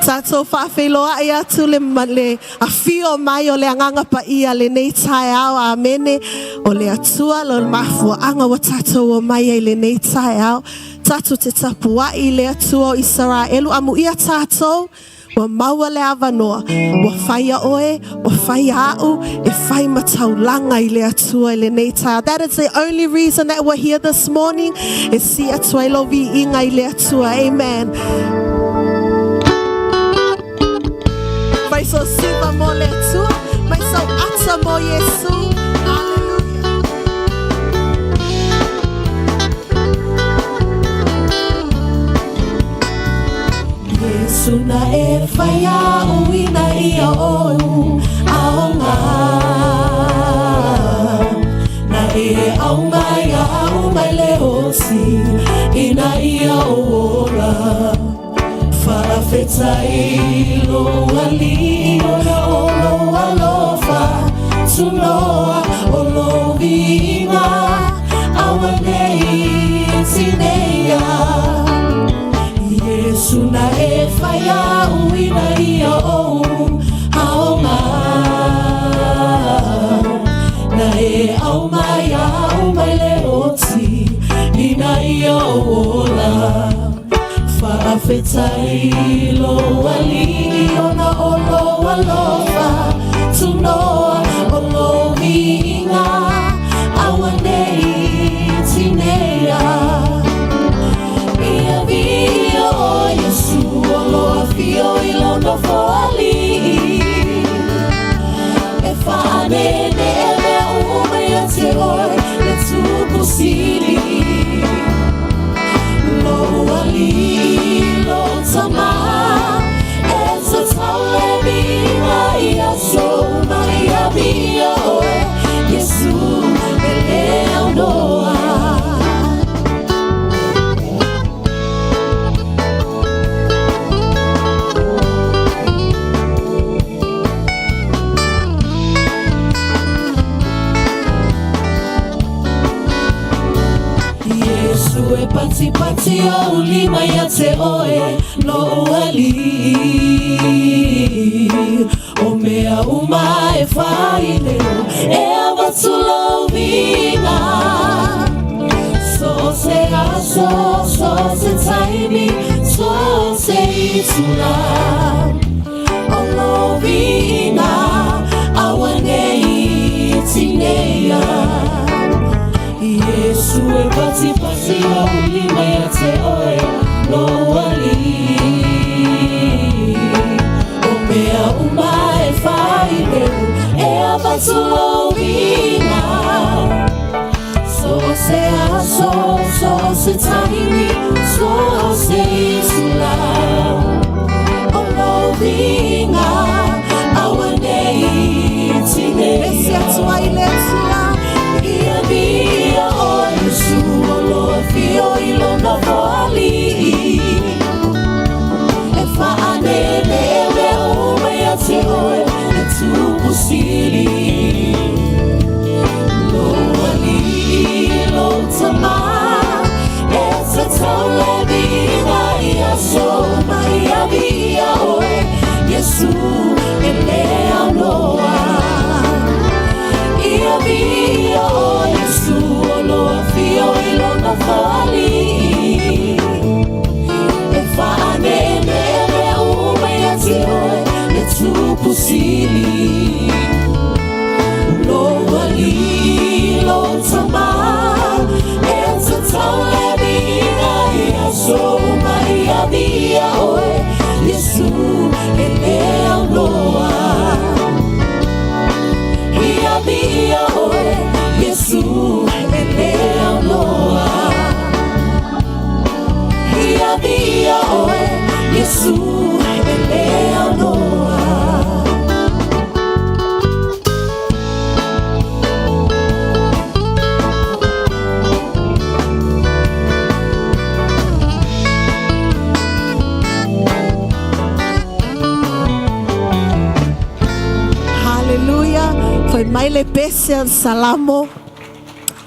Tatou faafeiloai atu le, le afio mai o le Agaga Paia lenei taeao. Amene. O le Atua lo le mafuaaga ua tatou omai ai lenei taeao. Tatou te tapuai i le Atua o Isaraelu, amuia tatou ua maua le avanoa, ua faia oe, ua faia au, e fai ma taulaga i le Atua i lenei taeao. That is the only reason that we're here this morning, e sii atu ai lou viiga i le Atua. Amen. Fai sou siva mo le Atua, fai sou ata mo Iesu. Hallelujah. Iesu na e whaia uina ia ou aonga Na e au mai au mai le oti ina ia o ola Faafetai lou Alii ona o lou alofa Tunoa o lou viiga Auanei tineia Iesu na e whaia uina ia ou aonga Na e au mai au mai le oti ina ia o ola Faafetai lou Alii ona o lou alofa Tunoa o lou viiga Auanei tineia Ia viia oe Iesu o lo afio i lou nofoalii E faaneenee mea uma ia te oe le Tupu Sili Lou Alii lou Tama E tatau le viiga i aso uma Ia viia oe Iesu e le aunoa. Iesu e patipati ou lima ia te oe lou Alii O mea uma e fai leo e avatu lou viiga So se aso, so se taimi, so se itula O lou viiga auanei tineia Iesu e patipati ou lima ia te oe lou Alii O mea uma e fai leo e avatu lou viiga So se aso, so se taimi, so se itula O lou viiga auanei tineia Ese atua i le Atua. Ia viia oe Iesu o lo afio i lou nofoalii E faaneenee mea uma ia te oe le Tupu Sili Lou Alii lou Tama E tatau le viiga i aso uma Ia viia oe Iesu e le aunoa Ia viia oe Iesu o lo afio i lou nofoalii E faaneenee mea uma ia te oe le Tupu Sili Lou Alii lou Tama E tatau le viiga i aso uma Ia viia oe Iesu e le aunoa Ia viia oe Iesu e le aunoa Ia viia oe Iesu e le aunoa. Haleluia! Fai mai le pese a le Salamo,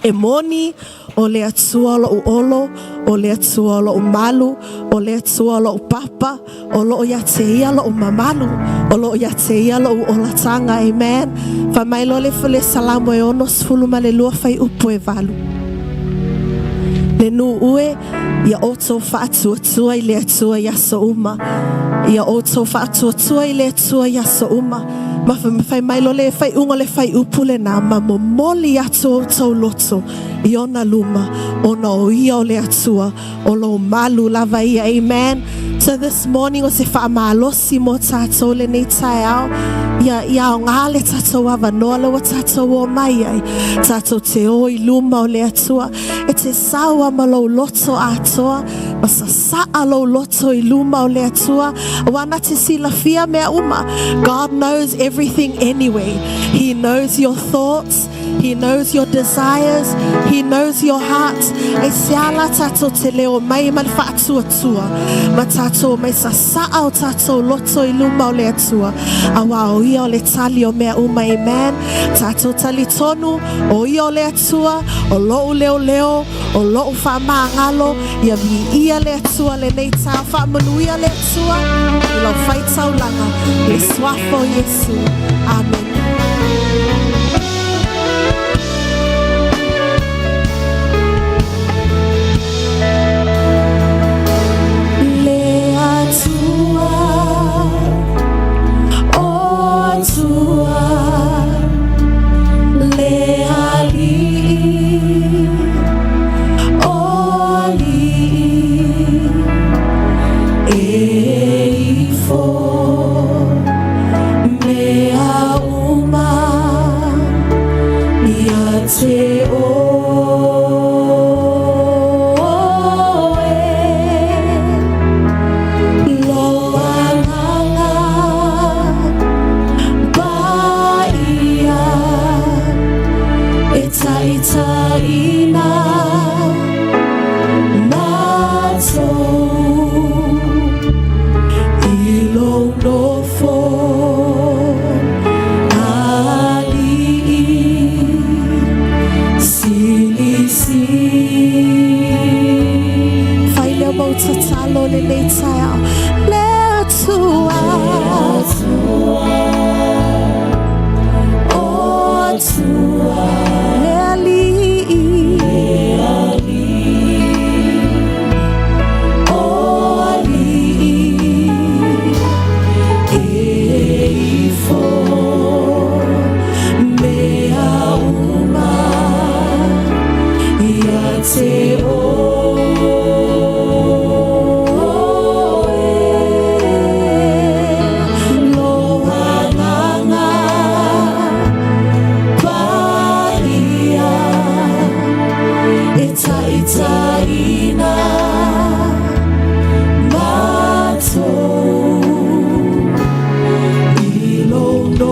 E moni. O le Atua o loʻu olo, o le Atua o loʻu malu, o le Atua o loʻu papa, o loo ia te ia loʻu mamalu, o loo ia te ia loʻu olataga. Amen. Fai mai loa le le Salamo e 62 fuaiupu e 8. Le nuu e, ia outou faatuatua i le Atua i aso uma. Ia outou faatuatua i le Atua i aso uma. Ma fai mai loa le faaiuga o le fuaiupu lenā ma momoli atu outou loto i ona luma ona o ia o le Atua o lou malu lava ia. Amen. So this morning o se faamalosi mo tatou lenei taeao. Ia, ia aoga le tatou avanoa lea ua tatou omai ai. Tatou te o i luma o le Atua. E te sau lava ma lou loto atoa, ma sasaa lou loto i luma o le Atua. Aua na te silafia mea uma. God knows everything anyway. He knows your thoughts. He knows your desires, He knows your heart. Aisea la tatou te le omai ma le faatuatua, ma tatou omai sasaa o tatou loto i luma o le Atua, aua o ia o le tali o mea uma. Amen. Tatou talitonu, o ia o le Atua, o lou leoleo, o lou faamagalo, ia viia le Atua lenei taeao. Faamanuia le Atua i lau faitaulaga, i le suafa o Iesu. Amene. Le Atua, o Atua, le Alii, o Alii, e ifo mea uma ia te oe. Lou Agaga Paia e taitaiina matou i lou nofo alii silisili. Fai lea mau tatalo lenei taeao. Le Atua, o Atua, le Alii, o Alii, e ifo mea uma ia te oe. Lou Agaga Paia e taitaiina matou i lou.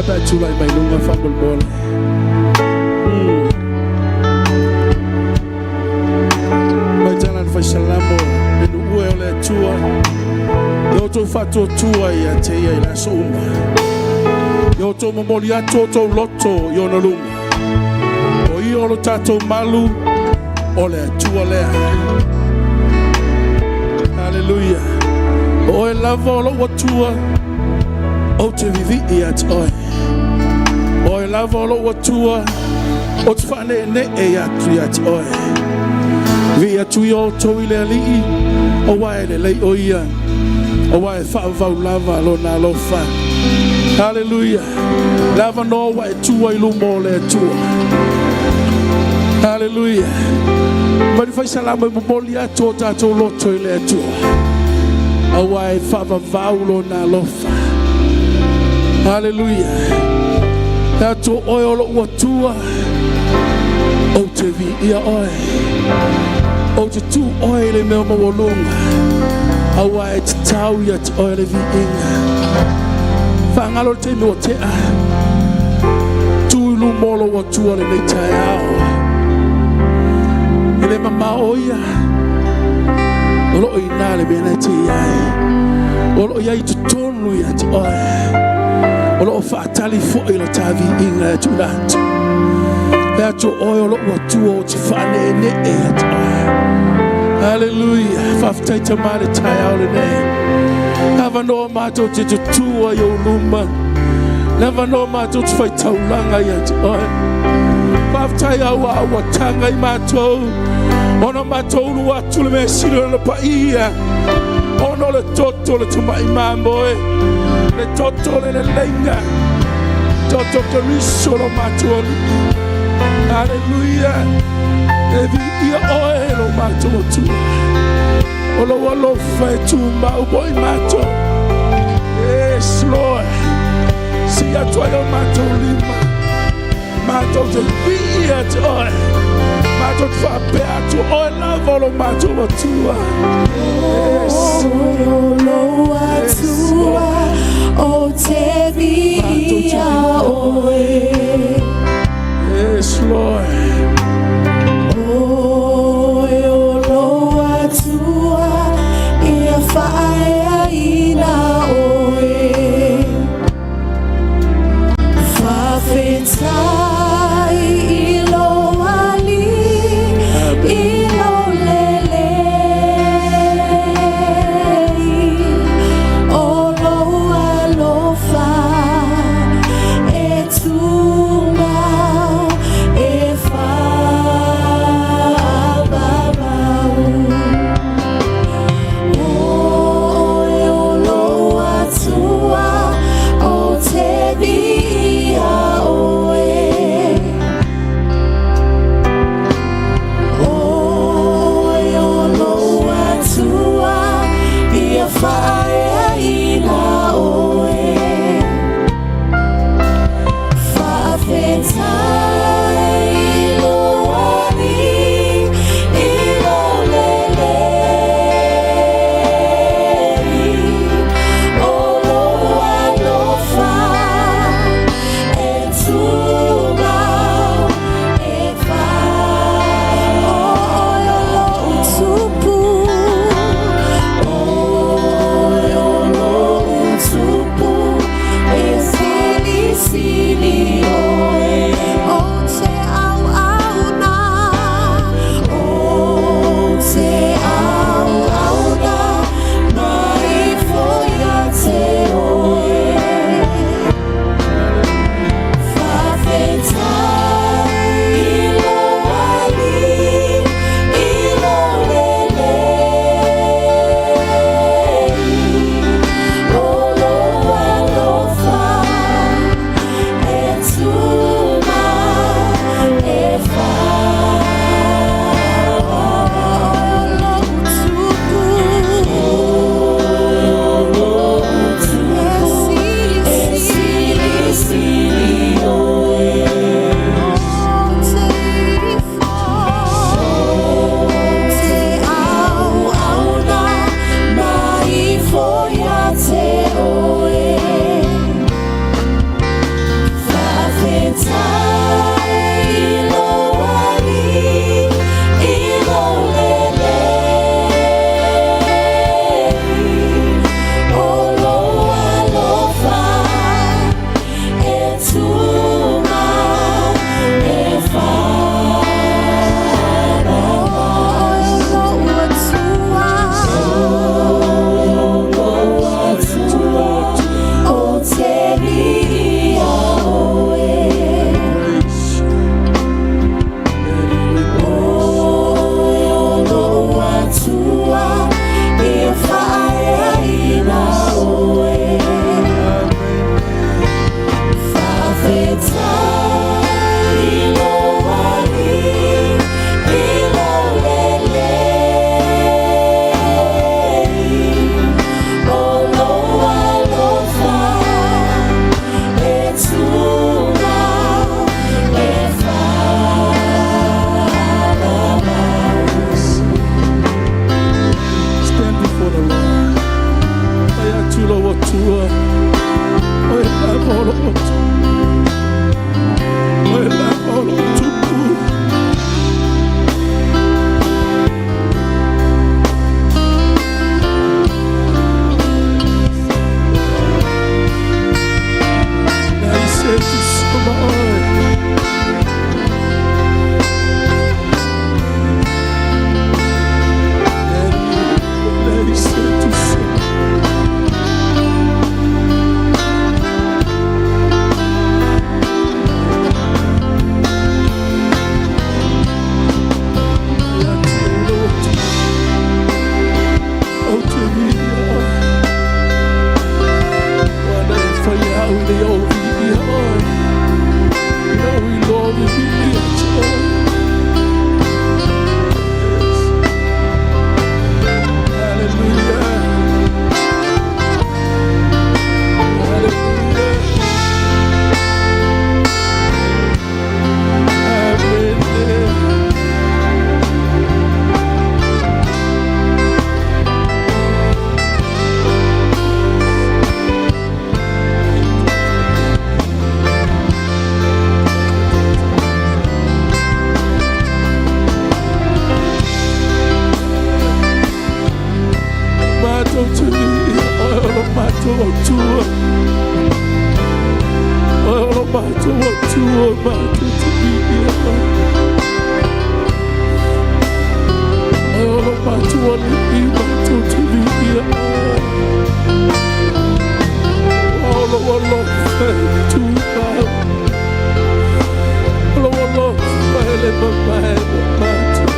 A pe a tulai mai luga faamolemole. Mai tala le faisalamo le nuue o le Atua. Ia outou faatuatua ia te ia i le aso uma. Ia outou momoli atu outou loto i ona luma. O ia o lo tatou malu, o le Atua lea. Haleluia. O oe lava o lou Atua, ou te vivii ia te oe. O oe lava o lou Atua, ou te faaneenee atu ia te oe. Vivii atu ia outou i le Alii, aua e lelei o ia, aua e faavavau lava lona alofa. Haleluia. Le avanoa ua e tua i luma o le Atua. Haleluia. Mai le faisalamo e momoli atu o tatou loto i le Atua. Aua e faavavau lona alofa. Haleluia. E atu oe o lou Atua, ou te viia oe. Ou te tu oe i le mea maualuga. Aua e tatau ia te oe le viiga. Faagalo le taimi ua tea. Tu i luma o lou Atua lenei taeao. E le mamao o ia. O loo i ina le mea na e te i ai. O loo i ai totonu ia te oe. O loo faatali foi le ta viiga e tuuina atu. E atu oe o lou Atua ou te faaneenee ia te oe. Haleluia. Faafetai Tama le taeao lenei. Avanoa matou te tutua i ou luma. Le avanoa matou te faitaulaga ia te oe. Faafetai au a ua taga i matou. Ona matou ulu atu le mea sili o le paia. Ona o le toto le tamai mamoe. Le toto le leleiga. Toto Keriso lo matou Alii. Haleluia. E viia oe lo matou Atua. O lou alofa e tumau mo i matou. Yes, Lord. Si atu ai o matou lima. Matou te viia te oe. Matou te faapea atu oe lava o lo matou Atua. Yes. O Atua o te viia oe. Yes, Lord. Oe o lou Atua ia faaeaina oe. Faafetai i lou Alii i lou lelei. Atua. Oe lava o lou Atua. Oe lava o lou Tupu. Leai se tusa ma Oe. Leai se tusa. Ia te lou Atua. Ou te viia Oe. Ua na e faia au ina ia ou viia Oe. Ina ou iloa vivii ia te Oe. Yes. Hallelujah. Hallelujah. Amen. Matou te viia Oe o lo matou Atua. Oe o lo matou Atua, matou te viia Oe. Oe o lo matou Alii, matou te viia Oe. O lou alofa e tumau. O lou alofa e le mamae ma matou.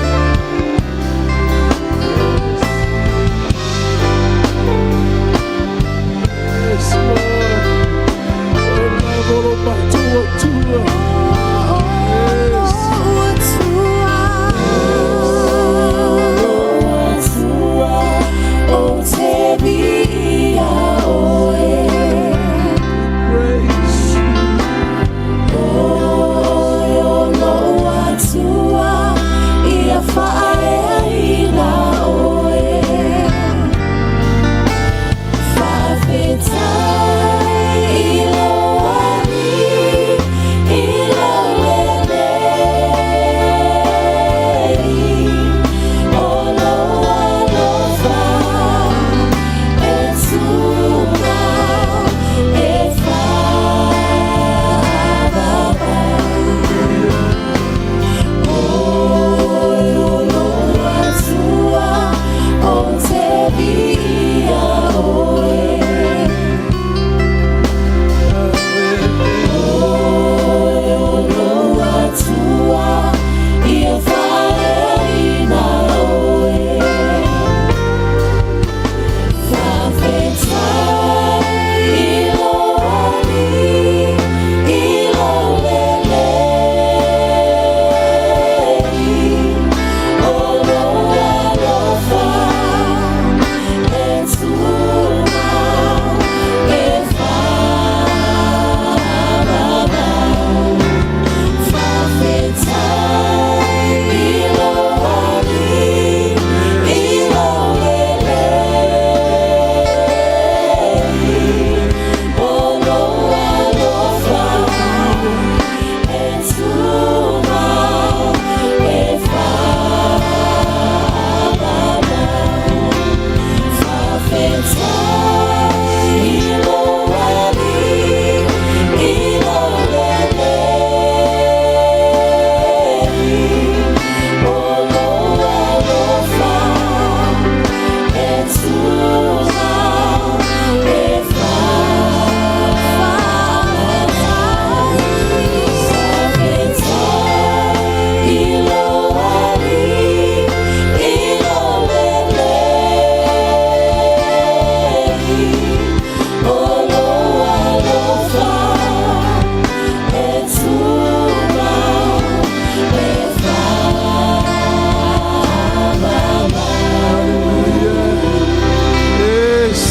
Yes, Lord. Oe lava o lo matou Atua. Yes. Atua, ou te viia Oe. Praise you. Oe o lou Atua, ia faaeaina Oe. Faafetai i lou Alii, i lou lelei, o lou alofa, e tumau, e faavavau. Oe o lou Atua, ou te viia Oe. Oe o lou Atua, ia faaeaina Oe. Faafetai i lou Alii, i lou lelei, o lou alofa, e tumau, e faavavau. Faafetai i lou Alii, i lou lelei, o lou alofa, e tumau, e faavavau. Faafetai i lou Alii, i lou lelei, o lou alofa, e tumau, e faavavau. Faafetai i lou Alii, i lou lelei, o lou alofa, e tumau, e faavavau. Yes.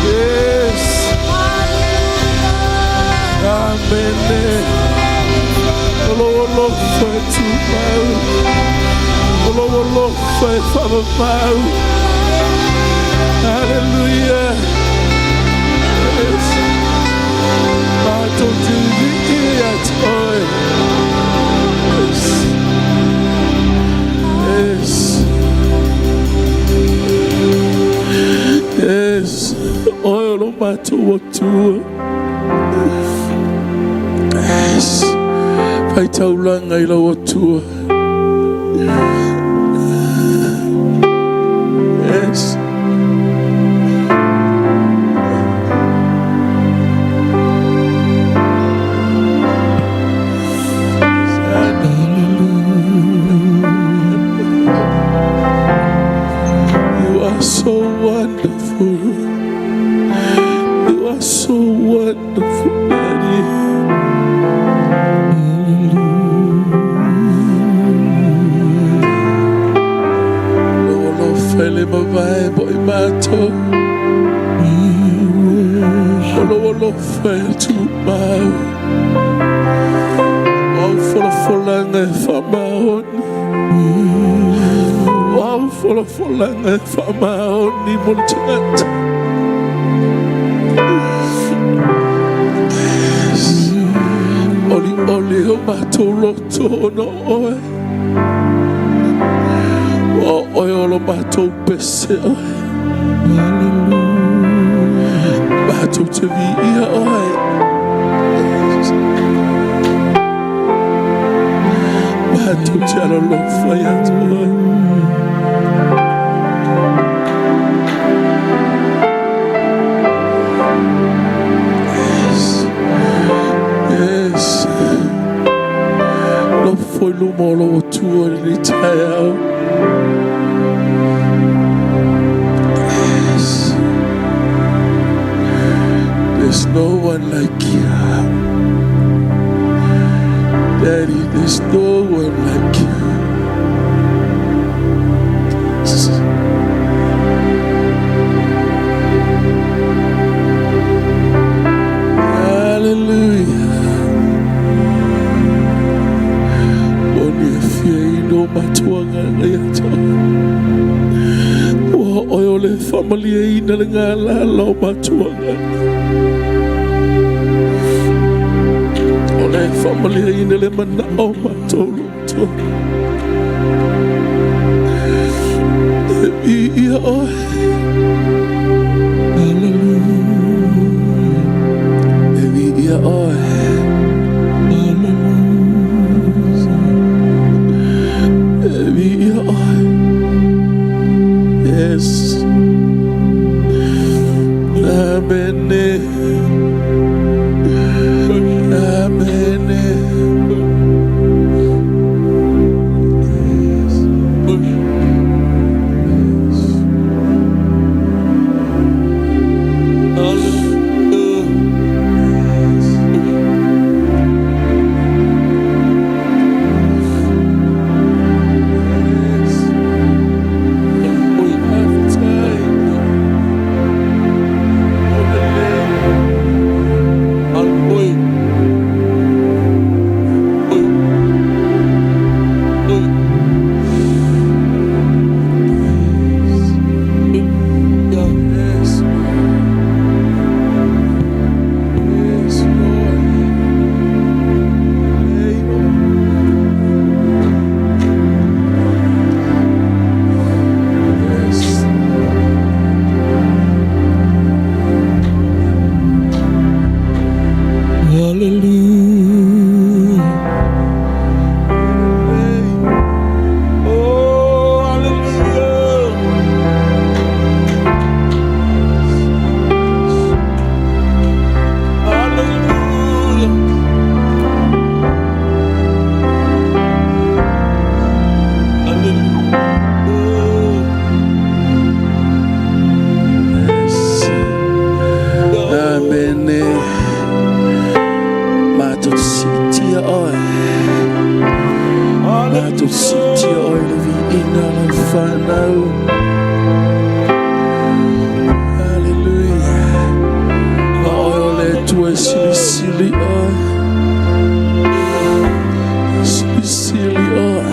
Yes. Amen. O lou alofa e tumau. O lou alofa e faavavau. Hallelujah. matou Atua. Yes. Fai taulaga i lau Atua. Yes. You are so wonderful. You are so wonderful, Daddy. Lou alofa e le mavae mo i matou. O lou alofa e tumau. O au folafolaga e faamaoni. O au folafolaga e faamaoni mo le tagata. Yes. Olioli o matou loto ona o oe. O oe o lo matou pese oe. Matou te viia oe. Yes. Matou te alolofa ia te oe. Yes. Yes. Nofo i luma o lou Atua i lenei taeao. Yes. There's no one like you. Daddy, there's no one like you. Yes. Hallelujah. O ni e fia ino matuanga ia te oe. Ua oe o le faamalieina le galala o matuanga. O le faamalieina le manao o matou loto. E viia oe. Hallelujah. E viia oe. Hallelujah. E viia oe. Yes. Amen. Amen. Yes. Yes. Hallelujah. Yes. Hallelujah. Hallelujah. Hallelujah. Yes. Yes, Lord. Amen. Yes. Hallelujah. Oh, hallelujah. Hallelujah. Hallelujah. Yes. Amen. Matou siitia oe. Matou siitia oe le viiga lau whanau. Hallelujah. Ma oe o le Atua e silisili oe. Silisili oe.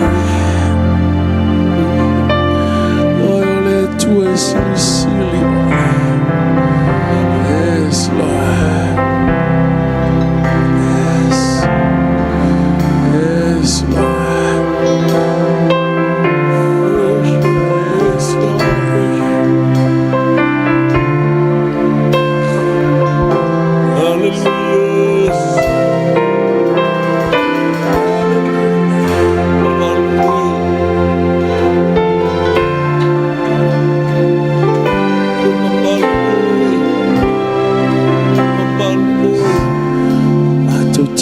Oe o le Atua e silisili oe. Yes, Lord. Yes. Yes, Lord. Yes, Lord.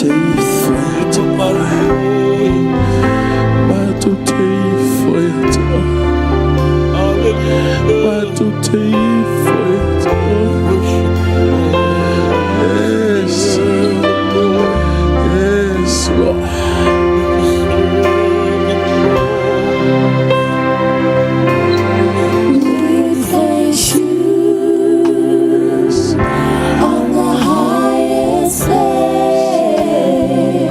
te ifo ia te oe. Matou te ifo ia te oe. Matou te ifo ia te oe. Yes. Yes, Lord. We place you on the highest place.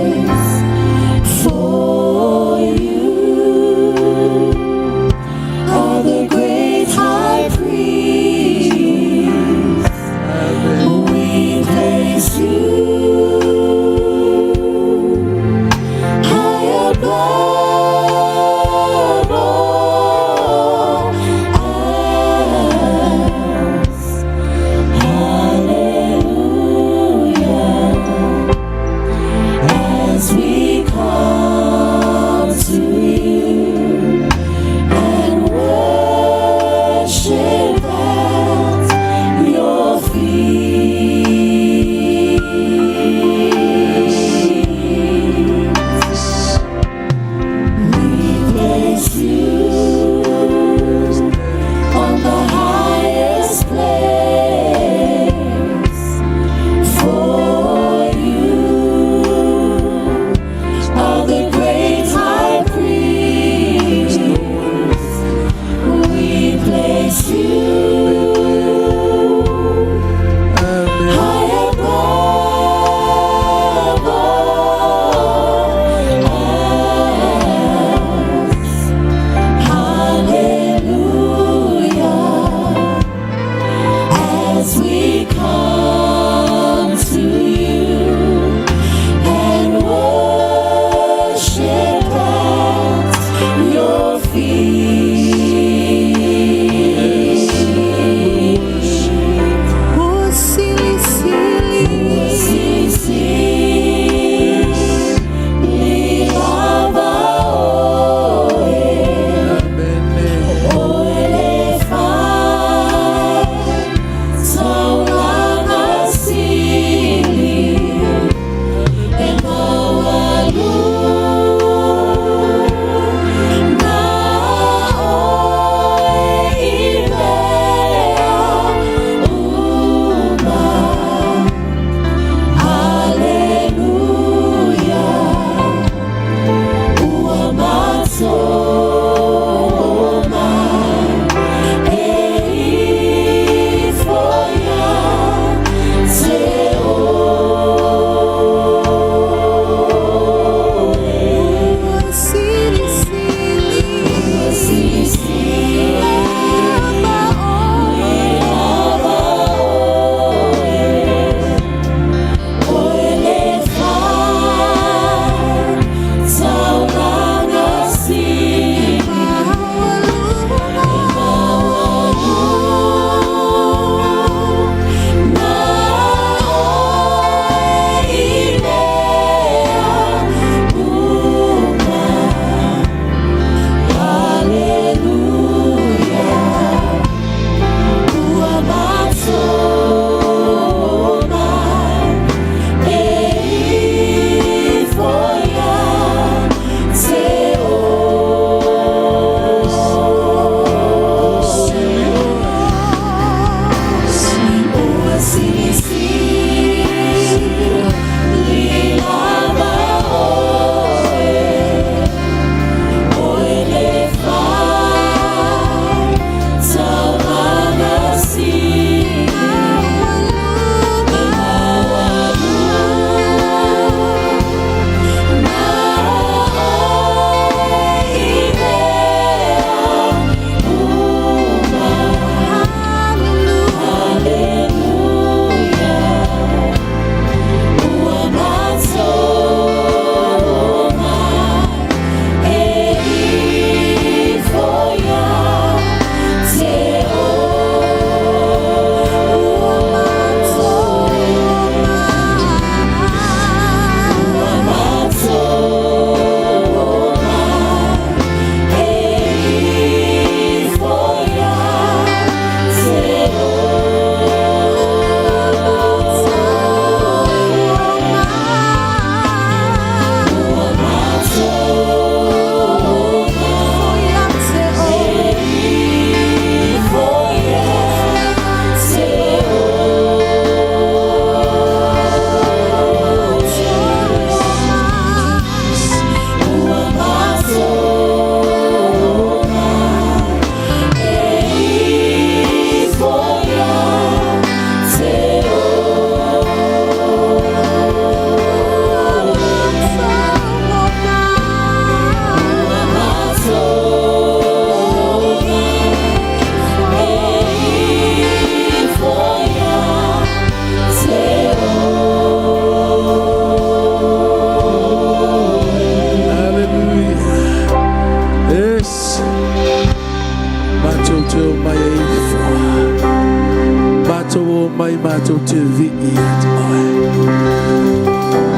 te oe.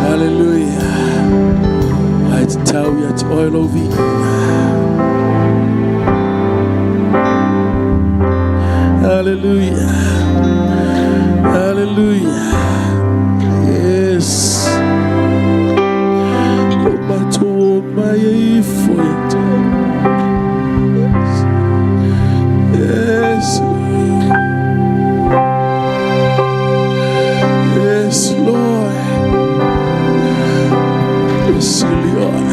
Hallelujah. Ai te tau ia te oe lou viiga. Hallelujah. Hallelujah. Yes. O matou o mai e ifo ia te oe. Yes. Yes. Yes, Lord. Sili oe.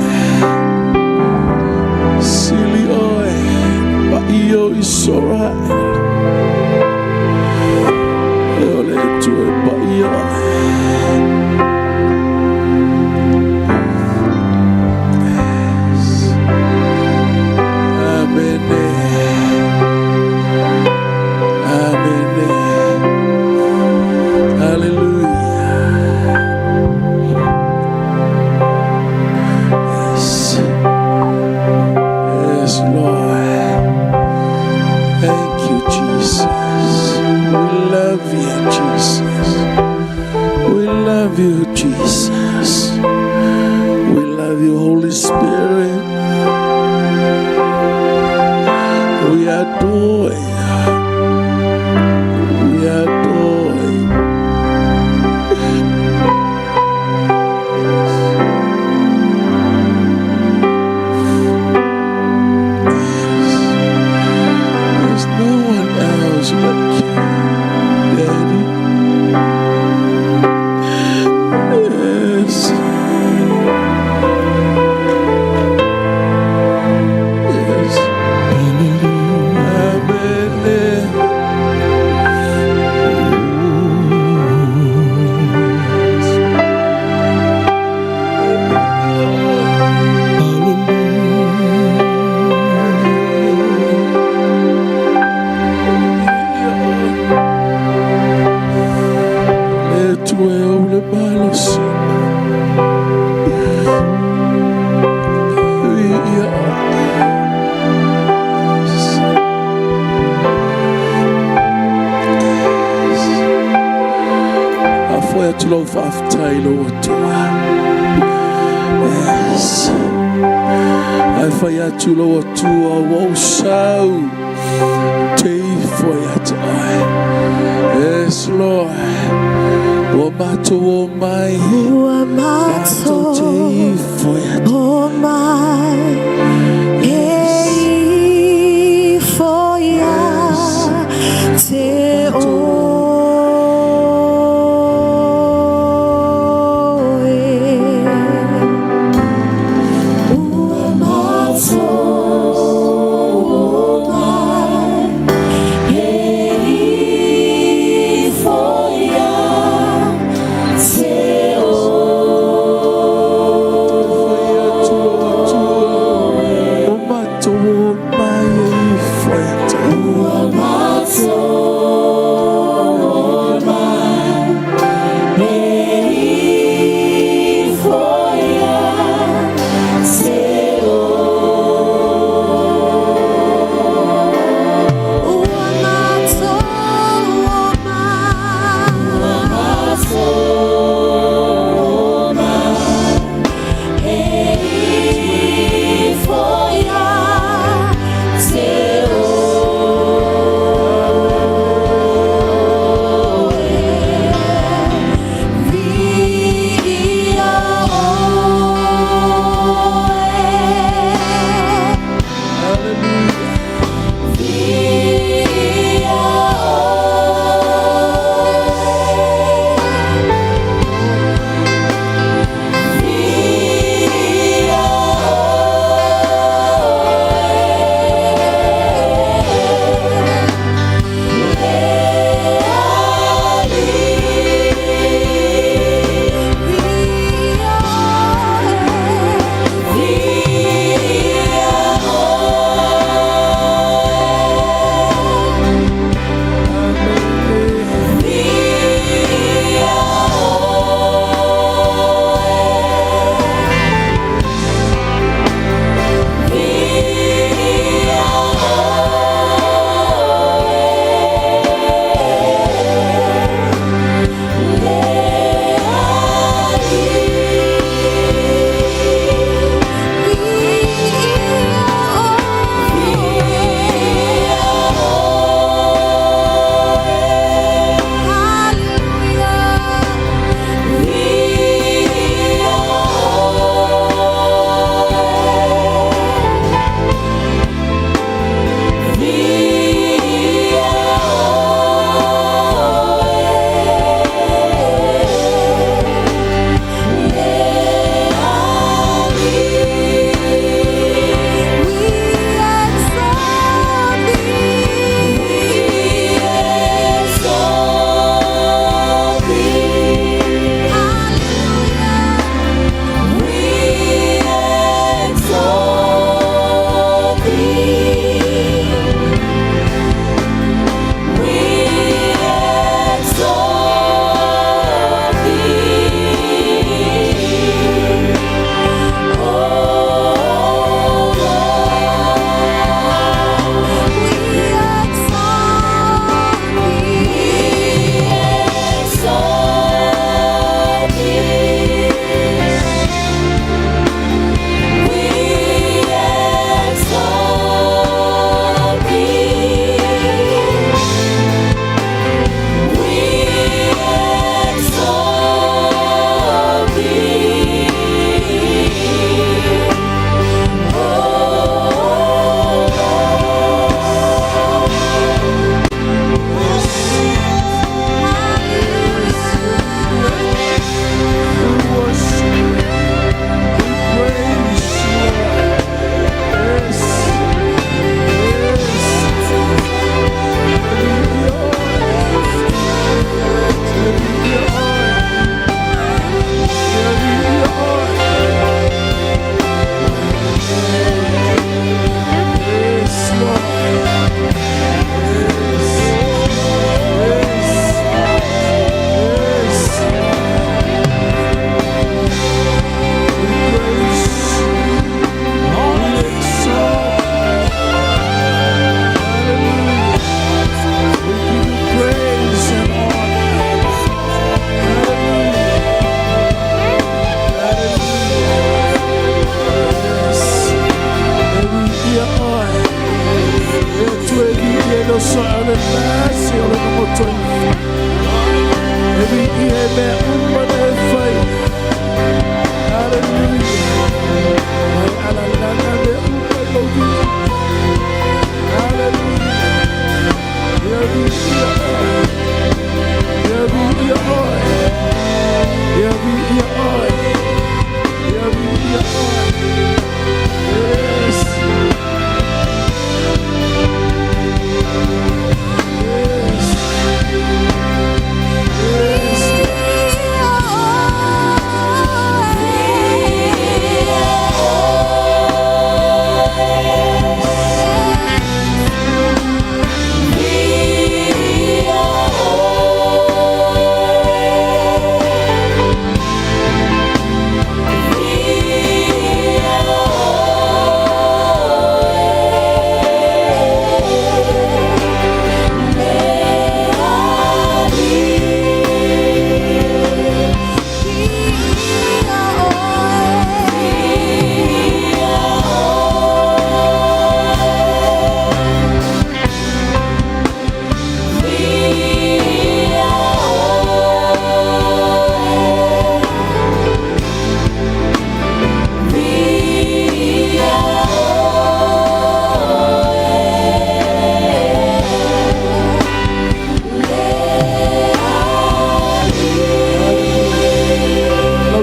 Sili oe. Paia o Isaraele. E o le Atua e paia oe. Yes. Amene. Amene. Hallelujah. Yes. Yes, Lord. Thank you, Jesus. We love you, Jesus. We love you, Jesus. We love you, Holy Spirit. We adore you. We adore you. There's no one else like you, Daddy. Yes. Yes. Amen. Le Atua e ou le malosi. Ia oe. Yes. Yes. Afoe atu lau faafetai lou Atua. Yes. Ae fai atu lou Atua ua ou sau te ifo ia te oe. Yes, Lord. Ua matou omai. Ua Matou te matou ifo ia te omai e ifo ia te oe. Ua matou omai e ifo ia te Fai atu lou Atua. Ua matou omai e ifo ia te oe. Ua matou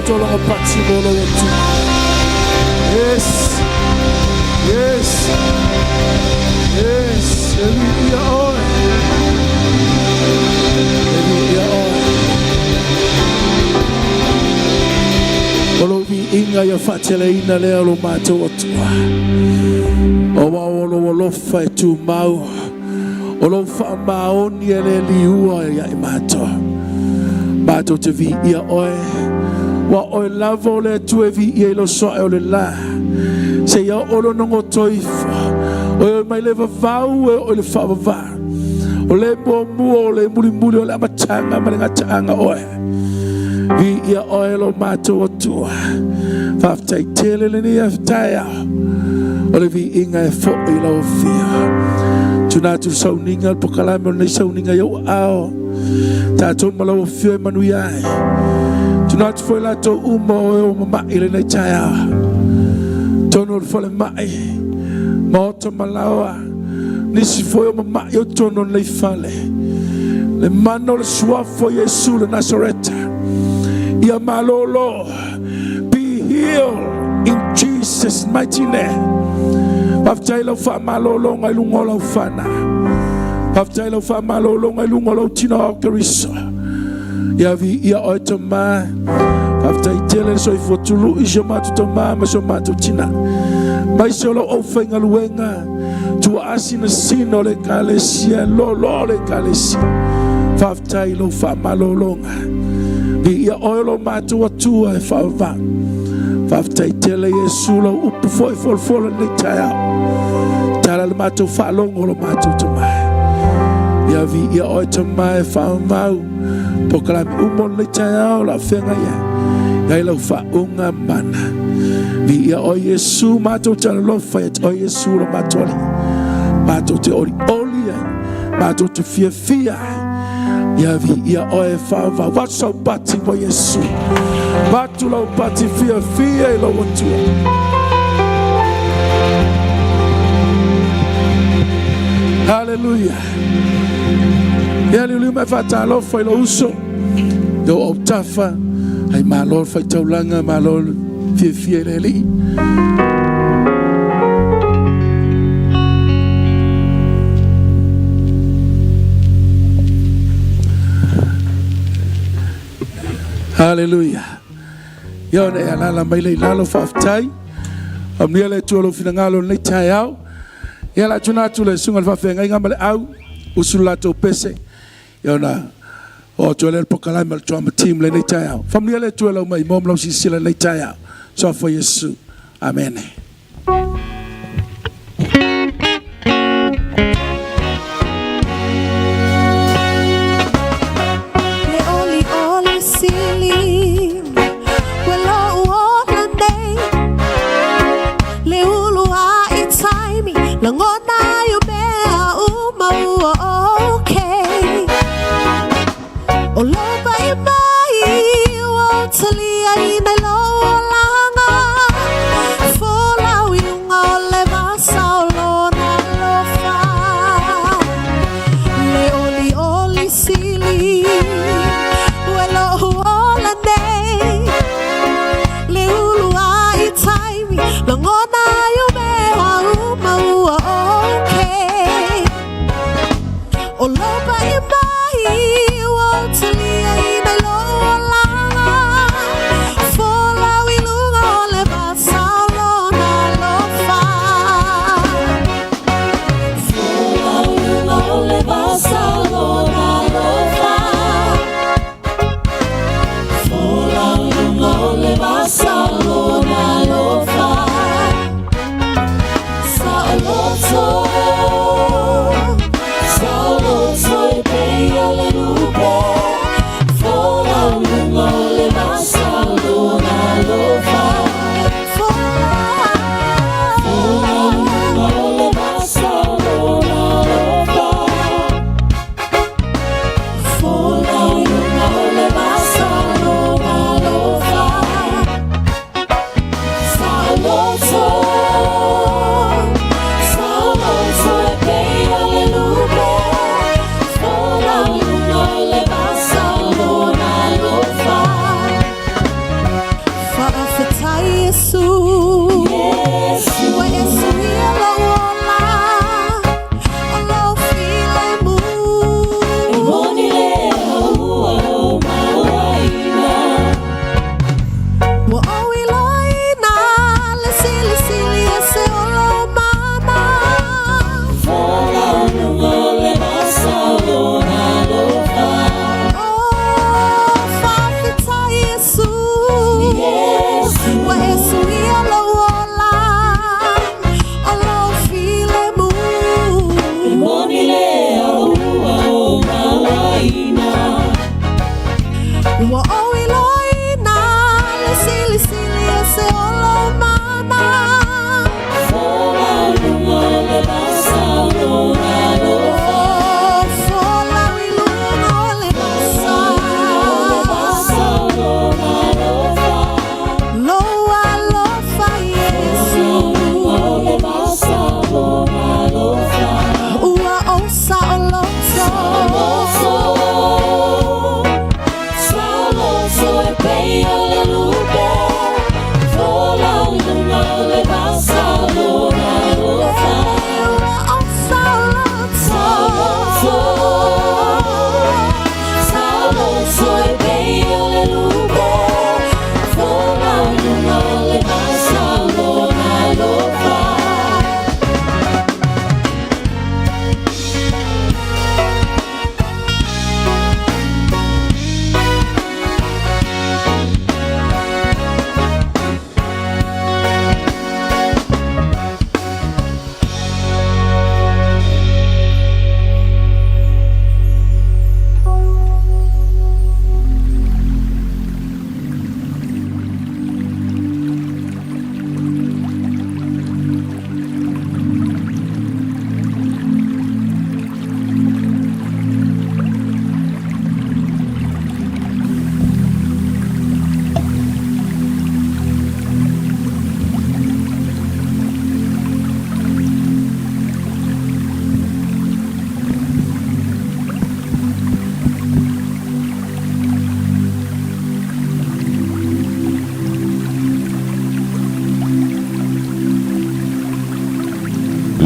tologa pati mo lou Atua. Yes. Yes. Yes. E viia oe. E viia oe. O lou viiga ia faateleina lea o lo matou Atua. Aua o lou alofa e tumau. O lou faamaoni e le liua ia i matou. Matou te viia oe. Ua oe lava o le Atua e viia i lou soae o le la. Seia oo lona goto ifo. O e oe mai le vavau e oo i le faavavau. O le muamua o le mulimuli o le amataga ma le gataaga oe. Viia oe lo matou Atua. Faafetai tele lenei aso taeao. O le viiga e foi i lau afio. Tuna atu le sauniga, le pokalame o lenei sauniga i ou aao. Tatou ma lau afio e manuia ai. Tuna atu foi latou uma o e ua mama'i i lenei taeao. Tonu o le falemai, maota ma laoa, nisi foi o mama'i o totonu o lenei fale. Le mana o le suafa o Iesu le Nasareta. Ia malolo. Be healed in Jesus mighty name. Faafetai lau faamalologa i luga o lau fana. Faafetai lau faamalologa i luga o lou tino ao Keriso. Ia viia oe Tama. Faafetai tele le soifua tului si o matou tama ma si o matou tina. Mai se o lau aufaigaluega tuaasinasina o le Ekalesia, lolo o le Ekalesia. Faafetai i lou faamalologa. Viia oe o lo matou Atua e faavavau. Faafetai tele Iesu lau upu foi folafola lenei taeao. Tala le matou faalogo o lo matou Tama. Ia viia oe Tama e faavavau. Pokalame uma o lenei taeao la feagai ai. Ia i lau faauga mana. Viia oe Iesu matou te alolofa ia te oe Iesu lo matou Alii. Matou te olioli ai. Matou te fiafia ai. Ia viia oe e faavavau. Avatu sau pati mo Iesu. Avatu lau pati fiafia i lou Atua. Hallelujah. Ia liuliu mai faatalofa i lou uso, i ou autafa, ai malo le faitaulaga, malo le fiafia i le Alii. Haleluia. Ia ona e alala mai le i lalo, faafetai. Faamanuia le Atua i lou finagalo i lenei taeao. Ia la tuna atu le susuga i le faafeagaiga ma le au, usu le latou pese. Ia ona oo atu ai lea le pokalame o le drama team lenei taeao. Faamanuia le Atua i lau maimoa ma lau silasila i lenei taeao. Suafa Iesu. Amene. Le olioli sili ua lou ola nei Le ulu a i taimi lagona ai o mea uma ua okay O lou pai mai ua ou taliaina i lou olaga Folau i luga o le vasa o lona alofa Le olioli sili ua lou ola nei Le ulu a i taimi lagona ai o mea uma ua okay O lou pai mai ua ou taliaina i lou olaga.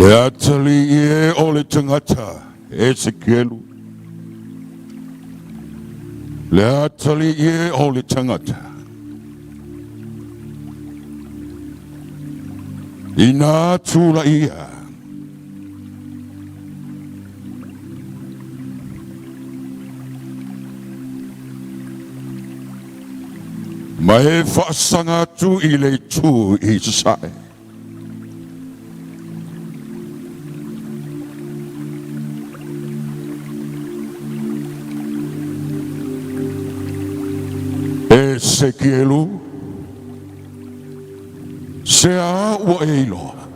Le atalii e o le tagata Esekielu. Le atalii e o le tagata. Inā tulaʻi ia. Ma e faasaga atu i le itu i sasae. Esekielu, se a ua e iloa?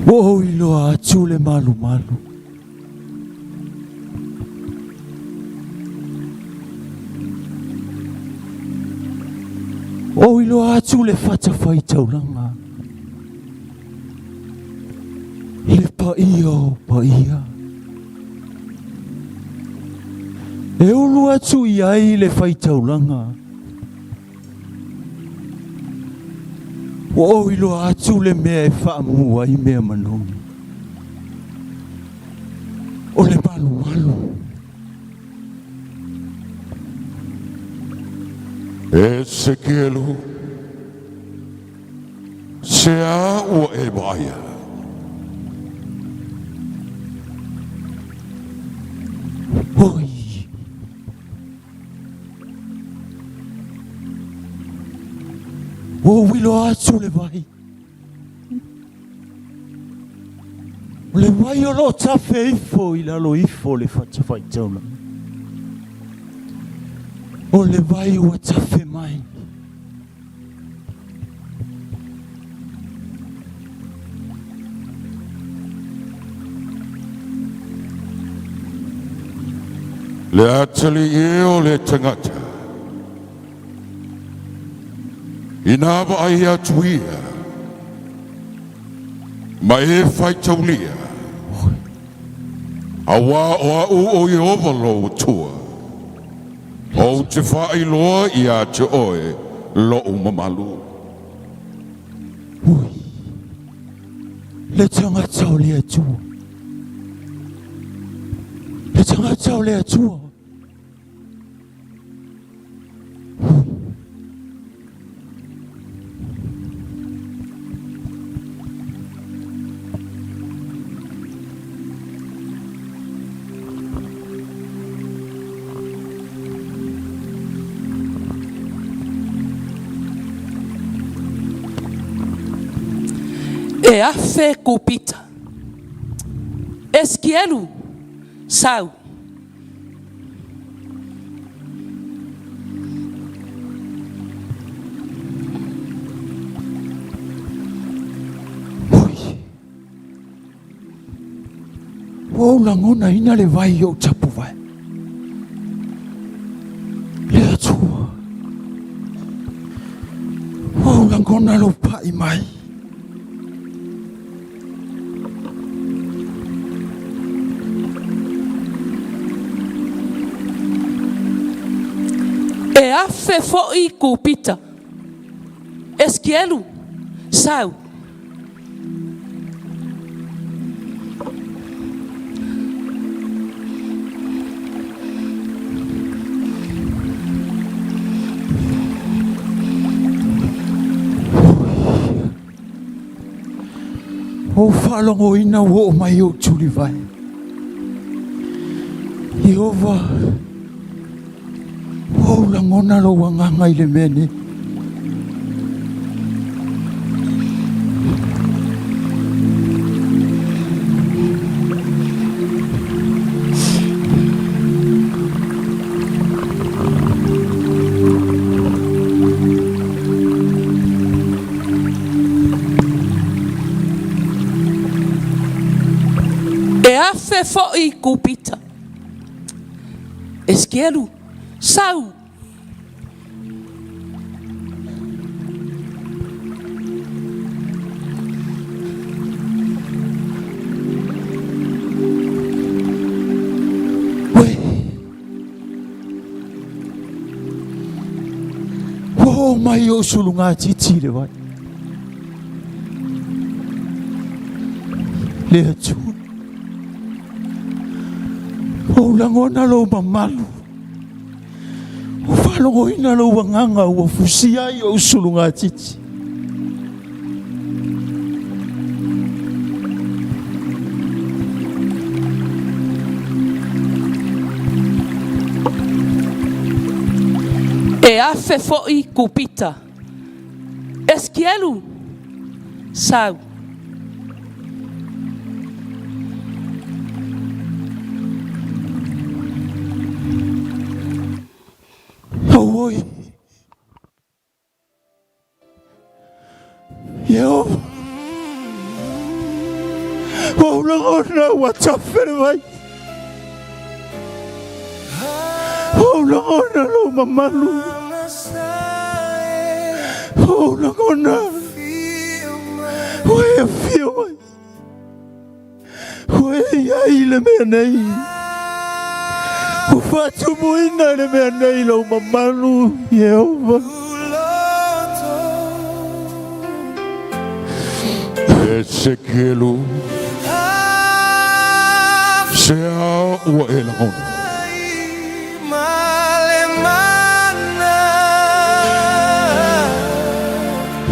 Ua ou iloa atu le malumalu. Ua ou iloa atu le fatafaitaulaga i le paia o paia. E ulu atu i ai le faitaulaga. Ua ou iloa atu le mea e faamu ai mea manogi. O le malumalu. Esekielu, se a ua e vaaia? Oi! Ua ou iloa atu le vai. O le vai o lo o tafe ifo i lalo ifo o le fatafaitaulaga. O le vai ua tafe mai. Le atalii e o le tagata, inā vaai atu ia, ma e faitaulia, auā o a'u o Ieova lou Atua, ou te faailoa iā te oe lo'u mamalu. Ui, le tagata o le Atua, le tagata o le Atua. E 1000 kupita. Esikielu, sau. Ui. Ua ou lagonaina le vai i ou tapuvae. Le Atua. Ua ou lagona lou paʻi mai. 1000 fo'i kupita. Esikielu, sau. Ua ou faalogoina ua oo mai ou tulivae. Ieova, ua ou lagona lou agaga i le mea nei. E afe fo'i kupita. Esikielu, sau! Uē! Ua oo mai ou sulugatiti i le vai. Le Atua, ua ou lagona lou mamalu, ua faalogoina lou agaga ua fusia ai ou sulugatiti. E afe fo'i kupita. Esikielu, sau. Auoi. Ieova, ua ou lagona ua tafe le vai. Ua ou lagona lou mamalu. Ua ou lagona ua e afio mai. Ua e i ai le mea nei. Ua faatumuina le mea nei lou mamalu, Ieova. Esekielu, se a ua e lagona?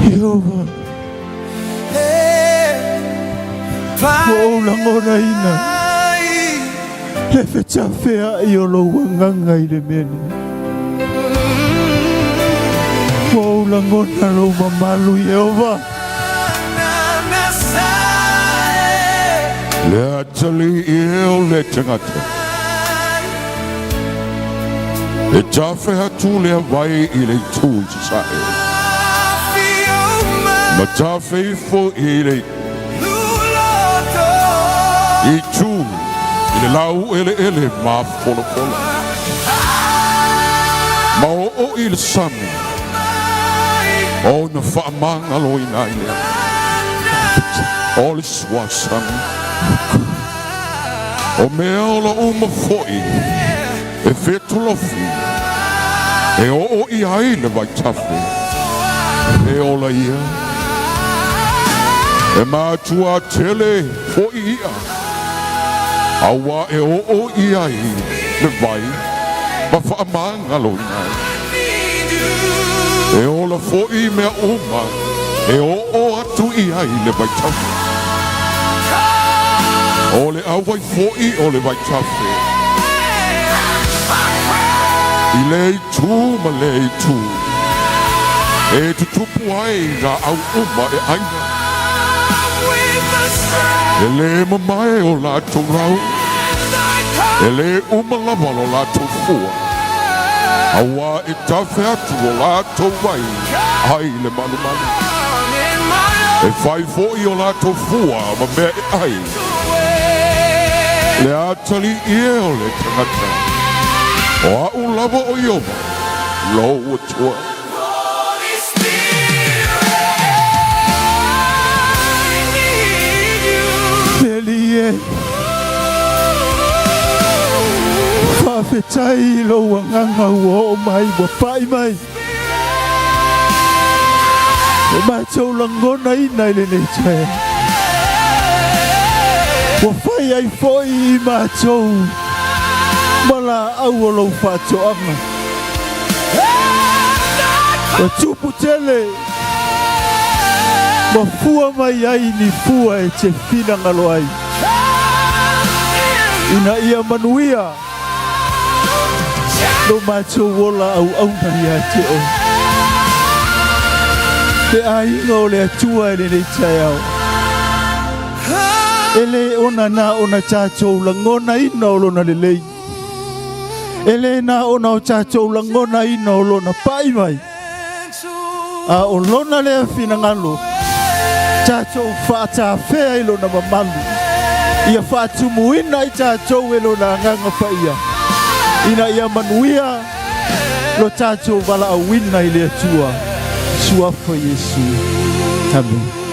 Ieova. Ua ou lagonaina le fetafeaʻi o lou agaga i le mea nei. Ua ou lagona lou mamalu, Ieova. Le atalii e o le tagata. E tafe atu lea vai i le itu i sasae. Ma tafe ifo i le itu i le lau eleele mafolafola. Ma oo i le sami ona faamagaloina ai lea o le suasami. O mea ola uma foi e fetolofi e oo i ai le vaitafe, e ola ia. E matua tele foi ia, auā e oo i ai le vai ma faamagaloina ai. E ola foi mea uma e oo atu i ai le vaitafe. O le ʻauwai foʻi o le vaitafe i le itu ma le itu e tutupu ai lāʻau uma e ʻaina. E lē mamae o lātou rau, e lē uma lava lo lātou fua, auā e tafe atu o lātou vai ai le malumalu. E fai foʻi o lātou fua ma mea e ʻai. Le atalii e o le tagata, o aʻu lava o Ieova, lou Atua. Le Alii e, Faafetai i lou agaga ua oo mai, ua pai mai. E matou lagonaina i lenei taeao. Ua fai ai foi i matou ma laau o lou faatoaga. Ua tupu tele ma fua mai ai ni fua e te finagalo ai. Ina ia manuia lo matou ola auauna ia te oe. Le aiga o le Atua i lenei taeao. E le ona na ona tatou lagonaina o lona lelei. E le na ona o tatou lagonaina o lona pai mai. A o lona lea finagalo, tatou faatafea i lona mamalu, ia faatumuina i tatou e lona Agaga Paia, ina ia manuia lo tatou valaauina i le Atua. Suafa Iesu. Amene.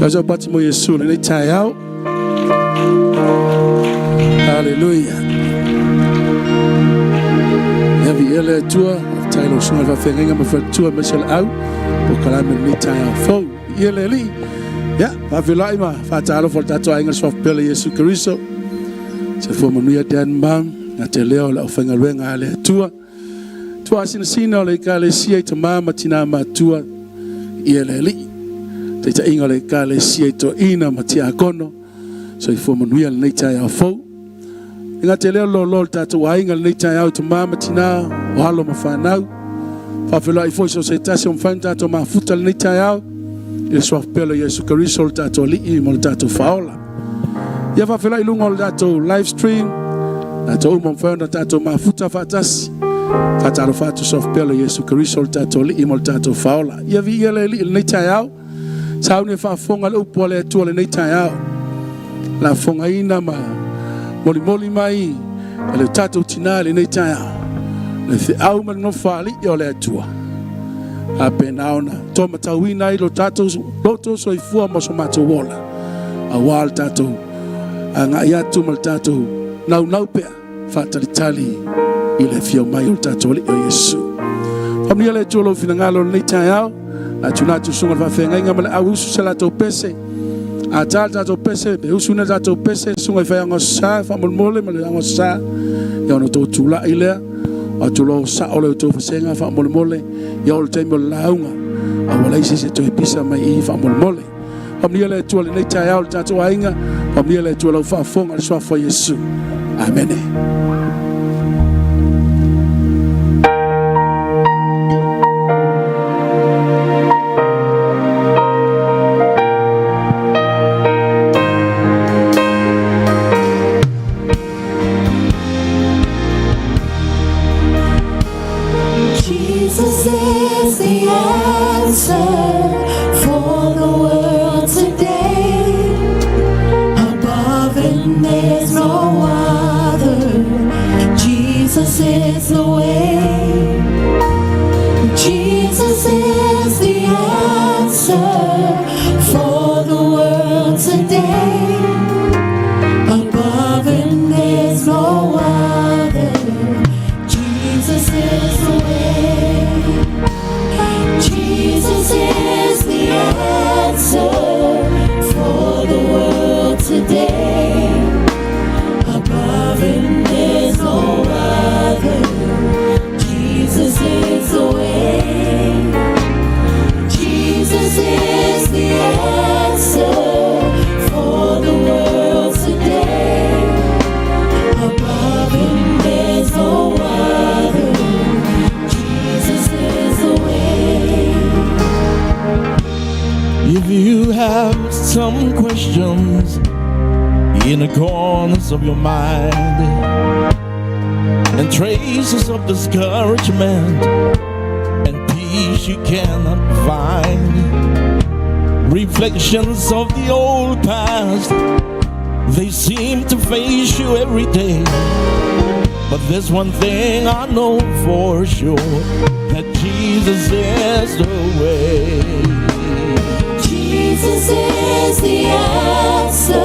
Tausa pati mo Iesu lenei taeao. Haleluia. Ia viia le Atua, faafetai i lau susuga i le faafeagaiga ma faletua aemaise o le au polokalame lenei taeao fou. Viia le Alii. Ia, faafeiloai ma faatalofa i le tatou aiga i le Suafa Pele Iesu Keriso. Soifua manuia Dan ma Mum, ia te leo o le aufaigaluega a le Atua. Tuaasinasina o le Ekalesia i tama ma tinā matua ia le Alii. Taitaiga o le Ekalesia i toeaina ma tiakono, soifua manuia lenei taeao fou. E gata lea o le loaloa o le tatou aiga lenei taeao i tama ma tinā, o alo ma fanau. Faafeiloai foi so o se tasi o mafai ona tatou mafuta lenei taeao i le suafa pele o Iesu Keriso lo tatou Alii ma lo tatou Faaola. Ia faafeiloai i luga o le tatou live stream, tatou uma mafai ona tatou mafuta faatasi. Faatalofa atu suafa pele o Iesu Keriso lo tatou Alii ma lo tatou Faaola. Ia viia le Alii i lenei taeao. Sauni e faafofoga le upu a le Atua lenei taeao. Lafogaina ma molimoli mai e le tatou tinā i lenei taeao le feau ma le nofoalii o le Atua. Faapena ona toamatauina ai lo tatou loto soifua ma so matou ola, aua le tatou agai atu ma le tatou naunau pea faatalitali i le afio mai o le tatou Alii o Iesu. Faamanuia le Atua lou finagalo i lenei taeao. A tuna atu susuga i le faafeagaiga ma le au usu se latou pese. A ta le tatou pese, pe usu le tatou pese, susuga i faiaoga sa, faamolemole ma le aoga sa. Ia ona outou tulai lea, o atu loa sao le outou vasega faamolemole, ia o le taimi o le lauga, a ua leai se isi e toe pisa mai i faamolemole. Faamanuia le Atua lenei taeao le tatou aiga. Faamanuia le Atua lau faafofoga i le suafa o Iesu. Amene. Jesus is the answer for the world today. Above him there's no other. Jesus is the way. Jesus is the answer for the world today. Above him there's no other. Jesus is the way. Jesus is the answer for the world today. Above him there's no other. Jesus is the way. Jesus is the answer for the world today. Above him there's no other. Jesus is the way. If you have some questions in the corners of your mind and traces of discouragement and peace you cannot find, reflections of the old past, they seem to face you every day. But there's one thing I know for sure, that Jesus is the way. Jesus is the answer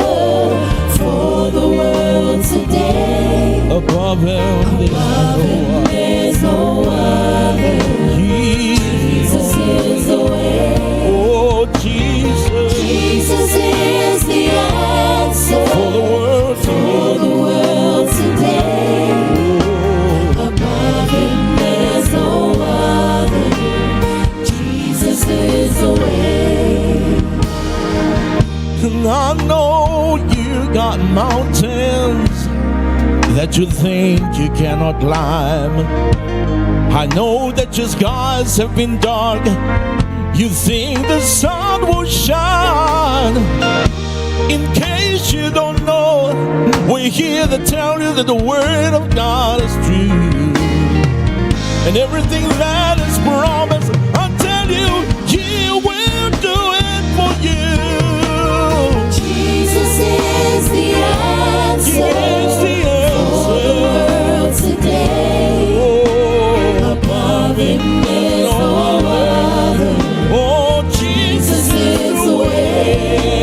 for the world today. Above him, Above him there's no other. Jesus Jesus is the way. Oh, Jesus, Jesus is the answer for the world for the world today. Above him there's no other. Jesus is the way. And I know you got mountains that you think you cannot climb. I know that your skies have been dark. You think the sun will shine. In case you don't know, we're here to tell you that the word of God is true. And everything that is promised, I tell you, He will do it for you. Jesus is the answer He is the for the answer. world today. Oh, Above him there's no other. oh, Jesus Jesus is the way.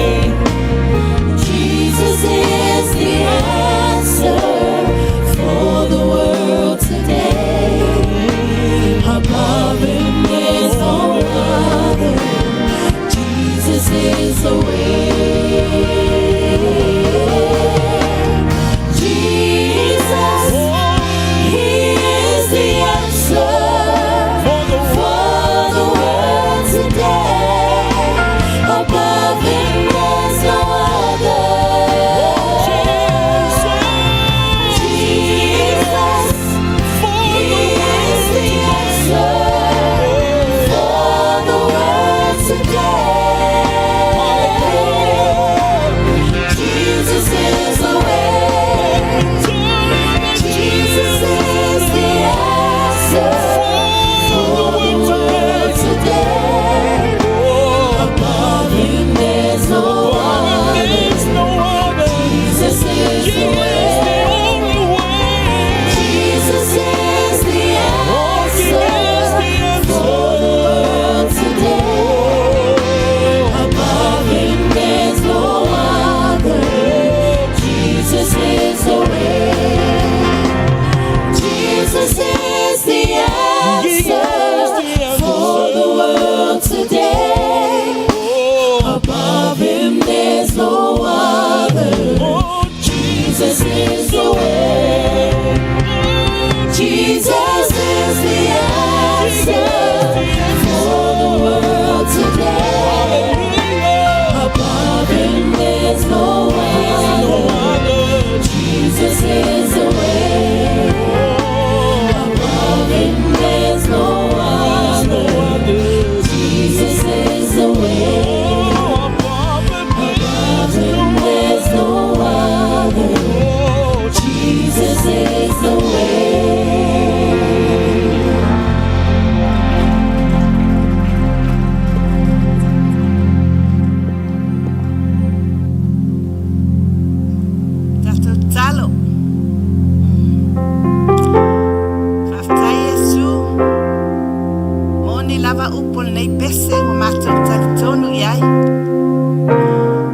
lava upu o lenei pese ua matou talitonu i ai.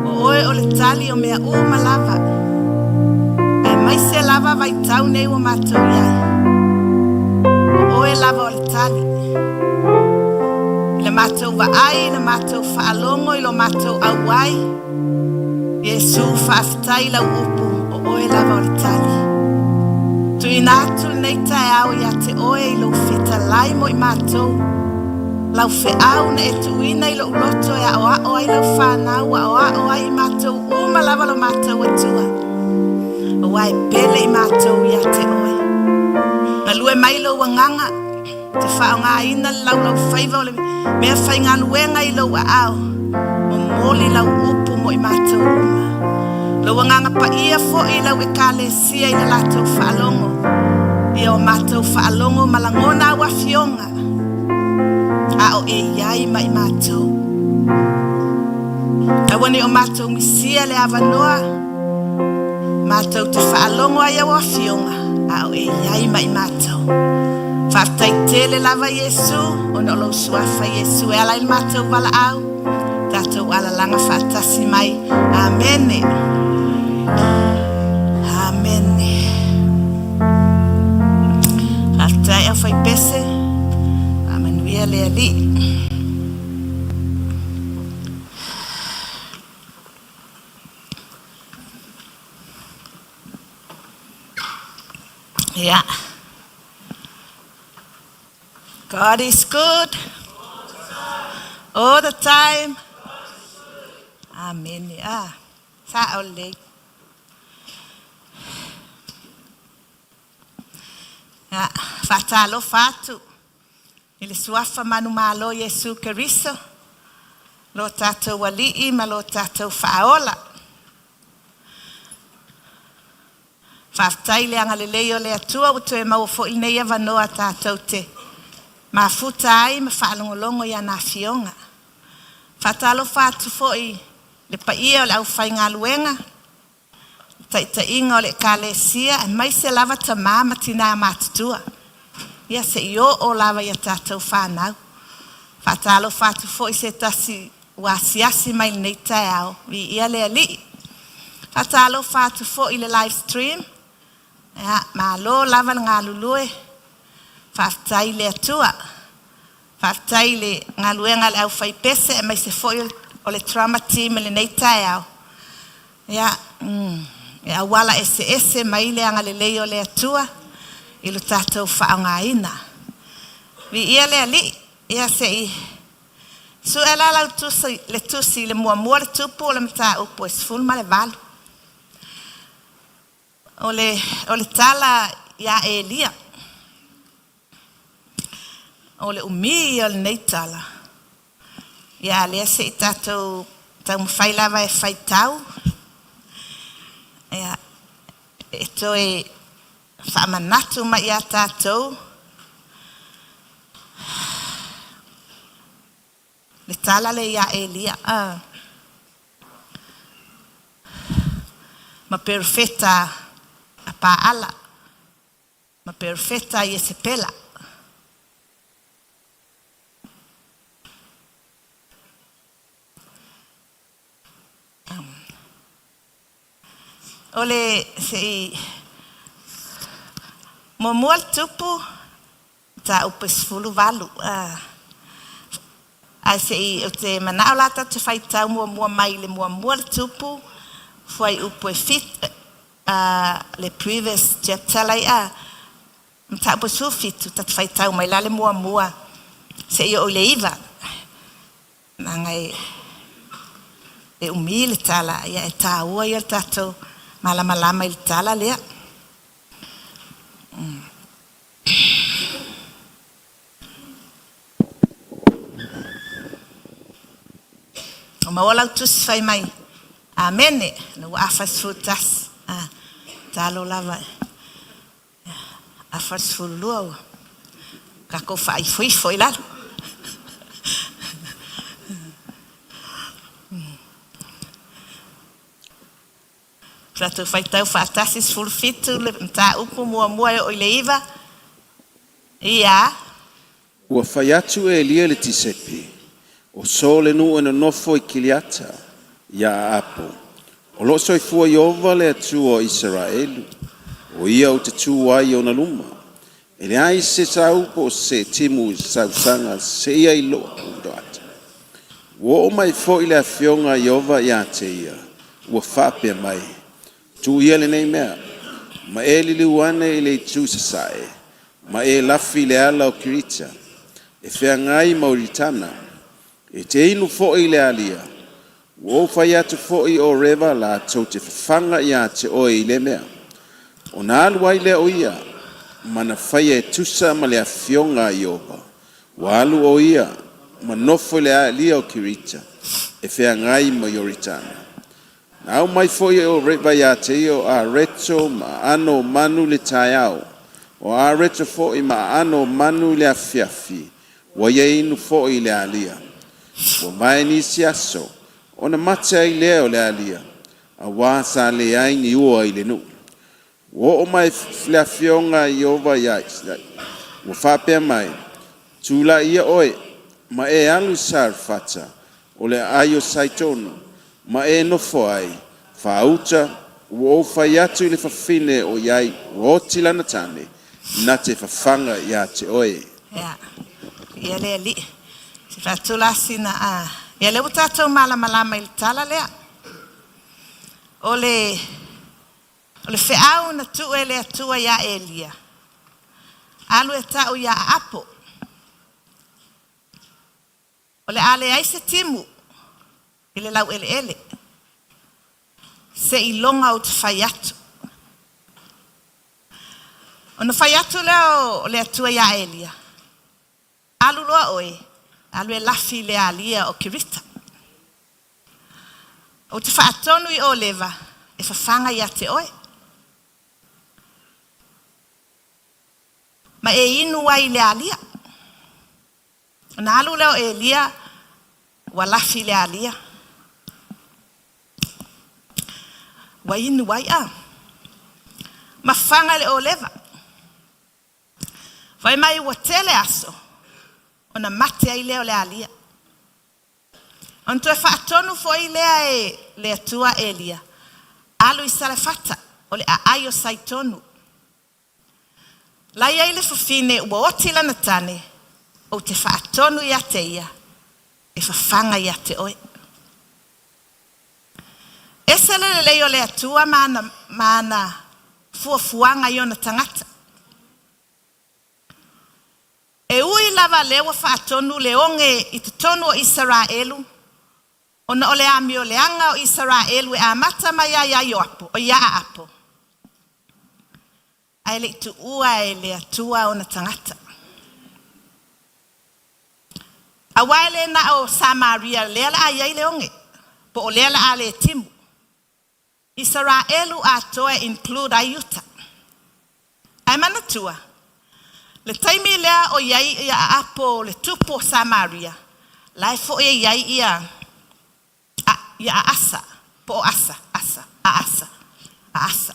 O oe o le tali o mea uma lava, aemaise lava vaitau nei ua matou i ai. O oe lava o le tali. I le matou vaai, i le matou faalogo, i lo matou auai, Iesu, faafetai i lau upu, o oe lava o le tali. Tuuina atu lenei taeao ia te oe i lou fetalai mo i matou, lau feau na e tuuina i lou loto e aoao ai lau fanau, aoao ai i matou uma lava lo matou Atua, aua e pele i matou ia te oe. Galue mai lou agaga, te faaaogaina le laulaufaiva o le meafaigaluega i lou aao, momoli lau upu mo i matou uma. Lou agaga paia foi i lau Ekalesia i le latou faalogo, ia o matou faalogo ma lagona au afioga, a o e i ai ma i matou. Aua ne i o matou misia le avanoa, matou te faalogo ai au afioga, a o e i ai ma i matou. Faafetai tele lava Iesu, ona o lou suafa Iesu e ala ai le matou valaau, tatou alalaga faatasi mai. Amene. Amene. Faafetai aufaipese, faamanuia le Alii. Yeah. God is good all the time. Amene. Ah, sa'o lelei. Ia, faatalofa atu i le suafa manumalo Iesu Keriso, lo tatou Alii ma lo tatou Faaola. Faafetai i le agalelei o le Atua ua toe maua foi lenei avanoa tatou te mafuta ai ma faalogologo i ana afioga. Faatalofa atu foi i le paia o le aufaigaluega, taitaiga o le Ekalesia, aemaise lava tama ma tina matutua. Ia se i oo lava ia tatou fanau. Faatalofa atu foi se tasi ua asiasi mai lenei taeao, viia le Alii. Faatalofa atu foi i le live stream. Ia, malo lava le galulue. Faafetai i le Atua. Faafetai i le galuega a le aufaipese aemaise foi o le drama team i lenei taeao. Ia, e auala eseese mai le agalelei o le Atua i lo tatou faaaogaina. Viia le Alii. Ia se i sue la lau tusi, le tusi i le muamua le tupu o le mataupu e 18. O le tala ia Elia. O le umi ia o lenei tala. Ia lea se i tatou taumafai lava e faitau. Ia, e toe faamanatu mai ia tatou le tala lea ia Elia. Ma perofeta a Paala, ma perofeta a Iesepela. O le se i muamua le tupu, mataupu e 18. Ae se i ou te manao la tatou te faitau muamua mai le muamua le tupu, fuaiupu e 7, le previous chapter lai a, mataupu e 17, tatou faitau mai la le muamua se i oo i le 9. Leaga e umi le tala, ia e taua ia le tatou malamalama i le tala lea. O maua lau tusi fai mai, Amene, na ua afa 11. Talo lava, afa 12 ua tatou faaifoifo i lalo. Tatou faitau faatasi 17 le mataupu muamua e oo i le 9. Ia. Ua fai atu Elia i le Tisepi, O so le nuu e nonofo i Kiliata, ia Aapo, o loo soifua Ieova le Atua o Isaraelu, o ia ou te tu ai i ona luma, e leai se sau po o se timu i se tausaga seia i lou ata. Ua oo mai foi le afioga a Ieova ia te ia, ua faapea mai, Tuu ia lenei mea, ma e liliu ane i le itu i sasae, ma e lafi i le ala o Kirita, e feagai ma Oritana, e te inu foi i le alia, ua ou fai atu foi i Oreva latou te fafaga ia te oe i lea mea. Ona alu ai lea o ia, ma na faia e tusa ma le afioga a Ieova, ua alu o ia ma nofo i le alia o Kirita, e feagai ma Ioritana. Na aumai foi e Oreva ia te ia o areto ma aano o manu i le taeao, o areto foi ma aano o manu i le afiafi, ua ia inu foi i le alia. Ua vae nisi aso, ona mate ai lea o le alia, auā sa leai ni ua i le nuu. Ua oo mai le afioga a Ieova ia Isaia, ua faapea mai, Tulai ia oe, ma e alu i Sarefata, o le aai o Saitonu, ma e nofo ai, faauta, ua ou fai atu i le fafine o i ai ua oti lana tane, na te fafaga ia te oe. Ia, ia le Alii. Se faatula sina a. Ia lea ua tatou malamalama i le tala lea. O le O le feau na tuu e le Atua iā Elia, Alu e ta'u iā Aapo, o le a leai se timu i le laueleele, seiloga ou te fai atu. Ona fai atu lea o le Atua iā Elia, Alu loa oe, alu e lafi i le alia o Kerita. Ou te faatonu i Oleva e fafaga ia te oe. Ma e inu ai i le alia. Ona alu lea o Elia, ua lafi i le alia. Ua inu ai a. Mafaga le Oleva. Fai mai ua tele aso ona mate ai lea o le alia. Ona toe faatonu foi lea e le Atua Elia, alu i Salefata, o le aai o Saitonu. La i ai le fafine ua oti lana tane, ou te faatonu ia te ia, e fafaga ia te oe. Ese le lelei o le Atua ma ana, ma ana fuafuaga i ona tagata. E ui lava lea ua faatonu le oge i totonu o Isaraelu, ona o le amioleaga o Isaraelu e amata mai ai ia Ioapo, ia Aapo, ae le i tuua e le Atua ona tagata. Aua e le na o Samaria lea la a i ai le oge, po o lea la a le timu. Isaraelu atoa e include ai Iuta. Ae manatua, le taimi lea o i ai ia Aapo le tupu o Samaria, la e foi e i ai ia a, ia Aasa, po o Asa, Asa, Aasa, Aasa.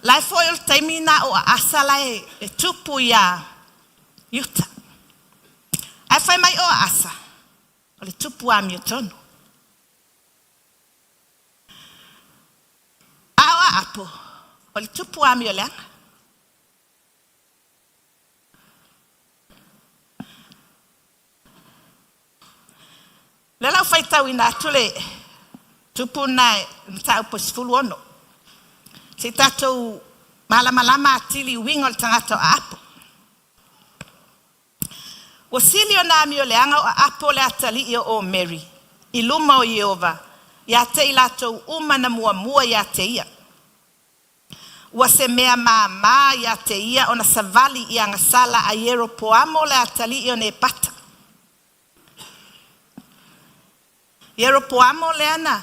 La e foi o le taimi na o Aasa la e, e tupu iā Iuta. Ae fai mai o Aasa, o le tupu amiotonu. A o Aapo, o le tupu amioleaga. Lea la ua faitauina atu le tupu lena i Mataupu e 16. Se i tatou malamalama atili i uiga o le tagata o Aapo. Ua sili ona amioleaga o Aapo le atalii o Omeri i luma o Ieova ia te i latou uma na muamua ia te ia. Ua se mea māmā ia te ia ona savali i agasala a Ieropoamo le atalii o Nepata. Ieropoamo lea na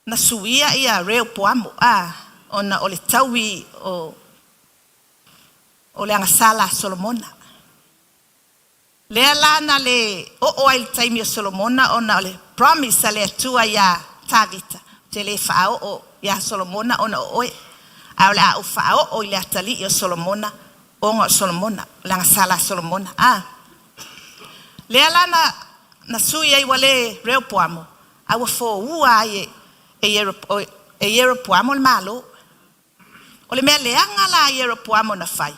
na suia ia Reopoamo a ona o le taui o o le agasala a Solomona. Lea la na le oo ai i le taimi o Solomona ona o le promise a le Atua iā Tavita, ou te le faaoo iā Solomona ona o oe, ae o le a ou faaoo i le atalii o Solomona ona o Solomona, o le agasala a Solomona. A. Lea la na na sui ai ua le Reopoamo, a ua foua ai e e Ieropoamo le Malo. O le mea leaga la a Ieropoamo na fai,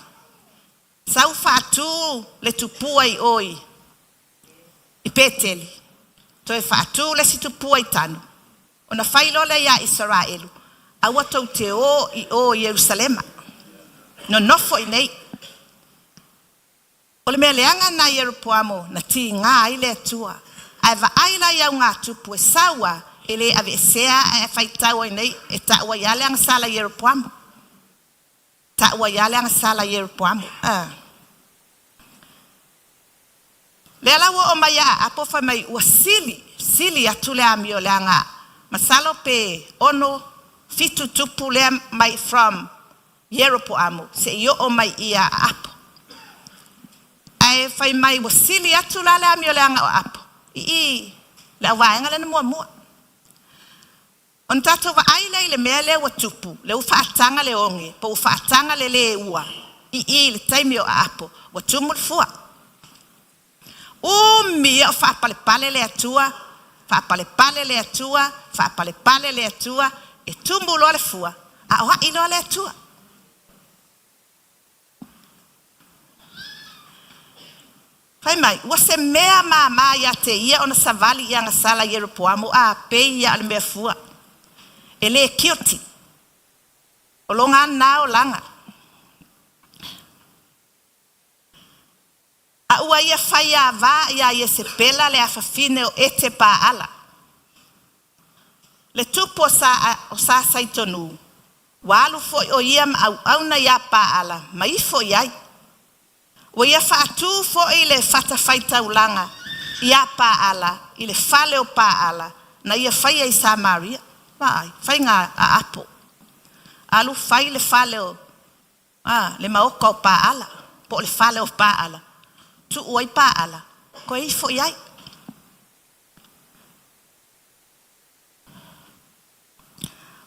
sau faatu le tupua i o i i Peteli, toe faatu le isi tupua i Tanu, ona fai loa lea ia Isaraelu, Aua tou te o i o i Ierusalema, nonofo i inei. O le mea leaga lena a Ieropoamo na tiga ai le Atua. Ae vaai la i augatupu e sau a e le aveesea ae faitau ai nei e tau ai lava le agasala i Ieropoamo. Tau ai lava le agasala i Ieropoamo. A. Lea la ua oo mai ia Aapo fai mai ua sili, sili atu le amioleaga masalo pe ono fitu tupu lea mai from Ieropoamo seia oo mai ia Aapo. Ae fai mai ua sili atu la le amioleaga o Aapo i i le auvaega lea na muamua. Ona tatou vaai lea i le mea lea ua tupu, lea ua faataga le oge po ua faataga le lē ua i i i le taimi o Aapo, ua tumu le fua. Umi ia o faapalepale le Atua, faapalepale le Atua, faapalepale le Atua, e tumu loa le fua, a o a'i loa le Atua. Fai mai, ua se mea māmā ia te ia ona savali i agasala Ieropoamo a pei ia o le mea fua. E lē guilty. O lona lava lena olaga. A ua ia faiava iā Iesepela le afafine o Ete Paala, le tupu o sa, o sa Saitonu, ua alu foi ʻo ia ma auauna iā Paala ma ifo i ai. Ua ia faatū foi le fatafaitaulaga iā Paala i le fale o Paala na ia faia i Samaria. Vaai, faiga aapo. Alu fai le fale o a, le maota o Paala, po o le fale o Paala, tuu ai Paala, toe ifo i ai.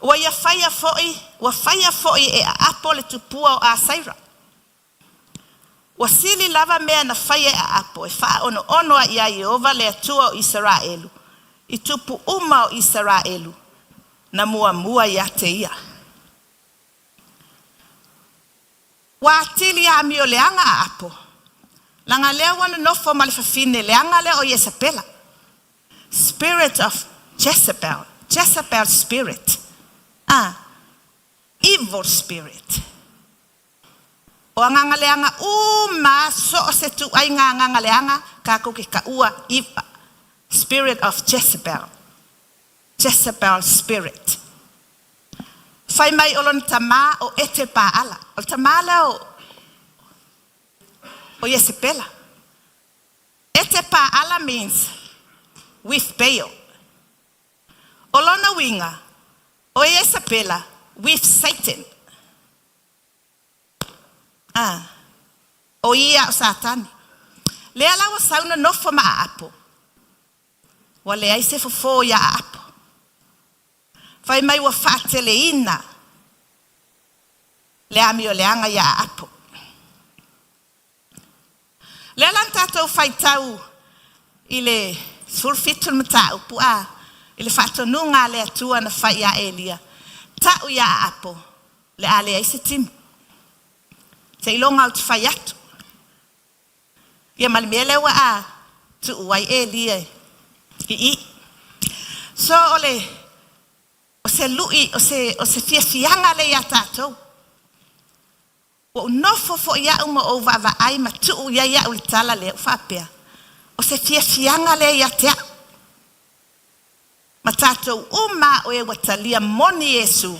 Ua ia faia foi, ua faia foi e Aapo le tupua o Asaira. Ua sili lava mea na faia e Aapo e faaonoono ai iā Ieova le Atua o Isaraelu i tupu uma o Isaraelu na muamua ia te ia. Ua atili amioleaga a Apo, leaga lea ua nonofo ma le fafine leaga lea o Iesapela. Spirit of Jezebel, Jezebel spirit, a, evil spirit. O agaga leaga uma so o se tuaiga agaga leaga tatou te taua spirit of Jezebel. Jezebel spirit. Fai mai o lona tamā o Ete Paala. O le tamā lea o, o Iesepela. Ete Paala means with Baal. O lona uiga, o Iesepela with Satan. A, o ia o Satani. Lea la ua sau nonofo ma Aapo. Ua leai se fofo iā Aapo. Fai mai ua faateleina le amioleaga iā Aapo. Lea la na tatou faitau i le 17 le mataupu a, i le faatonuga a le Atua na fai iā Elia, Tau iā Aapo, le a leai se timu. Seiloga ou te fai atu. Ia ma le mea lea ua a tuu ai Elia i i. So o le o se lui o se o se fiafiaga lea iā tatou. Ua ou nofo foi au ma ou vaavaai ma tuu i ai au i le tala lea, ua faapea, o se fiafiaga lea ia te au. Ma tatou uma o e ua talia moni Iesu,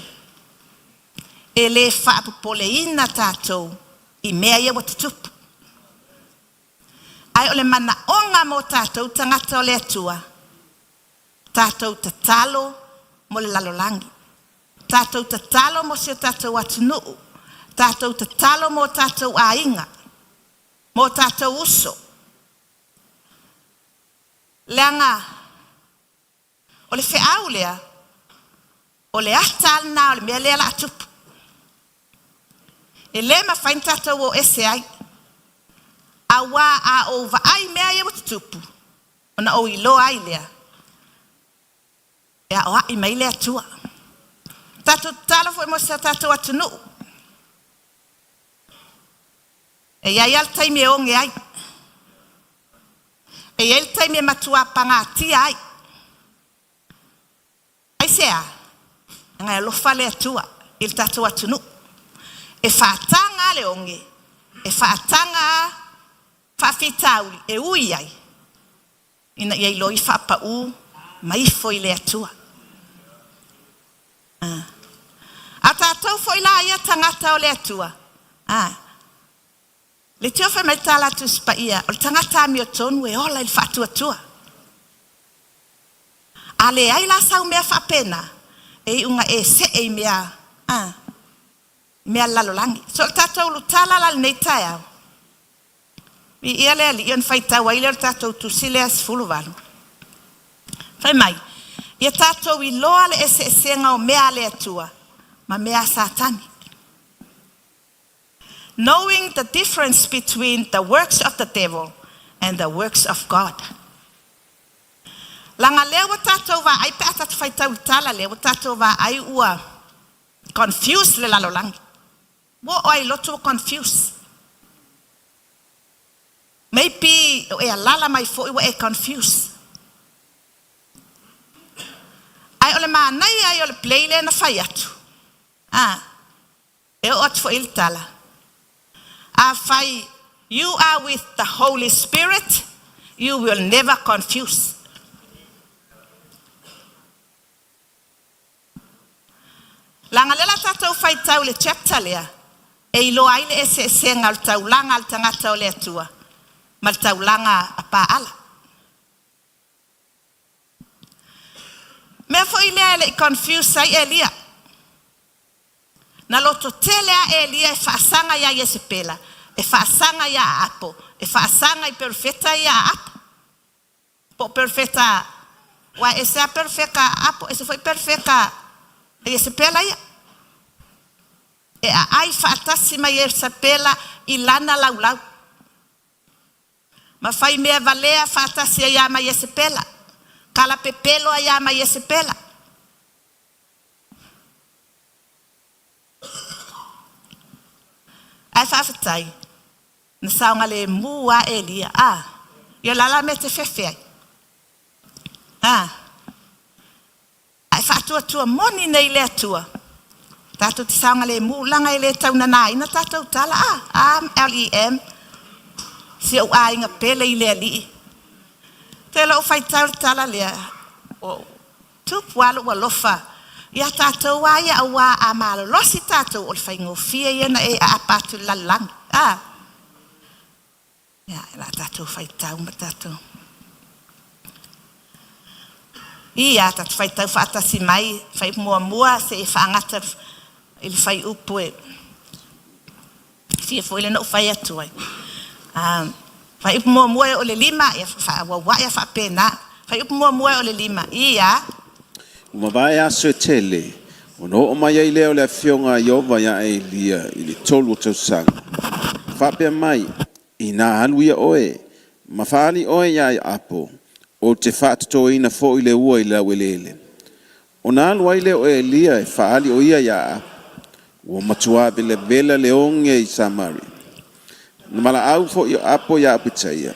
e le faapopoleina tatou i mea ia ua tutupu. Ae o le manaoga mo tatou tagata o le Atua, tatou tatalo mo le lalolagi. Tatou tatalo mo si o tatou atunuu. Tatou tatalo mo o tatou aiga, mo o tatou uso. Leaga o le feau lea, o le ata lava lena o le mea lea o le a tupu. E le mafai ona tatou o ese ai. Auā a ou vaai i mea ia ua tutupu, ona ou iloa ai lea, e aoaʻi mai le Atua. Tatou tatalo foi mo si o tatou atunuu. E i ai lava le taimi e oge ai. E i ai le taimi e matua pagatia ai. Aisea? Leaga e alofa le Atua i le tatou atunuu. E faataga lava le oge, e faataga lava faafitauli e ui ai ina ia iloa faapau ma ifo i le Atua. A tatou foi la ia tagata o le Atua, le tio fai mai tala Tusi Paia, o le tagata amiotonu e ola i le faatuatua. A leai la sau mea faapena, e iuga e see i mea, mea lalolagi. So o le tatou ulutala la lenei taeao, Viia le Alii ona faitau ai lea o le tatou tusi lea 18. Fai mai, ia tatou iloa le eseesega o mea a le Atua ma mea a Satani. Knowing the difference between the works of the devil and the works of God. Leaga lea ua tatou vaai pe a tatou faitau i le tala lea, ua tatou vaai ua confuse le lalolagi. Ua oo lava i lotu ua confuse. Maybe o e alala mai foi ua e confuse. Ae o le manaia ia o le play lea na fai atu, e oo atu foi i le tala. Afai you are with the Holy Spirit, you will never confuse. Leaga lea la tatou faitau i le chapter lea, e iloa ai le eseesega o le taulaga a le tagata o le Atua ma le taulaga a Paala. Mea foi lea e le i confuse ai Elia. Na loto tele a Elia e faasaga ia Iesepela, e faasaga ia Aapo, e faasaga i perofeta ia Aapo. Po o perofeta, aua e ese lava perofeta a Aapo, ese foi perofeta a Iesepela ia. E aai faatasi ma Iesepela i lana laulau. Ma fai mea valea faatasi ai lava ma Iesepela. Kalapepelo ai lava ma Iesepela. Ae faafetai, na saogalemu lava Elia. A, ia o le a la le mea e te fefe ai? A, a e faatuatua moni nei i le Atua, tatou te saogalemu, leaga e le taunanaina tatou tala. A, A, L, E, M, si ou aiga pele i le Alii. Te lou faitau le tala lea, o tupu lava lou alofa ia tatou lava ia, auā a malolosi tatou, o le faigofie ia na e aapa atu i le lalolagi. A, ia, o le a tatou faitau ma tatou. Ia, tatou faitau faatasi mai, fuaiupu muamua seia faagata i le fuaiupu e fia foi lea na ou fai atu ai. Fuaiupu muamua e oo i le 5, ia faaauauai a faapena. Fuaiupu muamua e oo i le 5, ia. Ua mavae aso e tele, ona oo mai ai lea o le afioga a Ieova iā Elia i le 3 o tausaga, faapea mai, Inā alu ia oe, ma faaali oe iā Apo, ou te faatotoina foi le ua i le laueleele. Ona alu ai lea o Elia e faaali o ia iā Apo, ua matuā velavela le oge i Samaria. Na valaau foi o Apo iā Opetaia,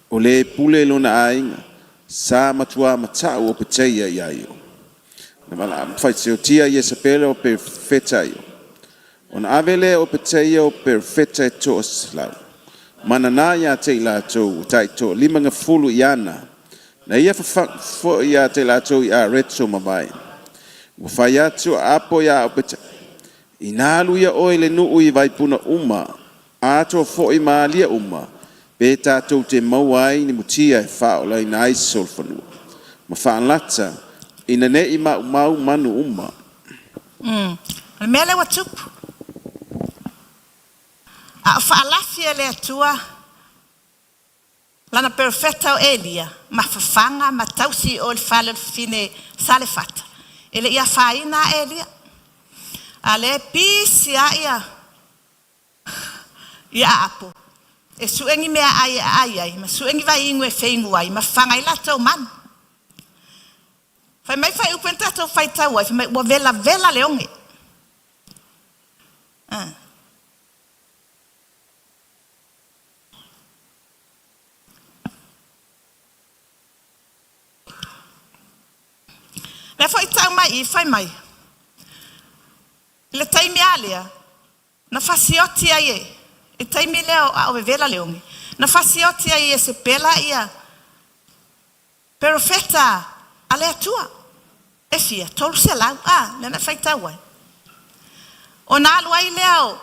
o le pule i lona aiga, sa matuā mataʻu o Opetaia iā ia. Na valaau faitiotia Iesepele o perofeta ia. Ona ave lea o Opetaia o perofeta e 100, mananā iā te i latou ua taitoa-50 i ana, na ia fafagu foi iā te latou i Areto ma vae. Ua fai atu a Apo iā Opetaia, Inā alu ia oe i le nuu i Vaipuna uma, atoa foi ma alia uma, pe tatou te maua ai ni mutia e faaolaina ai solofanua, ma faalata, ina ne i maumau manu uma. O le mea lea ua tupu, a o faalafi e le Atua lana perofeta o Elia ma fafaga ma tausi i o i le fale o le fafine Salefata, e le i afaina a Elia. A lea e pisi lava ia Aapo. E suʻe ni meaʻai e ʻaʻai ai, ma suʻe ni vaiinu e feinu ai, ma fafaga ai latou manu. Fai mai fuaiupu e na tatou faitau ai, fai mai ua velavela le oge. Ah. Lea foi tau mai i fai mai. I le taimi a lea, na fasioti ai e, i taimi lea o a o vevela le oge, na fasioti ai e Iesepela ia perofeta a le Atua. E fia? 300. A, lea na e faitau ai. Ona alu ai lea o,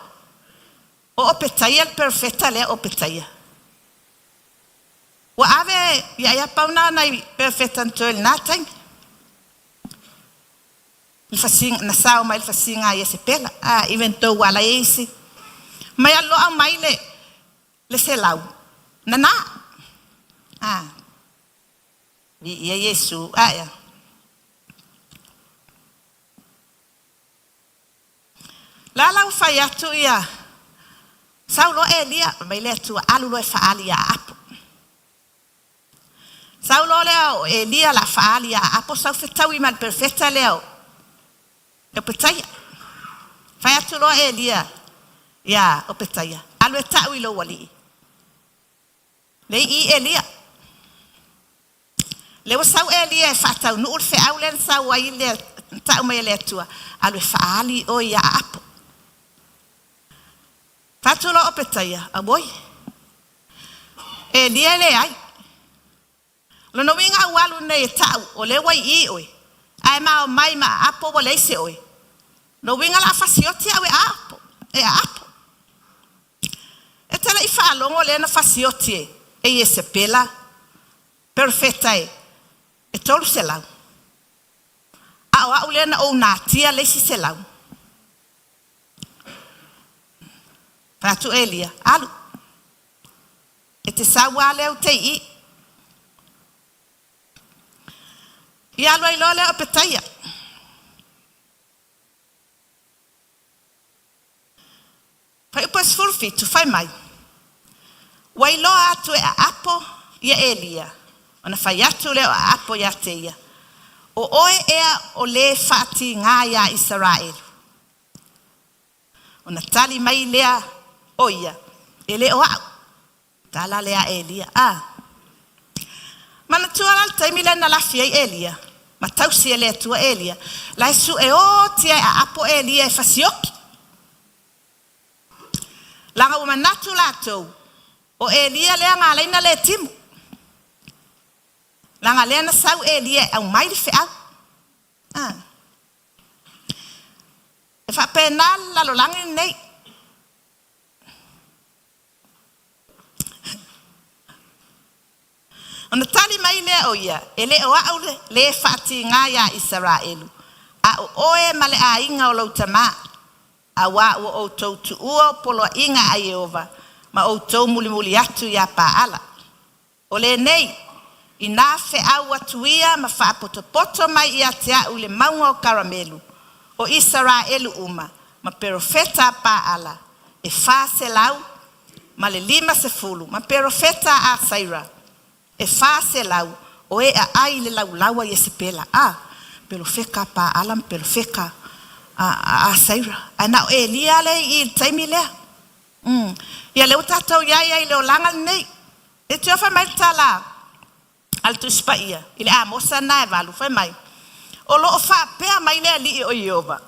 o Opetaia le perofeta lea o Opetaia. Ua ave ia ia pau na nai perofeta na toe i lena taimi. Le fasiga, na sao mai le fasiga a Iesepela. A, even though ua ala ai isi. Mai alu loa aumai le, le selau, nana. A, viia Iesu. A, ea. La la ua fai atu ia, sau loa Elia, fai mai le Atua, alu loa e faaali ia Aapo. Sau loa lea o Elia la faaali ia Aapo, sau fetaui ma le perofeta lea o Opetaia. Fai atu loa Elia ia Opetaia, alu e ta'u i lou alii. Lea i i Elia. Lea ua sau Elia e faataunuu le feau lea na sau ai le na ta'u mai e le Atua, alu e faaali oe ia Aapo. Fai atu loa Opetaia, auoi, Elia e leai. O lona uiga a ua alu nei e ta'u, o lea ua i i oe, ae ma omai ma Aapo ua leai se oe. Lona uiga o le a fasioti au e Aapo, e Aapo. E te le i faalogo lea na fasioti e, e Iesepela, perofeta e, e 300. A o au lea na ou natia le isi selau. Fai atu Elia, alu. E te sau lava lea ou te i i. Ia alu ai loa lea o Petaia. Fuaiupu 17, fai mai, Ua iloa atu e Aapo ia Elia, ona fai atu lea o Aapo ia te ia, O oe ea o lē faatigā iā Isaraelu? Ona tali mai lea o ia, E le o a'u. Tala lea a Elia, A. Manatua la le taimi lea na lafi ai Elia, ma tausi e le Atua Elia, la e suʻe oti e aapo Elia e fasioki. Laga ua manatu latou, o Elia lea na ala ai na le timu. Laga lea na sau Elia e aumai le feau. A. E faapena le lalolagi lenei. Ona tali mai lea o ia, E le o a'u le faatigā iā Isaraelu, a o oe ma le aiga o lou tamā, auā ua outou tuua o poloaiga a Ieova ma outou mulimuli atu iā Paala. O lenei, inā feau atu ia ma faapotopoto mai ia te a'u i le mauga o Karamelu, o Isaraelu uma, ma perofeta a Paala, e 450, ma perofeta a Asaira, e 400, o e aʻai i le laulau a Iesepela, a perofeta a Paala ma perofeta a Asaira. Ae na o Elia lea i i le taimi lea. Ia lea ua tatou i ai ai i le olaga lenei. E tio fai mai le tala a le Tusi Paia i le Amosa lena e 8, fai mai, O lo o faapea mai le Alii o Ieova,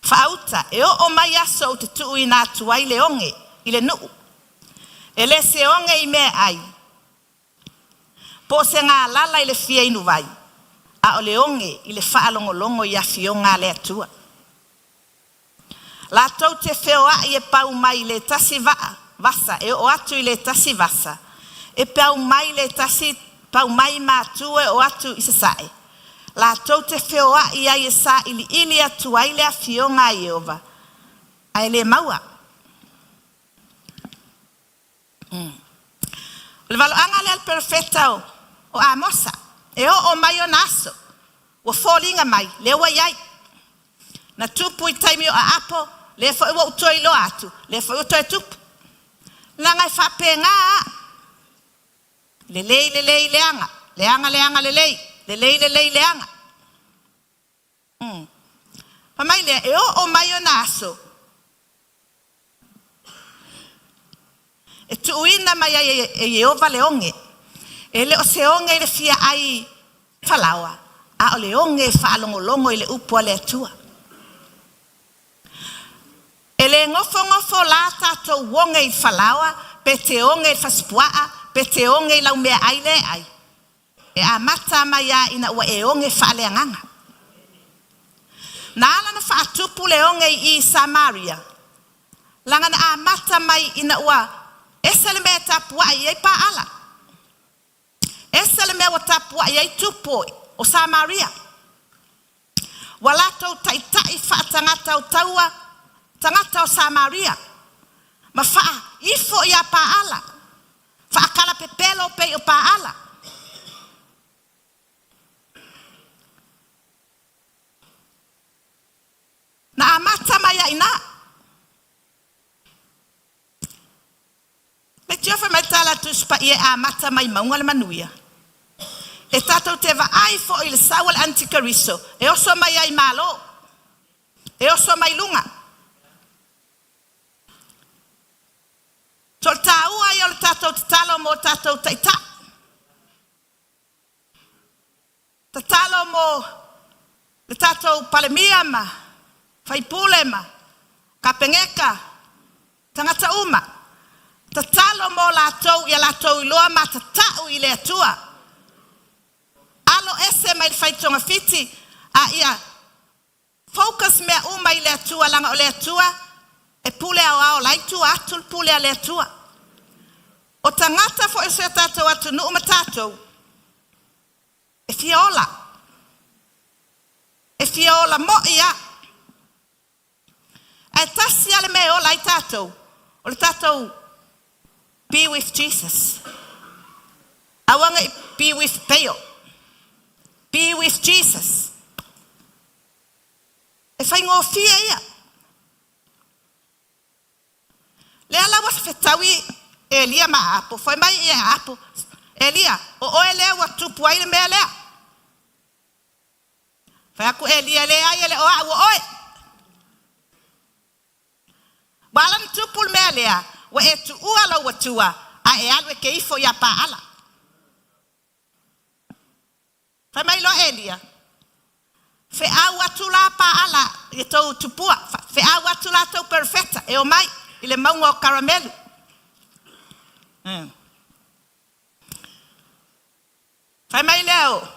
Faauta, e oo mai aso ou te tuuina atu ai le oge i le nuu. E le se oge i mea e ai, po o se galala i le fia inu vai, a o le oge i le faalogologo i afioga a le Atua. Latou te feoai e pau mai i le tasi vaa, vasa, e oo atu i le tasi vasa, e pau mai le tasi, pau mai matua e oo atu i sasae. Latou te feoai ai e sailiili atu ai le afioga a Ieova, ae le maua. O le valoaga lea a le perofeta o, o Amosa, e oo mai ona aso, ua foliga mai, lea ua i ai. Na tupu i taimi o Aapo, Lea foi ua ou toe iloa atu, lea foi ua toe tupu. Leaga e faapena a. Lelei, lelei, leaga. Leaga, leaga, lelei. Lelei, lelei, leaga. Fai mai lea, e oo mai ona aso, e tuuina mai ai e Ieova le oge. E le o se oge i le fia ai falaoa, a o le oge e faalogologo i le upu a le Atua. E le nofonofo la tatou oge i falaoa, pe te oge i fasipuaa, pe te oge i lau meaai lea e ai. E amata mai lava ina ua e oge faaleagaga. Na ala ona faatupu le oge i Samaria, leaga na amata mai ina ua ese le mea e tapuai i ai Paala, ese le mea ua tapuai ai tupu o Samaria. Ua latou taitai faatagata o taua tagata o Samaria, ma faaifo ia Paala, faakalapepelo pei o Paala. Na amata mai ai ina. Leitioa fai mai le tala a le Tusi Paia e amata mai mauga le manuia. E tatou te vaai foi i le sau o le antikeriso e oso mai ai malo, e oso mai luga. So o le taua ia o le tatou tatalo mo tatou taitai. Tatalo mo le tatou Palemia ma faipule ma Kapeneta, tagata uma. Tatalo mo latou ia latou iloa matatau i le Atua. Alo ese mai le fai togafiti a ia focus mea uma i le Atua, leaga o le Atua e pule aoao la i tua atu le pule a le Atua. O tagata foi o si o tatou atunuu ma tatou, e fia ola. E fia ola moi a. Ae tasi lava le mea e ola ai tatou, o le tatou be with Jesus. Aua ne i be with Baal. Be with Jesus. E faigofie ia. Lea la ua fetaui Elia ma Aapo. Fai mai ia Aapo, Elia, o oe lea ua tupu ai le mea lea. Fai atu Elia, leai e le o au o oe. Ua ala ona tupu le mea lea, ua e tuua lou Atua, a e alu e te ifo ia Paala. Fai mai loa Elia, feau atu la Paala i tou tupua, feau atu la tou perofeta e omai i le mauga o Karamelu. Fai mai lea o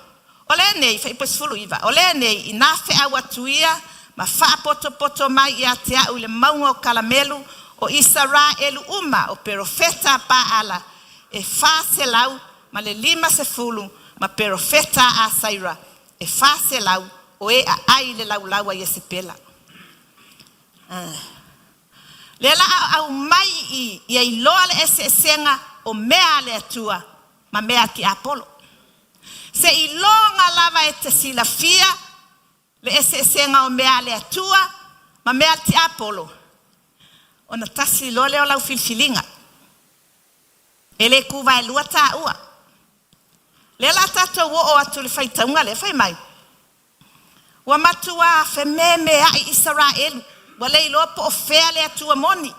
lenei, fuaiupu 19, o lenei ina feau atu ia ma faapotopoto mai ia te au i le mauga o Karamelu o Isaraelu uma o perofeta a Paala e 450 ma perofeta a Asaira e 400 o e aai i le laulau a Iesepela. Lea la a aumai i ia iloa le eseesega o mea a le Atua ma mea a tiapolo. Se iloga lava e te silafia le eseesega o mea a le Atua ma mea a tiapolo, ona tasi loa lea o lau filifiliga. E le tuvaelua taua. Lea la tatou oo atu i le faitauga lea fai mai, ua matua fememeai Isaraelu, ua le iloa po o fea le Atua moni.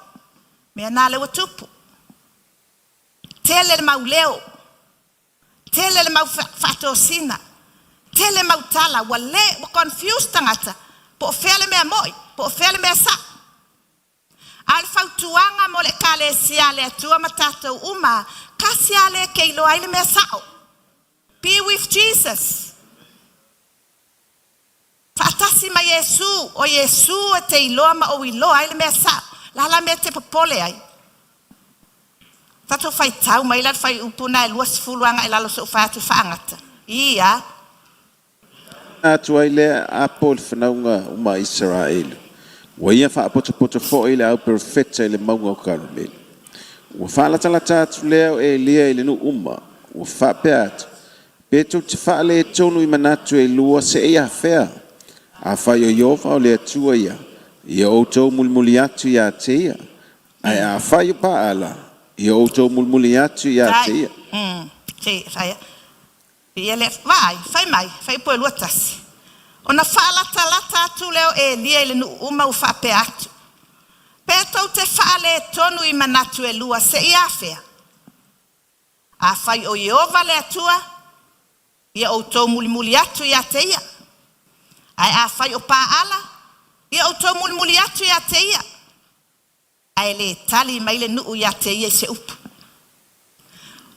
Mea na lea ua tupu. Tele le mau leo, tele le mau faatosina, tele mau tala, ua le ua confuse tagata po o fea le mea moi, po o fea le mea sao. A o le fautuaga mo le Ekalesia a le Atua ma tatou uma, tasi lava le te iloa ai le mea sao. Be with Jesus. Faatasi ma Iesu, o Iesu e te iloa ma ou iloa ai le mea sao. La la mea te popole ai. Tatou faitau mai la le fuaiupu na e 20 agai i lalo se i ou fai atu e faagata. Ia. Atu ai lea Aapo i le fanauga uma a Isaraelu. Ua ia faapotopoto foi le au perofeta i le mauga o Karamelu. Ua faalatalata atu lea o Elia i le nuu uma, ua faapea atu, pe tou te faaletonu i manatu e lua seia afea. Afai o Ieova o le Atua ia, Ia outou mulimuli atu ia te ia. Ae afai o Paala, ia outou mulimuli atu ia te ia. Ia le vaai, fai mai, Fuaiupu 21. Ona faalatalata atu lea o Elia i le nuu uma ua faapea atu, Pe tou te faaletonu i manatu e lua seia afea? Afai o Ieova le Atua, ia outou mulimuli atu ia te ia. Ae afai o Paala, ia outou mulimuli atu ia te ia. Ae le tali mai le nuu ia te ia i se upu.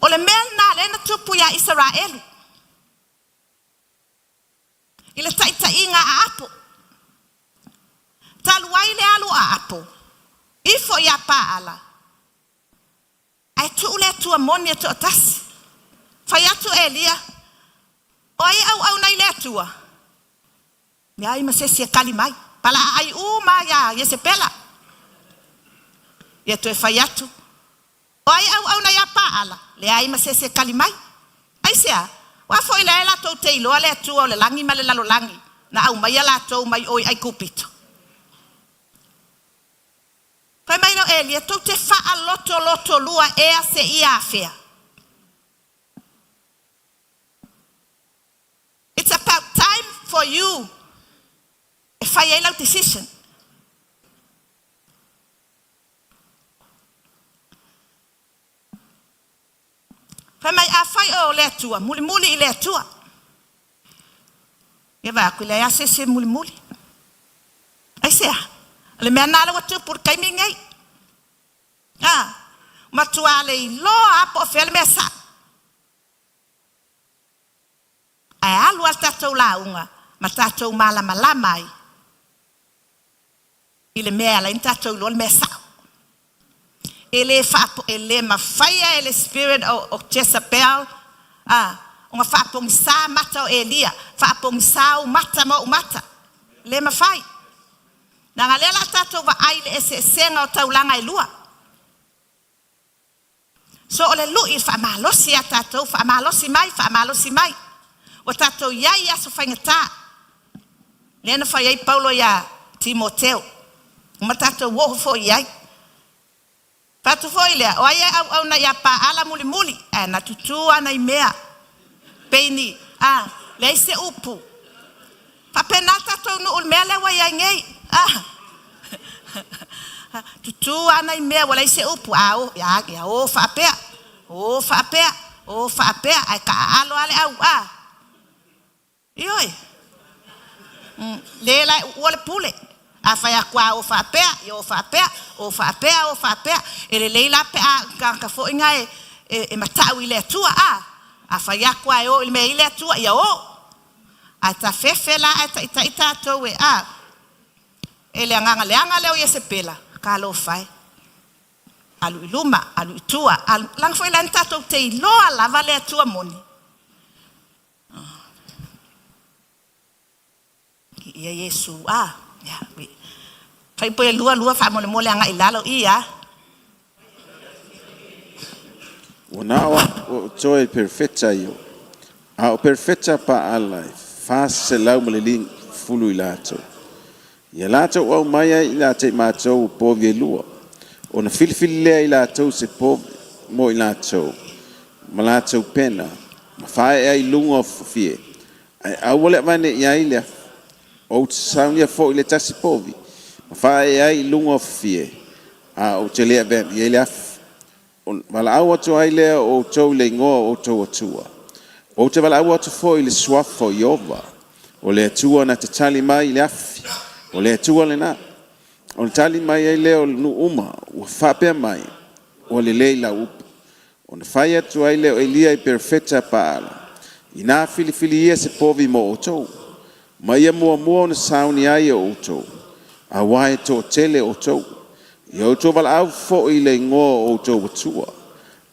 O le mea lena lea na tupu iā Isaraelu i le taitaiga a Aapo. Talu ai le alu o Aapo, ifo iā Paala, ae tuu le Atua moni e toatasi. Fai atu Elia, O ai e auauna i le Atua? Leai ma se isi e tali mai. Palaaai uma lava iā Iesepela. Ia toe fai atu, O ai e auauna iā Paala? Leai ma se isi e tali mai. Aisea? Aua foi lea latou te iloa le Atua o le lagi ma le lalolagi na aumaia latou mai o i Aikupito. Fai mai lea o Elia, Tou te faalotolotolua ea seia afea? It's about time for you e fai ai lau decision. Fai mai, afai o le Atua, mulimuli i le Atua. Ia vaai atu, e leai lava se isi e mulimuli. Aisea? O le mea lena lea ua tupu i le taimi lenei. A, matua le iloa lava po o fea le mea sao. Ae alu lava le tatou lauga ma tatou malamalama ai i le mea e ala ai ona tatou iloa le mea sao. E le faapo, e le mafaia e le spirit o, o Jezebel a, ona faapogisa mata o Elia, faapogisa ou mata ma ou mata. Le mafai. Leaga lea la a tatou vaai i le eseesega o taulaga e lua. So o le lui e faamalosi ia tatou, faamalosi mai, faamalosi mai. Ua tatou i ai i aso faigata. Lea na fai ai Paulo iā Timoteo, ma tatou oo foi i ai. Fai atu foi lea, o ai e auauna iā Paala mulimuli, ae na tutū ana i mea, pei ni, a, leai se upu. Faapena tatou nuu i le mea lea ua i ai nei. A, tutū ana i mea ua leai se upu, a o, a, ia o faapea, o faapea, o faapea, ae taaalo lava le au, a. Ioe. Le la e uua le pule. A fai atu lava o faapea, ia o faapea, o faapea, o faapea. E lelei la pe a tagata foi na e, e, e matau i le Atua, a. A fai atu lava e o i le mea e i ai le Atua, ia o. Ae tafefe la ae taitai tatou e, a. E le agaga leaga lea o Iesepela, talofa e. Alu i luma, alu i tua, alu, leaga foi la na tatou te iloa lava le Atua moni. Ia Iesu, a, ia, fai pe lua lua faamolemole agai i lalo i, a. Ua na o o toe perofeta io, a o perofeta Paala e 450 i latou. Ia latou aumai ai ia te i matou o povi e lua, ona filifili lea i latou se povi mo i latou, ma latou pena, ma faaee ai i luga o fafie, ae aua le avane i ai le afi. Ou te saunia foi le tasi povi, ma faaee ai i luga o fafie, a ou te le aveane i ai le afi. Ona valaau atu ai lea o outou i le igoa o outou Atua. Ou te valaau atu foi i le suafa o Ieova, o le Atua na te tali mai i le afi, o le Atua lena. Ona tali mai ai lea o nuu uma, ua faapea mai, Ua lelei lau upu. Ona fai atu ai lea o Elia i perofeta a Paala, Inā filifili ia se povi mo outou, ma ia muamua ona sauni ai e outou, aua e toatele outou. Ia outou valaau foi i le igoa o outou Atua,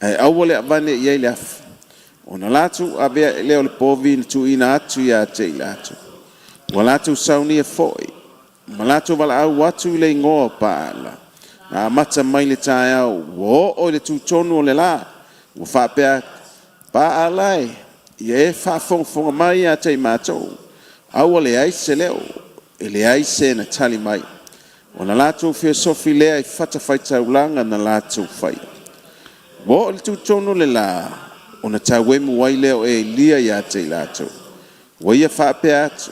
ae aua le avane i ai le afi. Ona latou ave lea o le povi na tuuina atu ia te i latou. Ua latou saunia foi, ma latou valaau atu i le igoa o Paala. Na amata mai le taeao, ua oo i le tutonu o le lā, ua faapea atu, Paala e, ia e faafogafoga mai ia te i matou. Aua leai se leo, e leai se na tali mai. Ona latou feosofi lea i fatafaitaulaga na latou faia. Ua oo i le tutonu o le lā, ona tauemu ai lea o Elia ia te i latou. Ua ia faapea atu,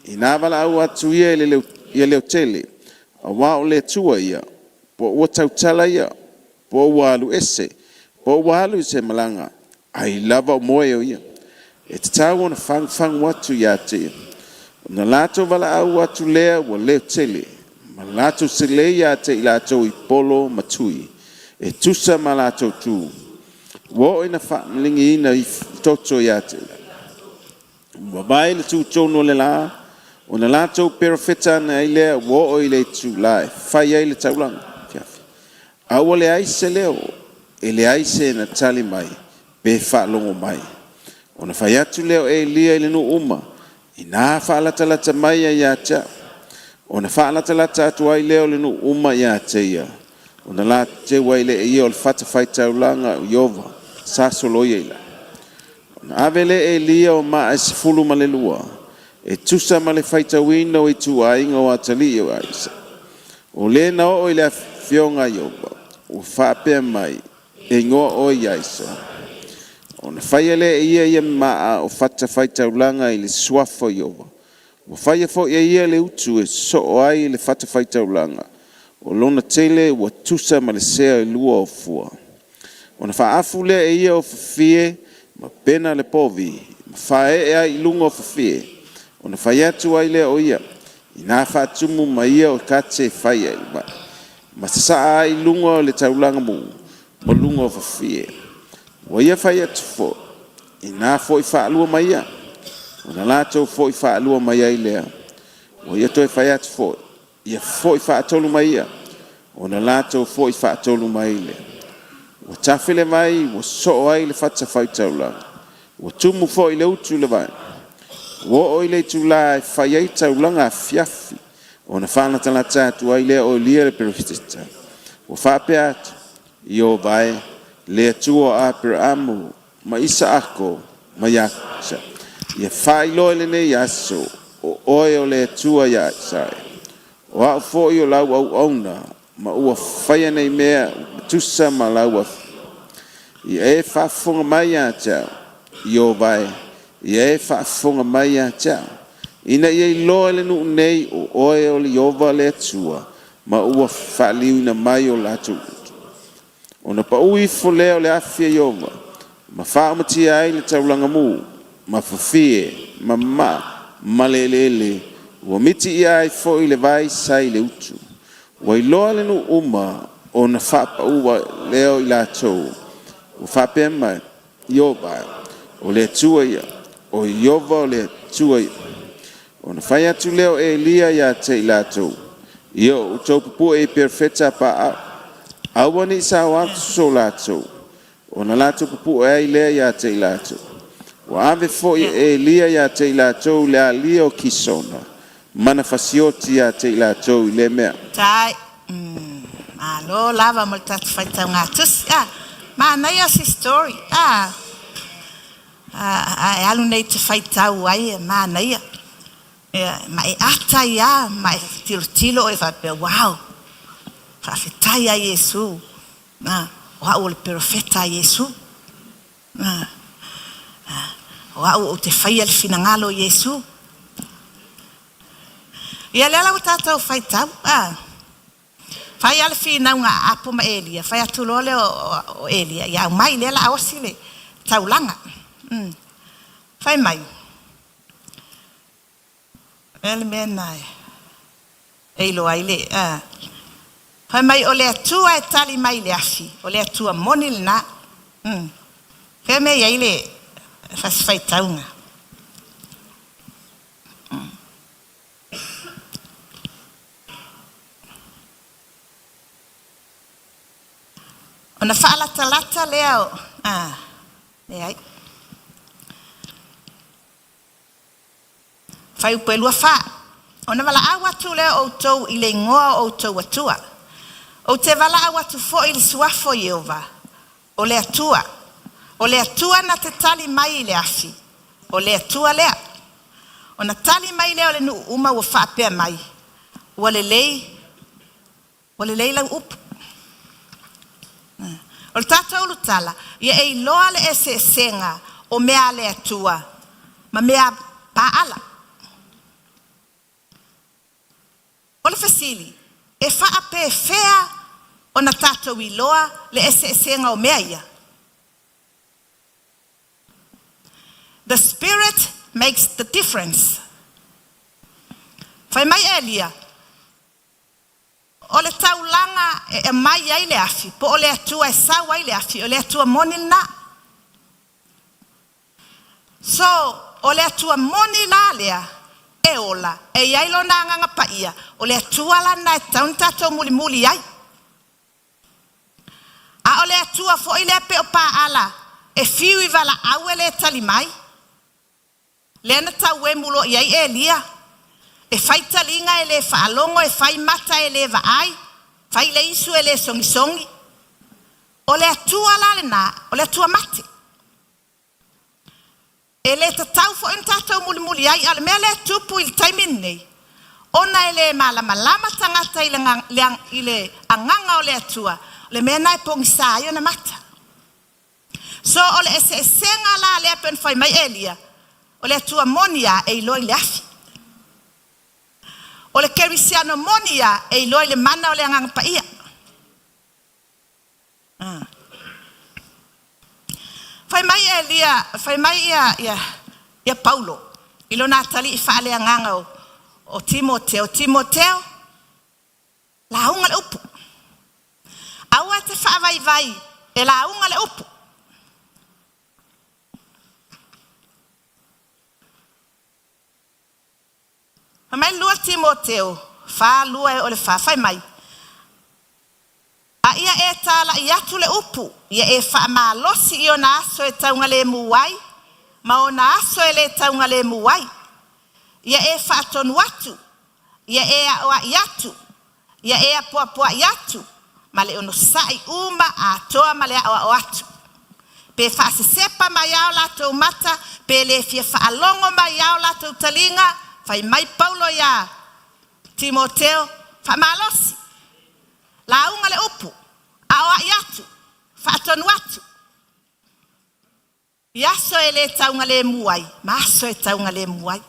Inā valaau atu ia i le ia leotele, auā o le Atua ia, po ua tautala ia, po ua alu ese, po ua alu i se malaga, ai lava o moe o ia. E tatau ona fagufagu atu ia te ia. Ona latou valaau atu lea ua leotele, ma latou selei ia te i latou i polo ma tui, e tusa ma latou tu. Ua oo ina faamaligiina toto ia te ia. Ua vae le tutonu o le lā, ona latou perofeta ane ai lea ua oo i le itulā e fai ai le taulaga afiafi. A ua leai se leo, e leai se na tali mai pe faalogo mai. Ona fai atu lea o Elia i le nuu uma, Inā faalatalata mai ia ia te au. Ona faalatalata atu ai lea o le nuu uma ia te ia, ona latou ai lea e ia o le fatafaitaulaga o Ieova, sa soloia i lalo. Ona ave lea e Elia o maa e 12, e tusa ma le faitauina o ituaiga o atalii o Aisa. O le na oo i le afioga a Ieova, ua faapea mai, E igoa oe ia Aisa. Ona faia lea e ia ia maa o fatafaitaulaga i le suafa o Ieova. Ua faia foi e ia le utu e soo ai le fatafaitaulaga, o lona tele ua tusa ma le sea e lua o fua. Ona faaafu lea e ia o fafie ma pena le povi, ma faaee ai i luga o fafie, ona fai atu ai lea o ia, Inā faatumu mai ia o kate e fai ai le vai, ma sasaa ai i luga o le taulaga mu ma luga o fafie. Ua ia fai atu foi, Inā foi faalua mai ia, ona latou foi faalua mai ai lea. Ua ia toe fai atu foi, Ia foi faatolu mai ia, ona latou foi faatolu mai lea. Ua tafe le vai, ua soo ai le fatafaitaulaga, ua tumu foi le utu i le vai. Ua oo i le itulā e fai ai taulaga afiafi, ona faalatalata atu ai lea o Elia le perofeta, ua faapea atu, Ieova e, le Atua o Aperaamu ma Isaako ma Iakopo, ia faailoa i lenei aso, o Oe o le Atua ia Isaraelu. O au foi o lau auauna, ma ua faia nei mea ua tusa ma lau afio. Ia e faafofoga mai ia te au, Ieova e, ia e faafofoga mai ia te au, ina ia iloa e le nuu nei o Oe o le Ieova le Atua, ma ua faaliuina mai o latou utu. Ona pau ifo lea o le afi a Ieova, ma faaumatia ai le taulaga mu, ma fafie, ma maa, ma le eleele, ua miti ia ai foi le vai sa i le utu. Ua iloa le nuu uma ona faapaua lea o i latou, ua faapea mai, Ieova, o le Atua ia, o Ieova o le Atua ia. Ona fai atu lea o Elia ia te i latou, Ia outou pupue i perofeta a Paao, aua ne i sao atu so latou, ona latou pupue ai lea ia te i latou. Ua ave foi e Elia ia te i latou le alia o Kisona, ma na fasioti ia te i latou i lea mea. Tai. Malo lava mo le tatou faitauga tusi. Ah, manaia se story. Ah, ah, e alu nei te faitau ai e manaia. Ia, ma e ata ai lava ma e tilotilo oe faapea, wow, faafetai ia Iesu, a, o au o le perofeta a Iesu. A, a, o au ou te faia le finagalo o Iesu. Ia, lea la ua tatou faitau, a, fai lava le finauga a Apo ma Elia, fai atu loa lea o Elia, ia aumai lea o le a osi le taulaga. Fai mai, o le a le mea lena e iloa ai le, a, fai mai o le Atua e tali mai i le afi, o le Atua moni lena. Fea mea e i ai le fasi faitauga? Ona faalatalata lea o, a, leai. Fuaiupu e 24. Ona valaau atu lea o outou i le igoa o outou Atua. Ou te valaau atu foi i le suafa o Ieova, o le Atua, o le Atua na te tali mai i le afi, o le Atua lea. Ona tali mai lea o le nuu uma ua faapea mai, Ua lelei. Ua lelei lau upu. O le tatou ulutala, ia e iloa le eseesega o mea a le Atua ma mea paala. O le fesili, e faapefea ona tatou iloa le eseesega o mea ia? The Spirit makes the difference. Fai mai Elia, o le taulaga e aumai ai le afi, po o le Atua e sau ai le afi, o le Atua moni lena. So, o le Atua moni la lea e ola, e i ai lona agaga paia, o le Atua la lena e tatau ona tatou mulimuli ai. A o le Atua foi lea pei o paala e fiu i valaau e le tali mai, lea na tauemu loa i ai Elia, e fai taliga e le faalogo, e fai mata e le vaai, fai le isu e le sogisogi. O le Atua la lena, o le Atua mate. E le tatau foi ona tatou mulimuli ai, a o le mea lea e tupu i le taimi lenei, ona e le malamalama tagata i le agaga o le Atua, o le mea lena e pogisa ai ona mata. So o le eseesega la lea pei ona fai mai Elia, o le Atua moni lava e iloa i le afi. O le kerisiano moni lava e iloa i le mana o le Agaga Paia. Fai mai Elia, fai mai ia, ia, ia Paulo i lona atalii faaleagaga o, o Timoteo, Timoteo, lauga le upu. Aua e te faavaivai e lauga le upu. Fai mai 2 Timoteo 4, 2 e oo i le 4, fai mai, A ia e talai atu le upu, ia e faamalosi i ona aso e taugalemu ai, ma ona aso e le taugalemu ai. Ia e faatonu atu, ia e aoai atu, ia e apoapoai atu, ma le onosai uma atoa ma le aoao atu. Pe faasesepa mai lava o latou mata, pe le fia faalogo mai lava o latou taliga, fai mai Paulo iā Timoteo, faamalosi, lauga le upu, aoai atu, faatonu atu. I aso e le taugalemu ai, ma aso e taugalemu ai.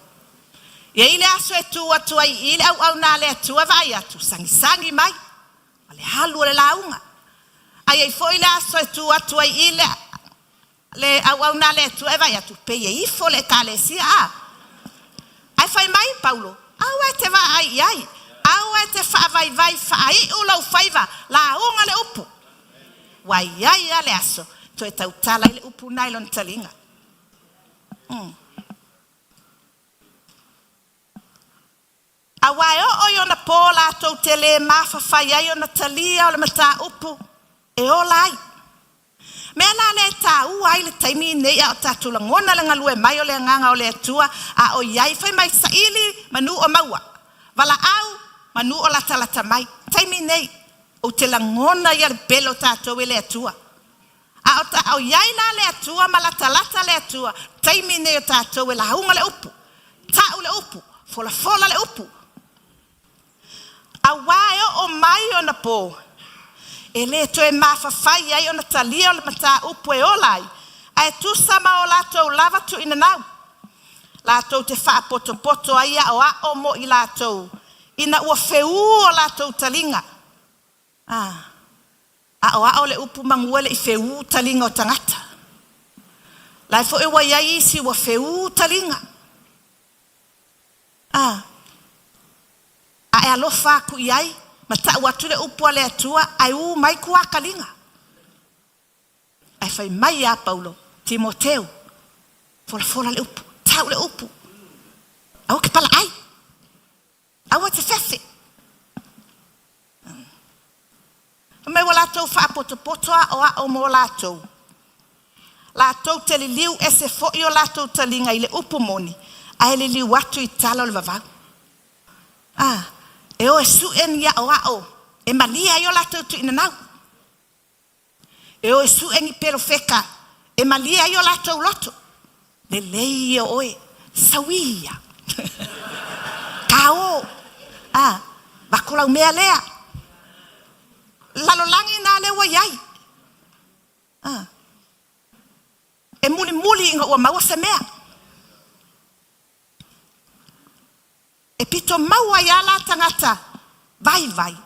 E i ai le aso e tu atu ai i i le auauna a le Atua e vaai atu, sagisagi mai, ma le alu o le lauga. Ae i ai foi le aso e tu atu ai i i le, le auauna a le Atua e vaai atu, pei e ifo le ekalesia, a. Ae fai mai Paulo, aua e te vaai i ai, aua e te faavaivai, faaiu lou faiva, lauga le upu. Ua i ai lava le aso, toe tautala ai le upu lena i lona taliga. Mm. Aua e oo i ona pō latou te lē mafafai ai ona talia o le mataupu e ola ai. Mea la lea e taua ai le taimi lenei a o tatou lagona le galue mai o le Agaga o le Atua a o i ai, fai mai, saili manu o maua, valaau manu o latalata mai. Taimi nei, ou te lagona ia le pele o tatou e le Atua. A o, a o i ai la le Atua ma latalata le Atua, taimi nei o tatou e lauga le upu, tau le upu, folafola le upu. Auā e oo mai ona pō, e le toe mafafai ai ona talia o le mataupu e ola ai, ae tusa ma o latou lava tuuinanau. Latou te faapotopoto ai aoao mo i latou, ina ua feū o latou taliga. A, aoao le upu manu e le i feū taliga o tagata. La e foi ua i ai isi ua feū taliga. A, a e alofa atu i ai, ma tau atu le upu a le Atua, ae ū mai kuakaliga. Ae fai mai ia Paulo, Timoteo, folafola le upu, tau le upu, aua ke palaai, aua te fefe. Fai mai ua latou faapotopoto aoao mo latou. Latou te liliu ese foi o latou taliga i le upu moni, ae liliu atu i tala o le vavau. A, e o e suʻe ni aʻoaʻo e malie ai o latou tuinanau. E o e suʻe ni pelofeka e malie ai o latou loto. Lelei ia oe, sauia. Kāō. A, vako lau mea lea. Lalolagi na lea ua i ai. A. E mulimuli ina ua maua se mea. E pito maua ai lava la tagata vaivai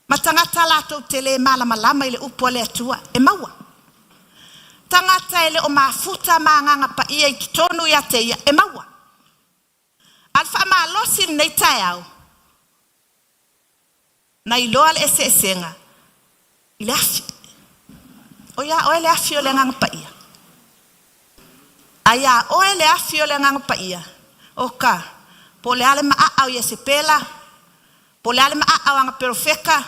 ma tagata latou te le malamalama i le upu a le Atua e maua. Tagata e le o mafuta ma agaga paia i totonu ia te ia e maua. A o le faamalosi i lenei taeao, na iloa le eseesega i le afi. O ia oe le afi o le Agaga Paia. A ia oe le afi o le Agaga Paia, oka, po o le a le maaa o Iesepela, po o le a le maaa o aga perofeta,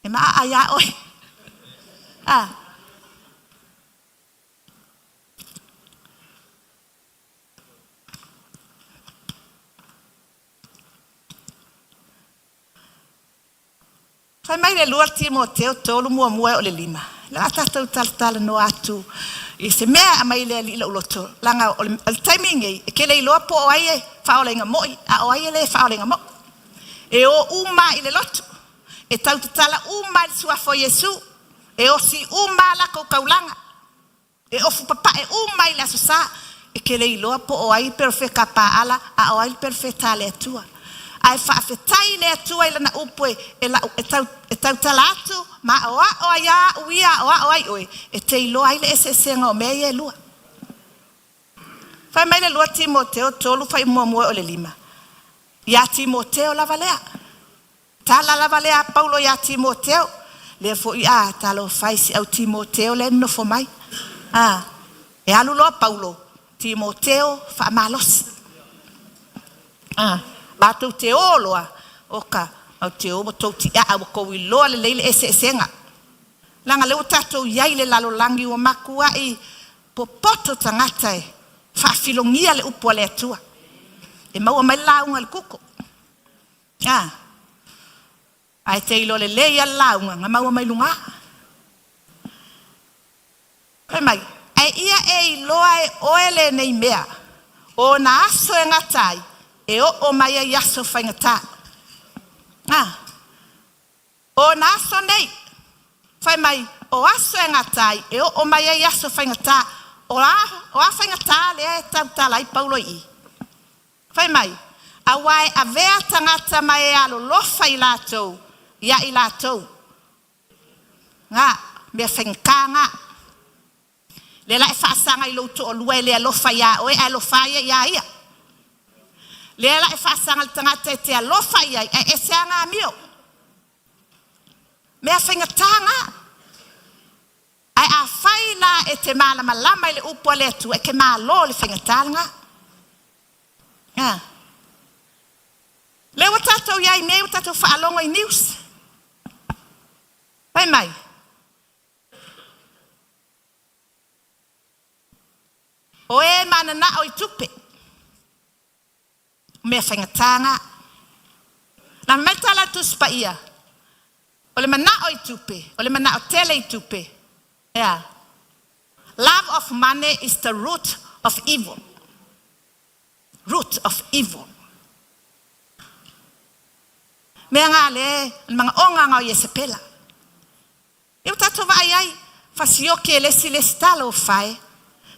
e maaa ia oe. A. Fai mai le 2 Timoteo 3 muamua e oo i le 5. Le a tatou talatalanoa atu i se mea e aumai e le Alii i lou loto, leaga o le taimi lenei e te le iloa po o ai e faaolaina moi a o ai e le faaolaina moi. E o uma lava i le lotu, e tautatala uma lava i le suafa o Iesu, e osi uma lava latou taulaga. E ofu papae uma i le Aso Sa. E te le iloa po o ai le perofeta a Paala a o ai le perofeta a le Atua. Ae faafetai i le Atua i Lana upu e, e, lau, e, tau, e tautala atu ma aoao ai lava au ia aoao ai oe, e te iloa ai le eseesega o mea ia e lua. Fai mai le 2 Timoteo 3 fai muamua o le 5. Ia Timoteo lava lea. Tala lava lea a Paulo iā Timoteo, lea foi a, talofa e i si au Timoteo lea e nonofo mai. A, e alu loa Paulo, Timoteo faamalosi. A, matou te o loa, oka, matou te o ua tou tiaa ua tou iloa lelei le eseesega. Leaga lea ua tatou i ai i le lalolagi ua matuai popoto tagata e faafilogia le upu a le Atua. E maua mai le lauga i le kuko. A, ae te iloa lelei lava le lauga na maua mai luga. Fai mai, ae ia e iloa e oe lenei mea, o na aso e gata ai, e oo mai ai aso faigata. A, o na aso nei, fai mai, o aso e gata ai, e oo mai ai aso faigata. O a, o a faigata lea e tautala ai Paulo i i? Fai mai, Auā e avea tagata ma e alolofa i latou, iā i latou, ngā, mea faigata ngā. Lea la e faasaga i lou toalua e le alofa iā oe ae alofa ia iā ia. Lea la e faasaga i le tagata e te alofa i ai ae ese lava amio. Mea faigata ngā. Ae afai la e te malamalama i le upu a le Atua, e te malo i le faigata lena. A. Lea ua tatou i ai nei, ua tatou faalogo i news. Fai mai, o e mananao i tupe, mea faigata na. Na mai tala a le Tusi Paia, o le manao i tupe, o le manao tele i tupe. Ea. Love of money is the root of evil. Root of evil. Mea ngā le, le manaoga ngā o Iesepela. Ia ua tatou vaai ai, fasioki e le isi le isi talofa e.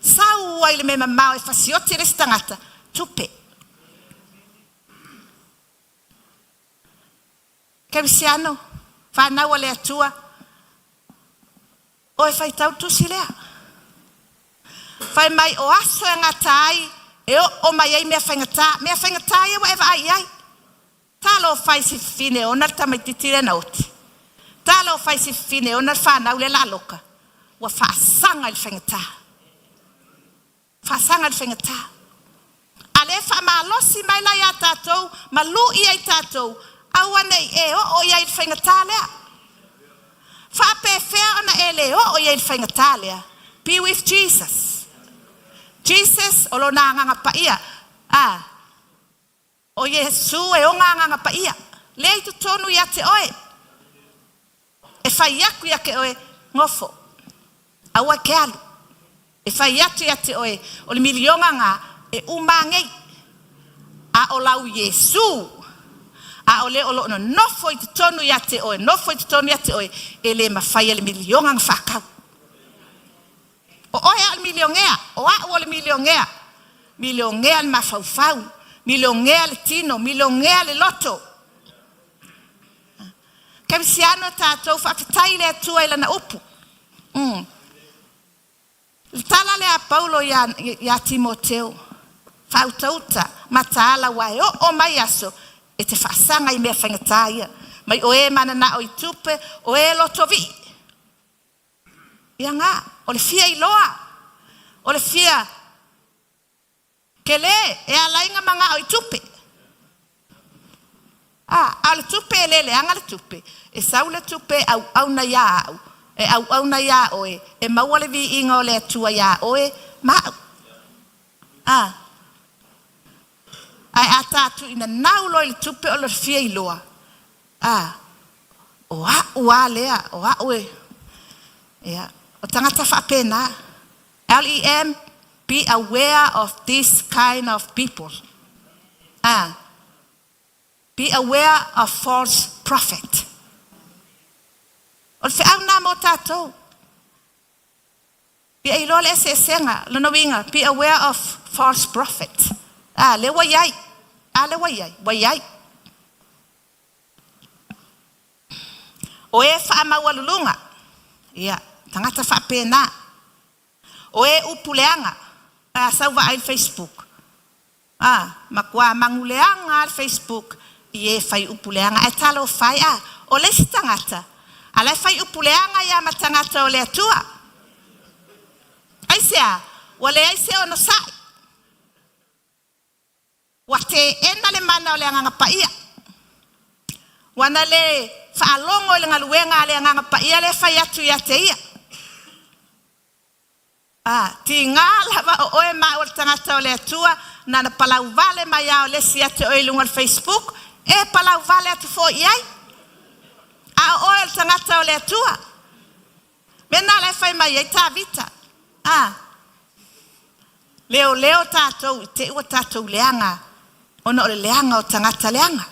Sau ai le mea mamao e fasioti e le isi tagata, tupe. Kerisiano, fanau a le Atua, oe faitau le tusi lea. Fai mai o aso e gata ai, e oo mai ai mea faigata, mea faigata ia ua e vaai i ai. Talofa i si fafine e ona le tamaititi lea na oti. Talofa i si fafine e ona le fanau lea laaloka. Ua faasaga i le faigata. Faasaga i le faigata. A lea e faamalosi mai la iā tatou ma lu'i ai tatou, aua ne i e oo i ai i le faigata lea. Faapefea ona e le oo i ai i le faigata lea? Be with Jesus. Jesus o lona agaga paia. A. O Iesu e ona Agaga Paia, lea i totonu ia te oe, e fai atu ia te oe, Nofo, aua e te alu. E fai atu ia te oe, o le miliona na, e uma nei. A o lau Iesu. A o le o loo nonofo i totonu ia te oe, nofo i totonu ia te oe, e le mafai e le miliona ona faatau. O oe lava o le milionea, o au o le milionea. Milionea le mafaufau, milionea le tino, milionea le loto. Kerisiano tatou, faafetai i le Atua i Lana upu. Le tala lea a Paulo ia Timoteo, faautauta, mataala aua e oo mai aso e te faasaga i mea faigata ia. Mai o e mananao i tupe, o e lotovii. Ia na, o le fia iloa, o le fia tele e ala ai ona manao i tupe. A o le tupe e le leaga le tupe, e sau le tupe e auauna ia au, e auauna ia oe, e maua le viiga o le Atua ia oe ma au. Ae a ta tuuinanau loa i le tupe o le fia iloa, o au a lea, o au e, ia, o tagata faapena. LEM, be aware of this kind of people. Be aware of false prophet. O le feau lena mo tatou. Ia iloa le eseesega, lona uiga, be aware of false prophet. Lea ua i ai. Lea ua i ai, ua i ai. O e faamaualuluga, ia, tagata faapena. O e upu leaga, sau vaai le Facebook. Matua manuleaga lava le Facebook i e fai upu leaga. Ae talofa e, o le isi tagata, a la e fai upu leaga ia ma tagata o le Atua. Aisea, ua leai se onosai. Ua teena le mana o le Agaga Paia. Ua na le faalogo i le galuega a le Agaga Paia lea e fai atu ia te ia. Tiga lava o oe ma au o le tagata o le Atua, na na palauvale mai a o le isi ia te oe i luga o le Facebook, e palauvale atu foi i ai. A o oe o le tagata o le Atua. Mea na la e fai mai ai Tavita. Leo leo tatou i te ua tatou leaga, ona o le leaga o tagata leaga.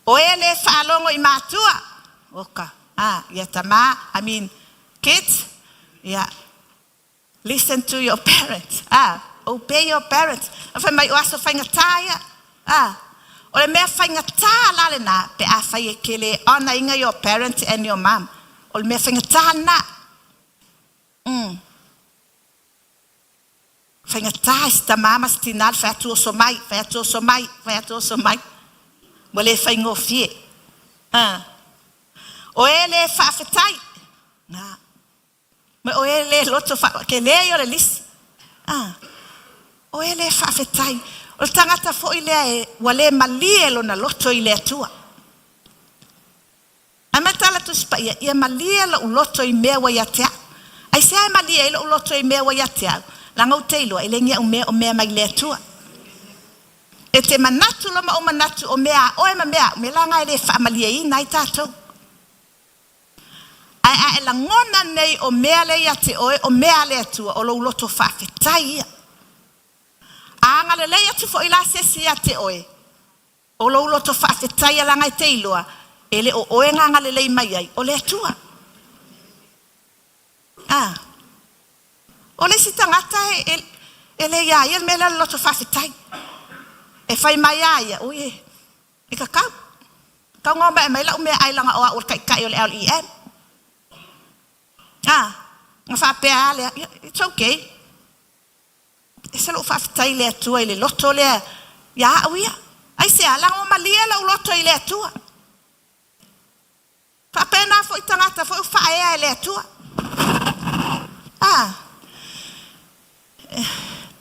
O e le faalogo i matua, oka, ia tama, I mean, kids, yeah, listen to your parents, obey your parents. A fai mai o aso faigata ia, o le mea faigata la lena, pe a fai e ke le ona inga your parents and your mom. O le mea faigata lena. Faigata i si tama ma si tina le fai atu oso mai, fai atu oso mai, fai atu oso mai. Ua le faigofie. O e le faafetai. Ma o e le loto ke le o le lisi. O e le faafetai. O le tagata foi lea e ua le malie lona loto i le Atua. Ae mai tala Tusi Paia, ia malie lou loto i mea ua ia te au. Aisea e malie ai lou loto i mea ua ia te au? Leaga ou te iloa e le ni au mea o mea mai le Atua. E te manatu lo ma ou manatu o mea a oe ma mea au, mea la e le faamalieina ai tatou. Ae a e lagona nei o mea le ia te oe o mea a le Atua, o lou loto faafetai ia. A agalelei atu foi la se isi ia te oe, o lou loto faafetai ia leaga e te iloa, e le o oe na agalelei mai ai, o le Atua. O le isi tagata e le ia ia le mea lea o le loto faafetai. E fai mai a ia, ui e kakau. Kau ngau mai mai lau mea ai langa o au o le taitai o le LEM. Nga faapea a lea, it's okay. E se lou faafetai i le Atua i le loto lea ia au ia. Aisea, leaga ua malie lou loto i le Atua. Faapena foi tagata foi ua faaea e le Atua.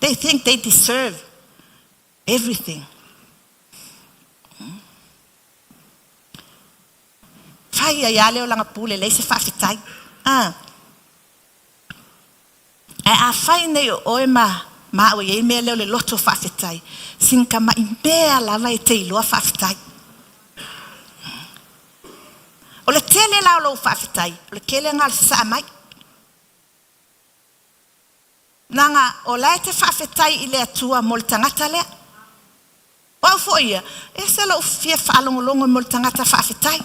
They think they deserve everything. Fai ai a lea o lana pule leai se faafetai. Ae a fai nei o oe ma au e iai mea lea o le loto faafetai, sina tama'i mea lava e te iloa faafetai. O le tele la o lou faafetai, o le tele lena o le sasaa mai. Leaga o la e te faafetai i le Atua mo le tagata lea. O au foi ia, e ese lou fia faalogologo mo le tagata faafetai.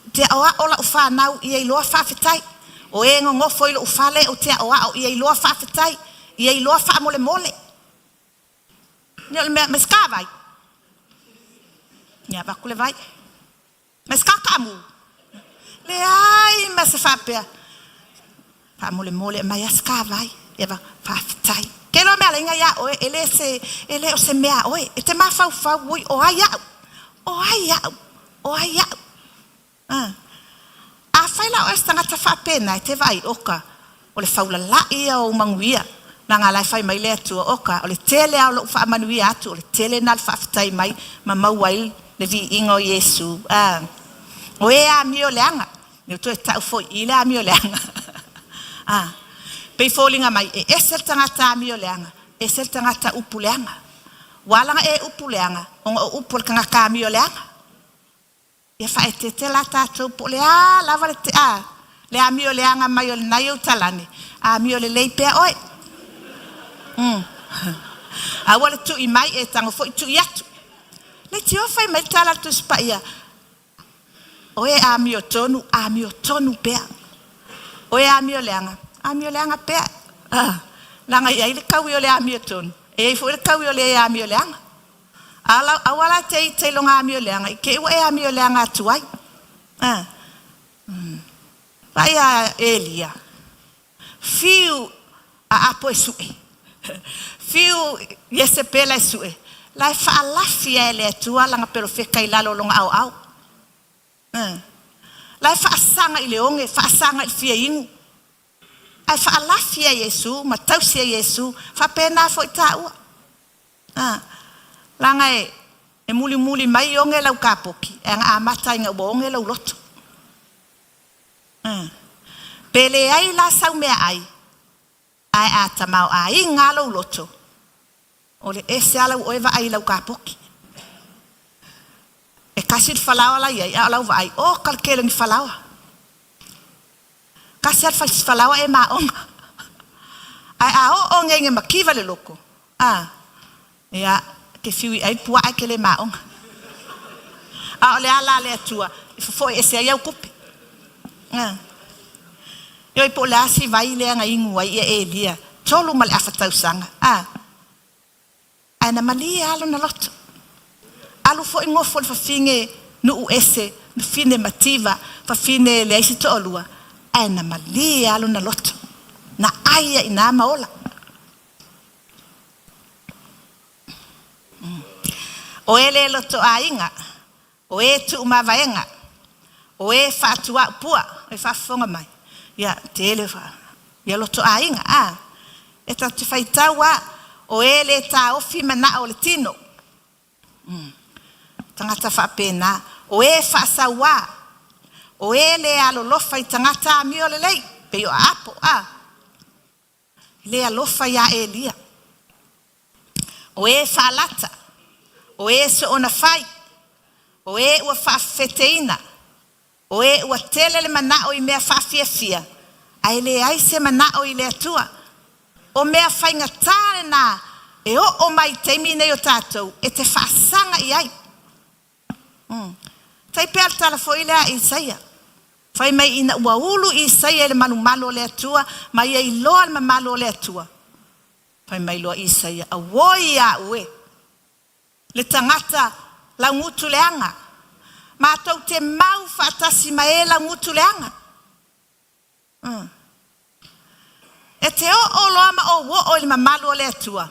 Ou te aoao lau fanau ia iloa faafetai. O e nonofo i lou fale ou te aoao ia iloa faafetai, ia iloa faamolemole. Ia o le mea, ma se vai. Ia avatu le vai. Ma se taamu. Leai ma se faapea. Faamolemole aumai lava se vai. Ia faafetai. Ke loa mea lainga ia oe, e le se, e le o se mea oe. E te mafaufau ui o ai au. O ai au. O ai au. Ah. Afai la o e se tagata faapena e te vaai oka o le faulala'i ia o ou manuia leaga la e fai mai le Atua oka o le tele lava o lou faamanuia atu o le tele lena o le faafetai mai ma maua ai le viiga o Iesu. Ah. O e amio leaga e toe tau foi i le amio leaga. Ah. Pei foliga mai e ese le tagata amio leaga, ese le tagata upu leaga. Ua ala ona e upu leaga ona o upu a le tagata amio leaga. Ia faaeteete la tatou po o le a lava le te, a, le amio leaga mai o lenai ou talane, amio lelei pea oe. Aua le tui mai e tago foi tui atu. Leitioa fai mai le tala a le Tusi Paia, o e amio tonu, amio tonu pea. O e amio leaga, amio leaga pea. Ah, leaga e i ai le taui o le amio tonu, e i ai foi le taui o le amio leaga. Aua la te ita i loga amio leaga, i te i ua e amio leaga atu ai. Ah. Vaai a Elia, fiu a apo e su'e, fiu Iesepela e su'e, la e faalafi ai e le Atua lana perofeta i lalo o lona aoao. La e faasaga i le oge, faasaga i le fia inu, ae faalafi ai e Iesu ma tausi e Iesu, faapena foi taua. Leaga e mulimuli mai oge lau kapoki, e aga amata ina ua oge lou loto. Pe leai la sau meaai, ae a tamaoaiga lou loto, o le ese lava lau oe vaai i lau kapoki. E tasi le falaoa la e i ai, a o lau vaai, oka le tele o ni falaoa. Tasi lava le falaoa e maoga. Ae a oo nei ina mativa le loto, ia, te fiu i ai le puaa e te le maoga. A o le ala a le Atua, e fofoe ese ai au tupe. Ioe po o le a si vai lea na inu ai ia Elia, 3 1/2 tausaga. Ae na malie lava lona loto. Alu foi nofo le fafine nuu ese, fafine mativa, fafine leai se toalua, ae na malie lava lona loto. Na ai ai i ma ola. O e le loto aiga, o e tuumavaega, o e faatuaupua, e faafofoga mai. Ia, tele fa, ia loto aiga, e tatou te faitau a, o e le taofi manao o le tino. Tagata faapena, o e faasauā, o e le alolofa i tagata amio lelei, pei o Aapo, le alofa iā Elia. O e faalata, o e soona fai, o e ua faafefeteina, o e ua tele le manao i mea faafiafia, ae leai se manao i le Atua. O mea faigatā lenā, e oo mai i taimi nei o tatou, e te faasaga i ai. Tai pea le tala foi lea a Isaia. Fai mai ina ua ulu Isaia i le malumalu o le Atua, ma ia iloa le mamalu o le Atua. Fai mai loa Isaia, auoi ia ue, le tagata laugutu leaga. Matou te mau faatasi ma e laugutu leaga. E te oo loa ma ou oo i le mamalu o le Atua,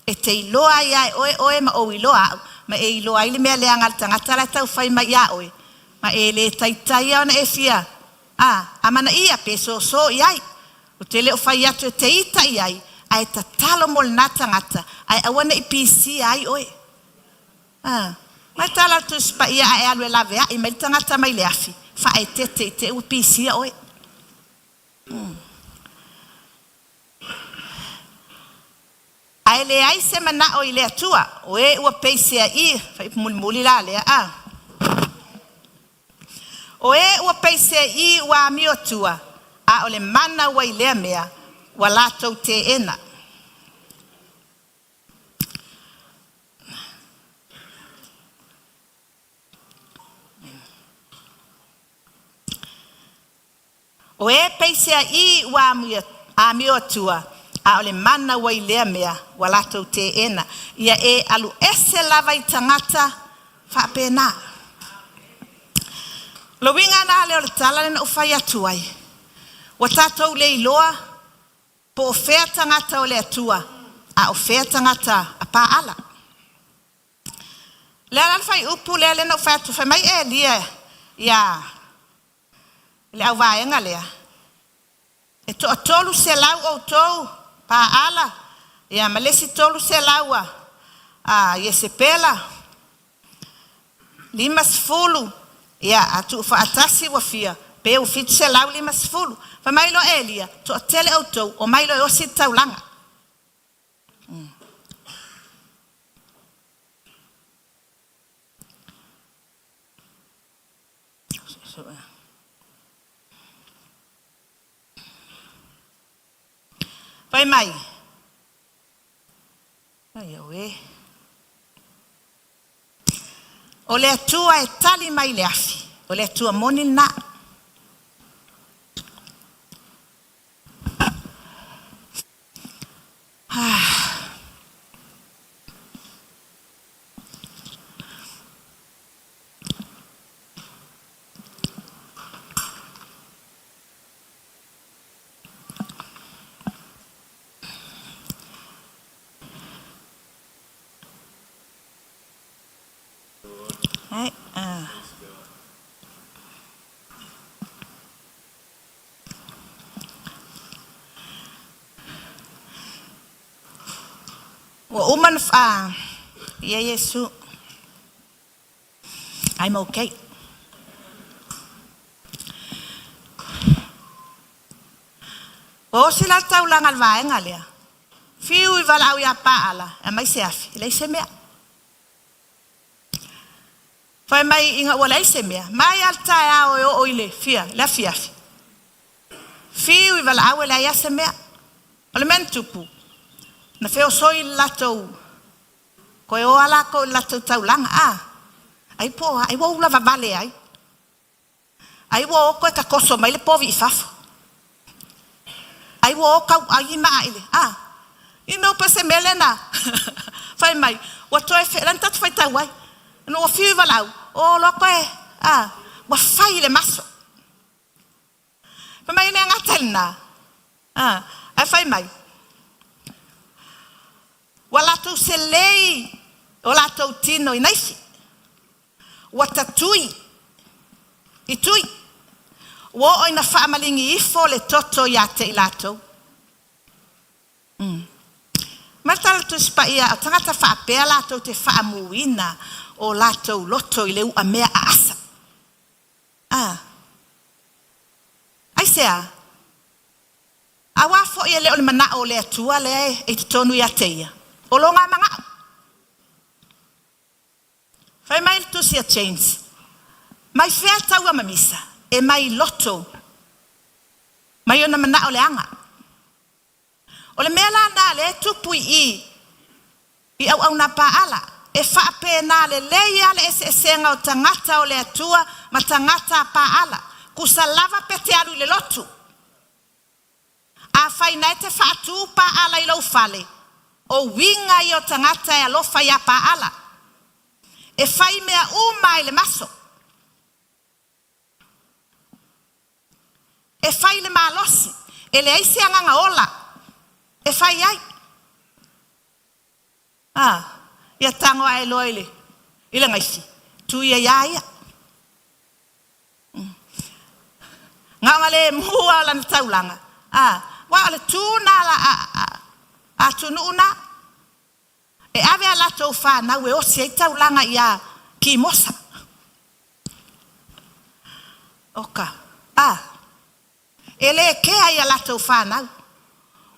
e te iloa ai e oe oe ma ou iloa au, ma e iloa ai le mea leaga a le tagata la e taufai mai iā oe, ma e le taitai ona e fia, amanaia pe soso i ai. O te le o fai atu e te ita i ai, ae tatalo mo lenā tagata, ae aua nei pisia ai oe. Mai tala le Tusi Paia a e alu e laveai mai le tagata mai le afi, faaeteete i te i ua pisia oe. Ae leai se manao i le Atua, o e ua peiseai, fai mulimuli la lea, O e ua peiseai ua amio atua, a o le mana ua i lea mea, ua latou teena. O e peiseaʻī ua amio atua, a o le mana ua i lea mea ua latou teena. Ia e aluese lava i tagata faapena. O le uiga la lea o le tala lea na ou fai atu ai, ua tatou le iloa po o fea tagata o le Atua, a o fea tagata a Paala. O le a la le fuaiupu lea lea na ou fai atu, fai mai Elia ia le auvaega lea, e toa-300 outou Paala, ia ma le isi 300 a Iesepela, 50, ia a tuufaatasi ua fia? Pe ua 750. Fai mai loa Elia, toatele outou, omai loa e osi le taulaga. Fai mai, ai auē. O le Atua e tali mai i le afi, o le Atua moni lena. Ua uma na fa ia Iesu. I'm okay. Ua osi la le taulaga a le vaega lea. Fiu i valaau ia Paala, e aumai se afi, e leai se mea. Fai mai ina ua leai se mea, mai lava le taeao e oo i le fia, le afiafi. Fiu i valaau e leai lava se mea. O le mea na tupu, na feosoi le latou, toe o lava latou i le latou taulaga, a, ai po o a, ai ua ula vavale ai. Ai ua o toe tatoso mai le povi i fafo. Ai ua o tauai maa i le, a, you know, pe se mea lena. Fai mai, ua toe, lea na tatou faitau ai, ina ua fiu i valaau, o loa toe, a, ua fai i le maso. Fai mai e le gata i lena, a, ae fai mai, ua latou selei o latou tino i naifi, ua tatui i tui, ua oo ina faamaligi ifo le toto ia te i latou. Ma le Tala o le Tusi Paia, o tagata faapea latou te faamuina o latou loto i le uamea aasa. A. Aisea? Auā foi e le o le manao o le Atua lea e i totonu ia te ia, o lona manao. Fai mai le tusi a James, mai fea taua mamisa? E mai loto, mai ona manao leaga. O le mea la lena lea e tupu i i, i auauna Paala, e faapena lelei lava le eseesega o tagata o le Atua ma tagata a Paala, tusa lava pe te alu i le lotu. Afai na e te faatū Paala i lou fale, o uiga ia o tagata e alofa iā Paala. E fai mea uma ai le maso. E fai le malosi, e leai se agaga ola e fai ai. A, ia tago ae loa i le, i le gaisi, tu ia iā ia. Na ona le mu lava o lana taulaga, a, aua o le tu na a, a, a, a atunuu na. E ave a latou fanau e osi ai taulaga iā Kimosa. Oka, a, e le kea i a latou fanau.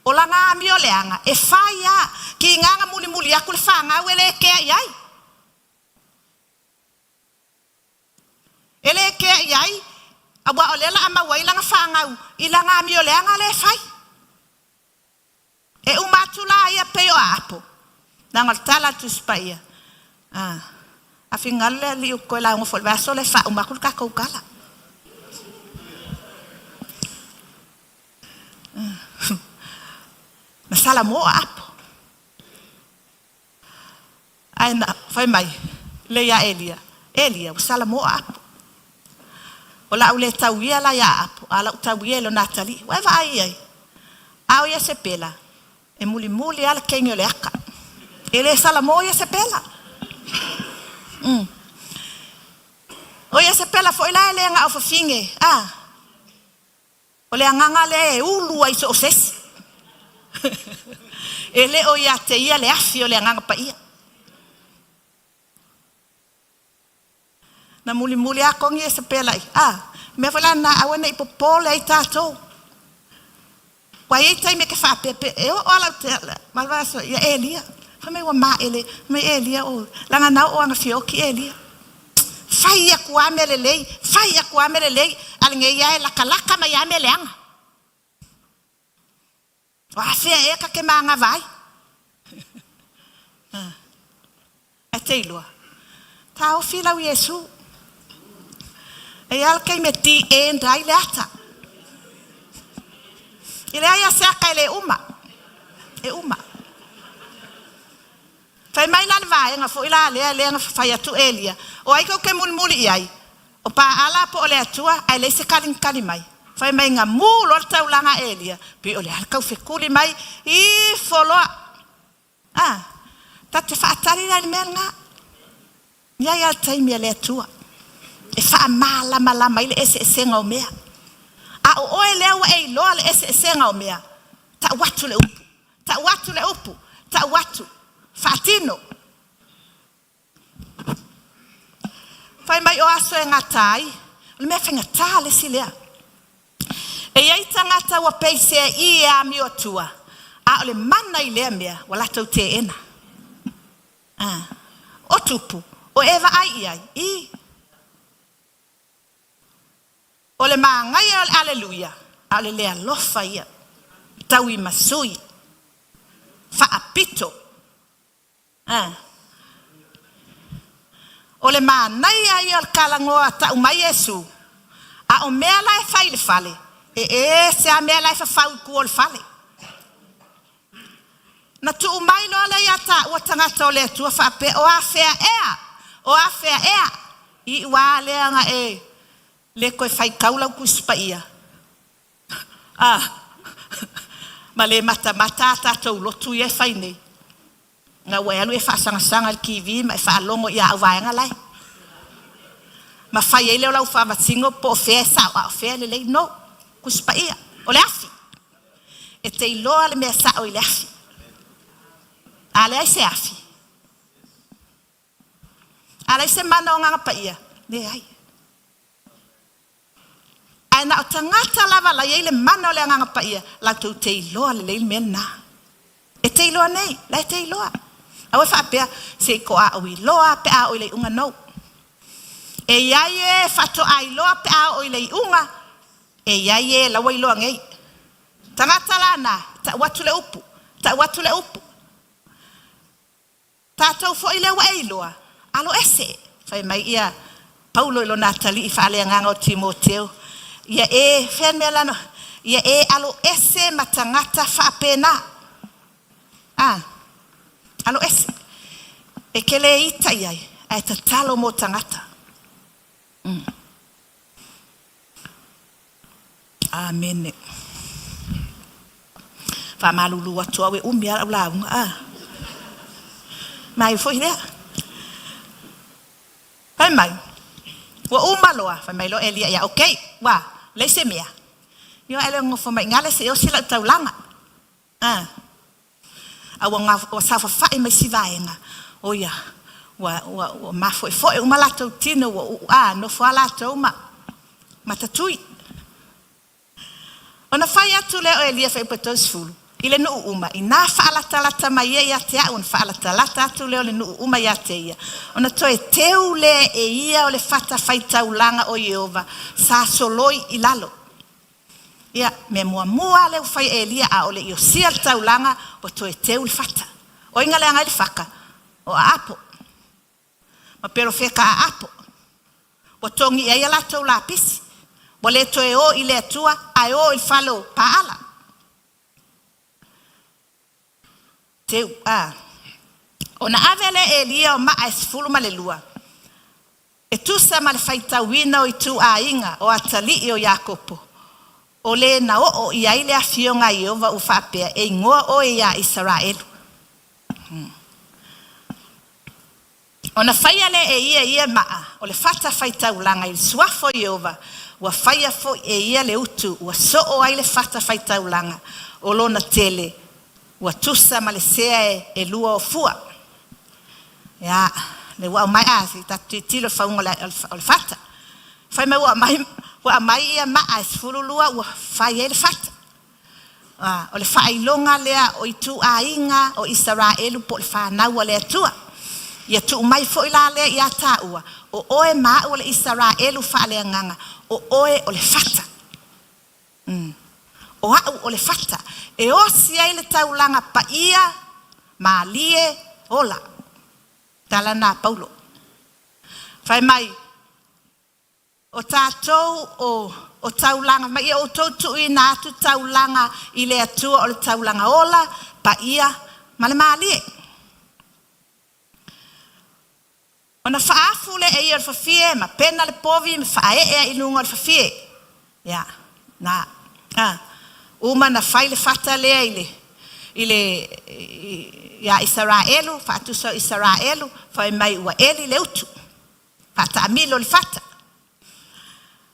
O lana amio leaga, e fai a, kiga na mulimuli atu le fanau e le kea i ai. E le kea i ai, aua o lea o le a maua ai lana fanau i lana amio leaga lea e fai. E uma atu la ia pei o Aapo, leaga o le tala a le Tusi Paia, a, a finagalo le Alii ou te toe lauga foi i le vaiaso lea e faauma atu le tatou tala. salamo o Aapo. Ae na fai mai le ia Elia, Elia, ua salamo o Aapo. O la'u le tau ia la ia Aapo, a o la'u tau ia i lona atalii. Ua e vaai i ai? A o Iesepela, e mulimuli lava le keini o le aka. E le salamo Iesepela. O Iesepela foi la e le na o fafine, a o le agaga lea e ulu ai so o se isi. E le o ia te ia le afi o le agaga paia. Na mulimuli lava kogi Iesepela i, a, mea foi la na aua ne i popole ai tatou. Ua i ai taimi e te faapea pe e oo lava lau te ma aso ia Elia. Fai mai ua maele mai Elia o laga na oo ana fioki Elia. Fai atu lava mea lelei, fai atu lava mea lelei, a lenei lava e latalata mai lava mea leaga. O afea ea ta te manava ai? Ae te iloa, taofi lau Iesu. E i ai le taimi e the end ai le ata. E leai lava se ata e le uma. E uma. Fai mai la le vaega foi la lea lea na fai atu Elia, o ai tou te mulimuli i ai? O Paala po o le Atua, ae leai se tali na tali mai. Fai mai na mu loa le taulaga a Elia, pei o le a le taufetuli mai, ifo loa. A, ta te faatali la i le mea lena. I ai lava le taimi a le Atua e faamalamalama ai le eseesega o mea. A o oe lea ua e iloa le eseesega o mea, tau atu le upu, tau atu le upu, tau atu, faatino. Fai mai o aso e gata ai, o le mea faigata le isi lea. E i ai tagata ua peisea i e amio atua, a o le mana i lea mea ua latou teena. A, o tupu, o e vaai i ai, i. O le manaia o le aleluia, a o le le alofa ia, tauimasui, faapito. A. O le manaia ia o le talanoa tau mai Iesu, a o mea la e fai i le fale, e ese lava mea la e fafau i tua o le fale. Na tuu mai loa lea ia taua tagata o le Atua faapea, o afea ea, o afea ea, iu lava lea na e le toe faitau lau Tusi Paia. A, ma le matamata a tatou lotu ia e fai nei. Na ua e alu e faasagasaga i le TV ma e faalogo i au vaega la e. Ma fai ai lea o lau faamasino po o fea e sao a o fea e lelei. No, Tusi Paia, o le afi. E te iloa le mea sao i le afi. A leai se afi. A leai se mana o Agaga Paia, leai. Ae na o tagata lava la i ai le mana o le Agaga Paia, latou te iloa lelei le mea lena. E te iloa nei, la e te iloa. Aua e faapea, se i toa ou iloa pe a oo i le iuga no. E i ai e faatoa iloa pe a oo i le iuga, e i ai e la ua iloa nei. Tagata la na, tau atu le upu, tau atu le upu. Tatou foi lea ua e iloa, alo ese. Fai mai ia Paulo i lona atalii faaleagaga o Timoteo, ia e, fea le mea lana, ia e alo ese ma tagata faapena. A, alo ese. E te le ita i ai, ae tatalo mo tagata. Amene. Faamalulu atu au e umi lava lau lauga. A. Mai foi lea. Fai mai, ua uma loa, fai mai loa Elia ia, okay, ua, leai se mea. Io ae le nofo mai i gale se i osi lau taulaga. A. A ua, ua saofafai mai si vaega, o ia, ua, ua, ua mafoefoe uma latou tino, ua, a, nofo a latou ma, matatui. Ona fai atu lea o Elia fuaiupu 30, i le nuu uma, inā faalatalata mai ia ia te au, ona faalatalata atu lea o le nuu uma ia te ia. Ona toe teu lea e ia o le fata faitaulaga o Ieova, sa soloi i lalo. Ia, mea muamua lea ua fai e Elia a o le i osia le taulaga, ua toe teu le fata. O ai na leaga ai le fata? O Aapo. Ma perofeta a Aapo. Ua togi i ai a latou lapisi. Ua le toe o i le Atua, ae o i le fale o Paala. Teu, a. Ona ave lea e Elia o maa e 12, e tusa ma le faitauina o ituaiga o atalii o Iakopo, o le na oo i ai le afioga a Ieova ua faapea, E igoa oe ia Isaraelu. Ona faia lea e ia ia maa o le fata faitaulaga i le suafa o Ieova, ua faia foi e ia le utu ua soo ai le fata faitaulaga o lona tele, ua tusa ma le sea e lua o fua. Ia, le ua aumai, a, se i tatou tilotilo i le fauga o le fata. Fai mai ua aumai, ua aumai ia maa e 12 ua fai ai le fata. A, o le faailoga lea o ituaiga o Isaraelu po o le fanau a le Atua. Ia tuu mai foi la lea ia tāua, o oe ma au o le Isaraelu faaleagaga, o oe o le fata. O au o le fata e osi ai le taulaga paia, malie, ola. Tala na a Paulo. Fai mai, O tatou o, o taulaga, ma ia outou tuuina atu taulaga i le Atua o le taulaga ola, paia ma le malie. Ona faaafu lea e ia o le fafie ma pena le povi ma faaee ai i luga o le fafie. Ia, na, a, uma na fai le fata lea i le, i le, ia Isaraelu, faatusa o Isaraelu, fai mai ua eli le utu, faataamilo le fata.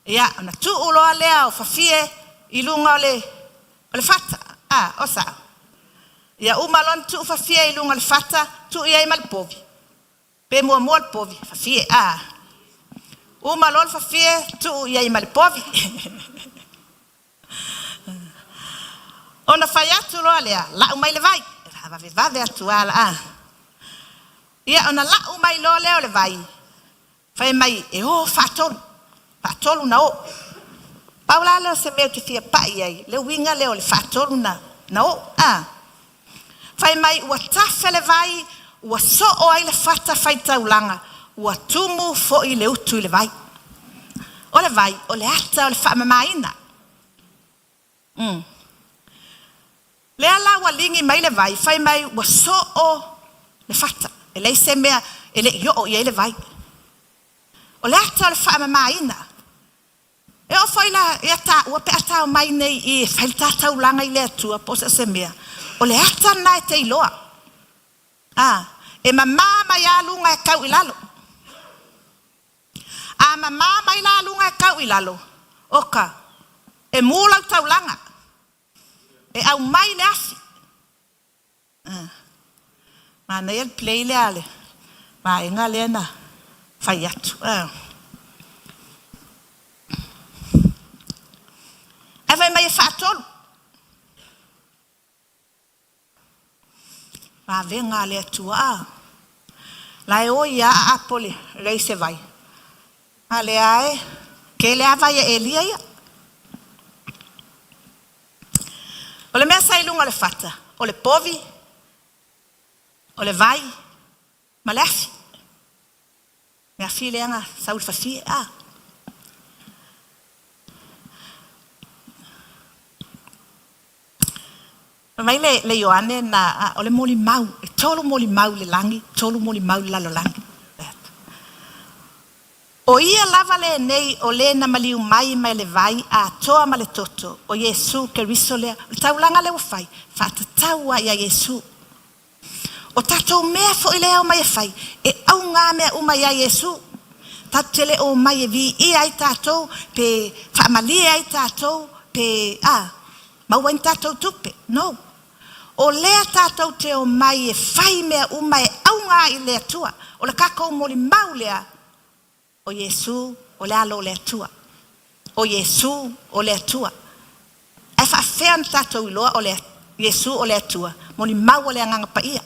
Ia, ona tuu loa lea o fafie i luga o le, o le fata. A, o sao. Ia uma loa ona tuu fafie i luga o le fata, tuu i ai ma le povi. Pe muamua le povi, fafie, a. Uma loa le fafie, tuu i ai ma le povi. Ona fai atu loa lea, lau mai le vai. Faavavevave atu lava la, a. Ia, ona lau mai loa lea o le vai, fai mai e o faatolu, faatolu na o. Pau la lea o se mea ou te fia pai i ai, le uiga lea o le faatolu na, na o, a. Fai mai ua tafe le vai, ua soo ai le fata faitaulaga, ua tumu foi le utu i le vai. O le vai, o le ata o le faamamaina. Lea la ua ligi mai le vai, fai mai ua soo le fata, e leai se mea e le i oo i ai le vai. O le ata o le faamamaina. E oo foi la ia taua pe a tao mai nei i e fai le ta taulaga i le Atua po o se se mea, o le ata lena e te iloa. A, e mamā mai lava luga e tau i lalo. A mamā mai la luga e tau i lalo, oka, e mū lau taulaga, e aumai le afi. Manaia le play lea a le vaega lea na fai atu. Ae fai mai e faatolu. Vavega a le Atua a. La e oi a apo le leai se vai. A lea e tele a vai a Elia ia. O le mea sa i luga o le fata, o le povi, o le vai, ma le afi. Le afi lea na sau i le fafie, a. Fai mai le, le Ioane na, a, o le molimau, e tolu molimau i le lagi, tolu molimau i le lalolagi. O ia lava lenei o le na maliu mai mai le vai atoa ma le toto, o Iesu Keriso lea. O le taulaga lea ua fai, faatatau lava ia Iesu. O tatou mea foi lea e omai e fai, e auga mea uma ia Iesu. Tatou te le omai e viia ai tatou, pe faamalie ai tatou, pe a, maua ai ni tatou tupe. No. O lea tatou te omai e fai mea uma e auga i le Atua. O le tatou molimau lea, o Iesu o le alo o le Atua. O Iesu o le Atua. Ae faafefea ona tatou iloa o le Iesu o le Atua, molimau o le Agaga Paia.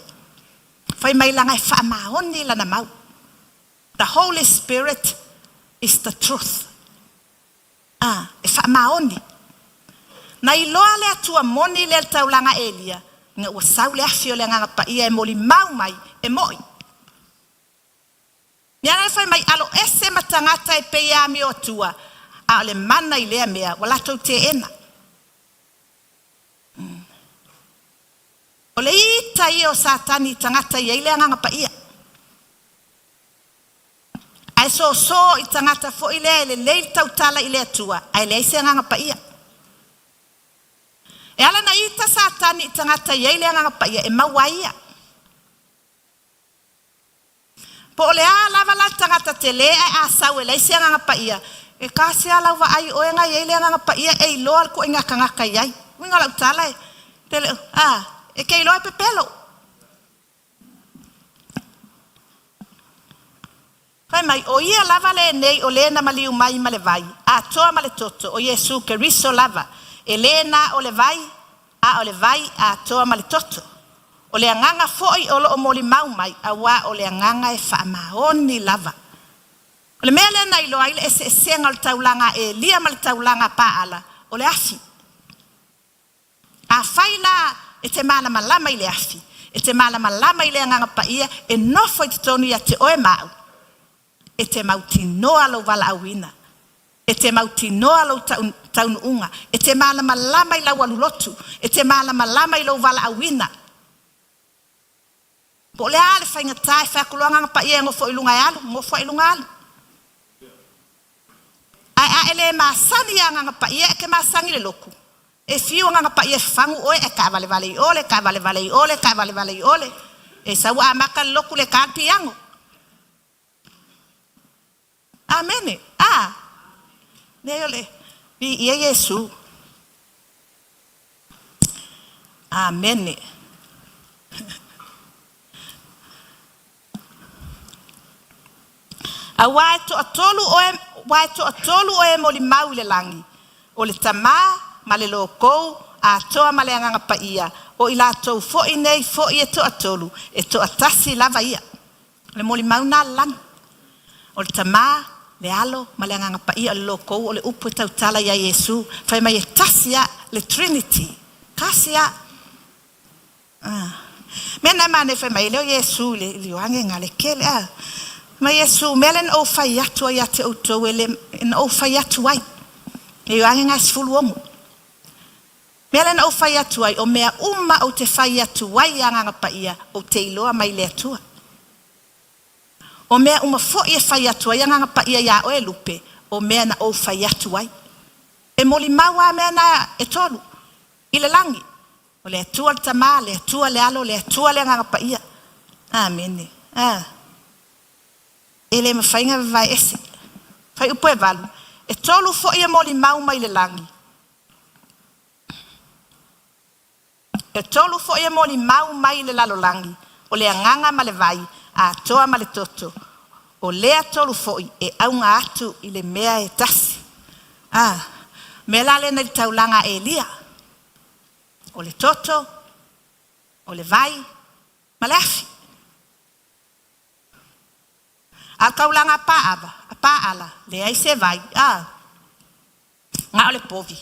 Fai mai laga e faamaoni lana mau. The Holy Spirit is the truth. A, e faamaoni. Na iloa le Atua moni lea i le taulaga Elia, ina ua sau le afi o le Agaga Paia e molimau mai, e mo'i. Mea la e fai mai, alo ese ma tagata e pei e amio atua, a o le mana i lea mea ua latou teena. O le ita ita ia o Satani i tagata e i ai le Agaga Paia. Ae soso i tagata foi lea e lelei le tautala i le Atua ae leai se Agaga Paia. E ala ona ita Satani i tagata e i ai le Agaga Paia e maua ai ia. Po o le a lava la le tagata telē ae a sau e leai se Agaga Paia, e tasi lava lau vaai i oe na i ai le Agaga Paia e iloa le ituaiga tagata e i ai. Uiga o lau tala e te le o, a, e te iloa e pepelo. Fai mai, o ia lava lenei o le na maliu mai ma le vai, atoa ma le toto, o Iesu Keriso lava, e le na o le vai, a o le vai atoa ma le toto. O le Agaga foi o lo o molimau mai, auā o le Agaga e faamaoni lava. O le mea lea na iloa ai le eseesega o le taulaga a Elia ma le taulaga a Paala, o le afi. Afai la e te malamalama i le afi, e te malamalama i le Agaga Paia e nofo i totonu ia te oe ma au, e te mautinoa lou valaauina, e te mautinoa lou taunuuga, e te malamalama i lau alulotu, e te malamalama i lou valaauina. Po o le a le faigata e fai atu loa Agaga Paia e nofo i luga e alu, nofo lava i luga alu. Ae a e le masani i Agaga Paia, e te masani i le lotu, e fiu Agaga Paia e fafagu oe ae taavalevale i o le taavalevale i o le taavalevale i o le, e sau ua amata le lotu le ta le piano. Amene. A. Leai o le viia Iesu. Amene. Auā e toatolu o e, uā e toatolu o e molimau i le lagi, o le Tamā, ma le Lokou, atoa ma le Agaga Paia, o i latou foi nei foi e toatolu, e toatasi lava ia. O le molimau lena a le lagi. O le Tamā, le Alo ma le Agaga Paia, o le Lokou o le upu e tautala iā Iesu, fai mai e tasi lava, le Trinity, tasi lava. Ah. Mea na e manaia fai mai e leo Iesu i le, i le Ioane na le kele ah. Mai Iesu, mea lea na ou fai atu ai ia te outou e le, na ou fai atu ai. E Ioane na e 16. Mea lea na ou fai atu ai, o mea uma ou te fai atu ai ia Agaga Paia, ou te iloa mai le Atua. O mea uma foi e fai atu ai Agaga Paia iā oe Lupe, o mea na ou fai atu ai. E molimau lava mea na e tolu, i le lagi, O le Atua le Tama, le Atua le Alo, le Atua le Agaga Paia. Amene. A. E le mafai ona vavae ese. Fuaiupu e 8, E tolu foi e molimau mai le lagi. E tolu foi e molimau mai le lalolagi, o le agaga ma le vai, atoa ma le toto. O lea tolu foi e auga atu i le mea e tasi. A. Mea la lea na i le taulaga a Elia. O le toto, o le vai, ma le afi. A o le taulaga a Paava, a Paala, leai se vai, a, na o le povi.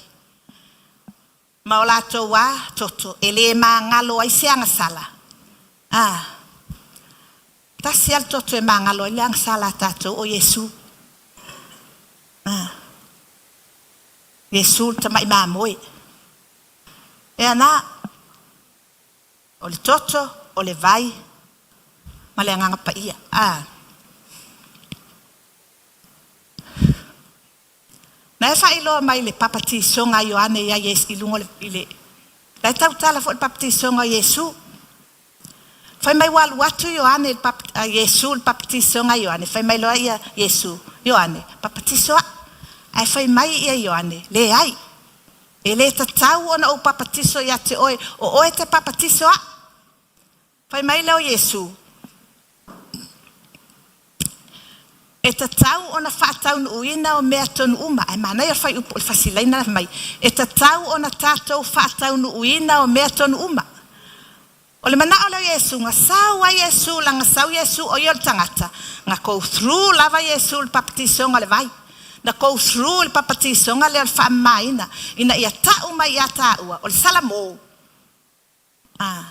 Ma o latou a toto e le magalo ai se agasala. A, tasi lava le toto e magalo ai le agasala a tatou, o Iesu. A, Iesu le tamai mamoe. E ana, o le toto, o le vai, ma le Agaga Paia. A. Na e faailoa mai le papatisoga a Ioane ia Iesu i luga o le, i le, la e tautala foi le papatisoga o Iesu. Fai mai ua alu atu Ioane i le pap, a Iesu i le papatisoga a Ioane, fai mai loa ia Iesu, Ioane, papatiso a'u. Ae fai mai ia Ioane, Leai, e le tatau ona ou papatiso ia te oe, o oe te papatiso a'u. Fai mai lea o Iesu, E tatau ona faataunuuina o mea tonu uma. Ae manaia le fuaiupu o le fasilaina fai mai, E tatau ona tatou faataunuuina o mea tonu uma. O le manao lea o Iesu, na sau ai Iesu, laga sau Iesu o ia o le tagata, na go through lava Iesu i le papatisoga o le vai. Na go through i le papatisoga lea o le faamamaina, ina ia tau mai ia tāua, o le Salamo, a,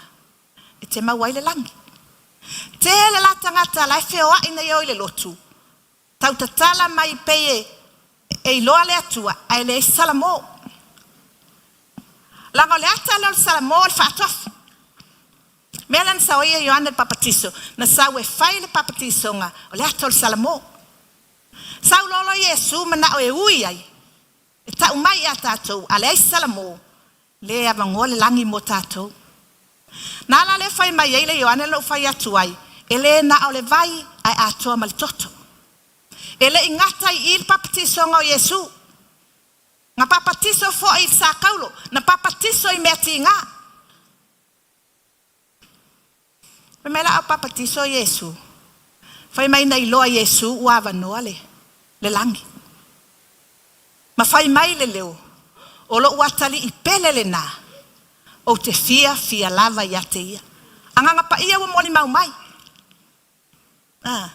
e te maua ai le lagi. Tele la tagata la e feoai nei o i le lotu, tau tatala mai pei e, e iloa le Atua, ae leai se Salamo. Laga o le ata lea o le Salamo o le faatofu. Mea lea na sau ai ia Ioane le Papatiso, na sau e fai le papatisoga o le ata o le salamo. Sau loa loa Iesu manao e ui ai, e tau mai ia tatou, a leai se salamo, le avanoa le lagi mo tatou. Na ala lea fai mai ai le Ioane na ou fai atu ai, e le na o le vai ae atoa ma le toto. E le i gata i i le papatisoga o Iesu. Na papatiso foi i le sakaulo, na papatiso i mea tiga. Fai mai la a o papatiso Iesu. Fai mai na iloa e Iesu ua avanoa le, le lagi. Ma fai mai le leo, o lou atalii pele lenā, ou te fiafia lava ia te ia. Agaga Paia ua molimau mai. Ah.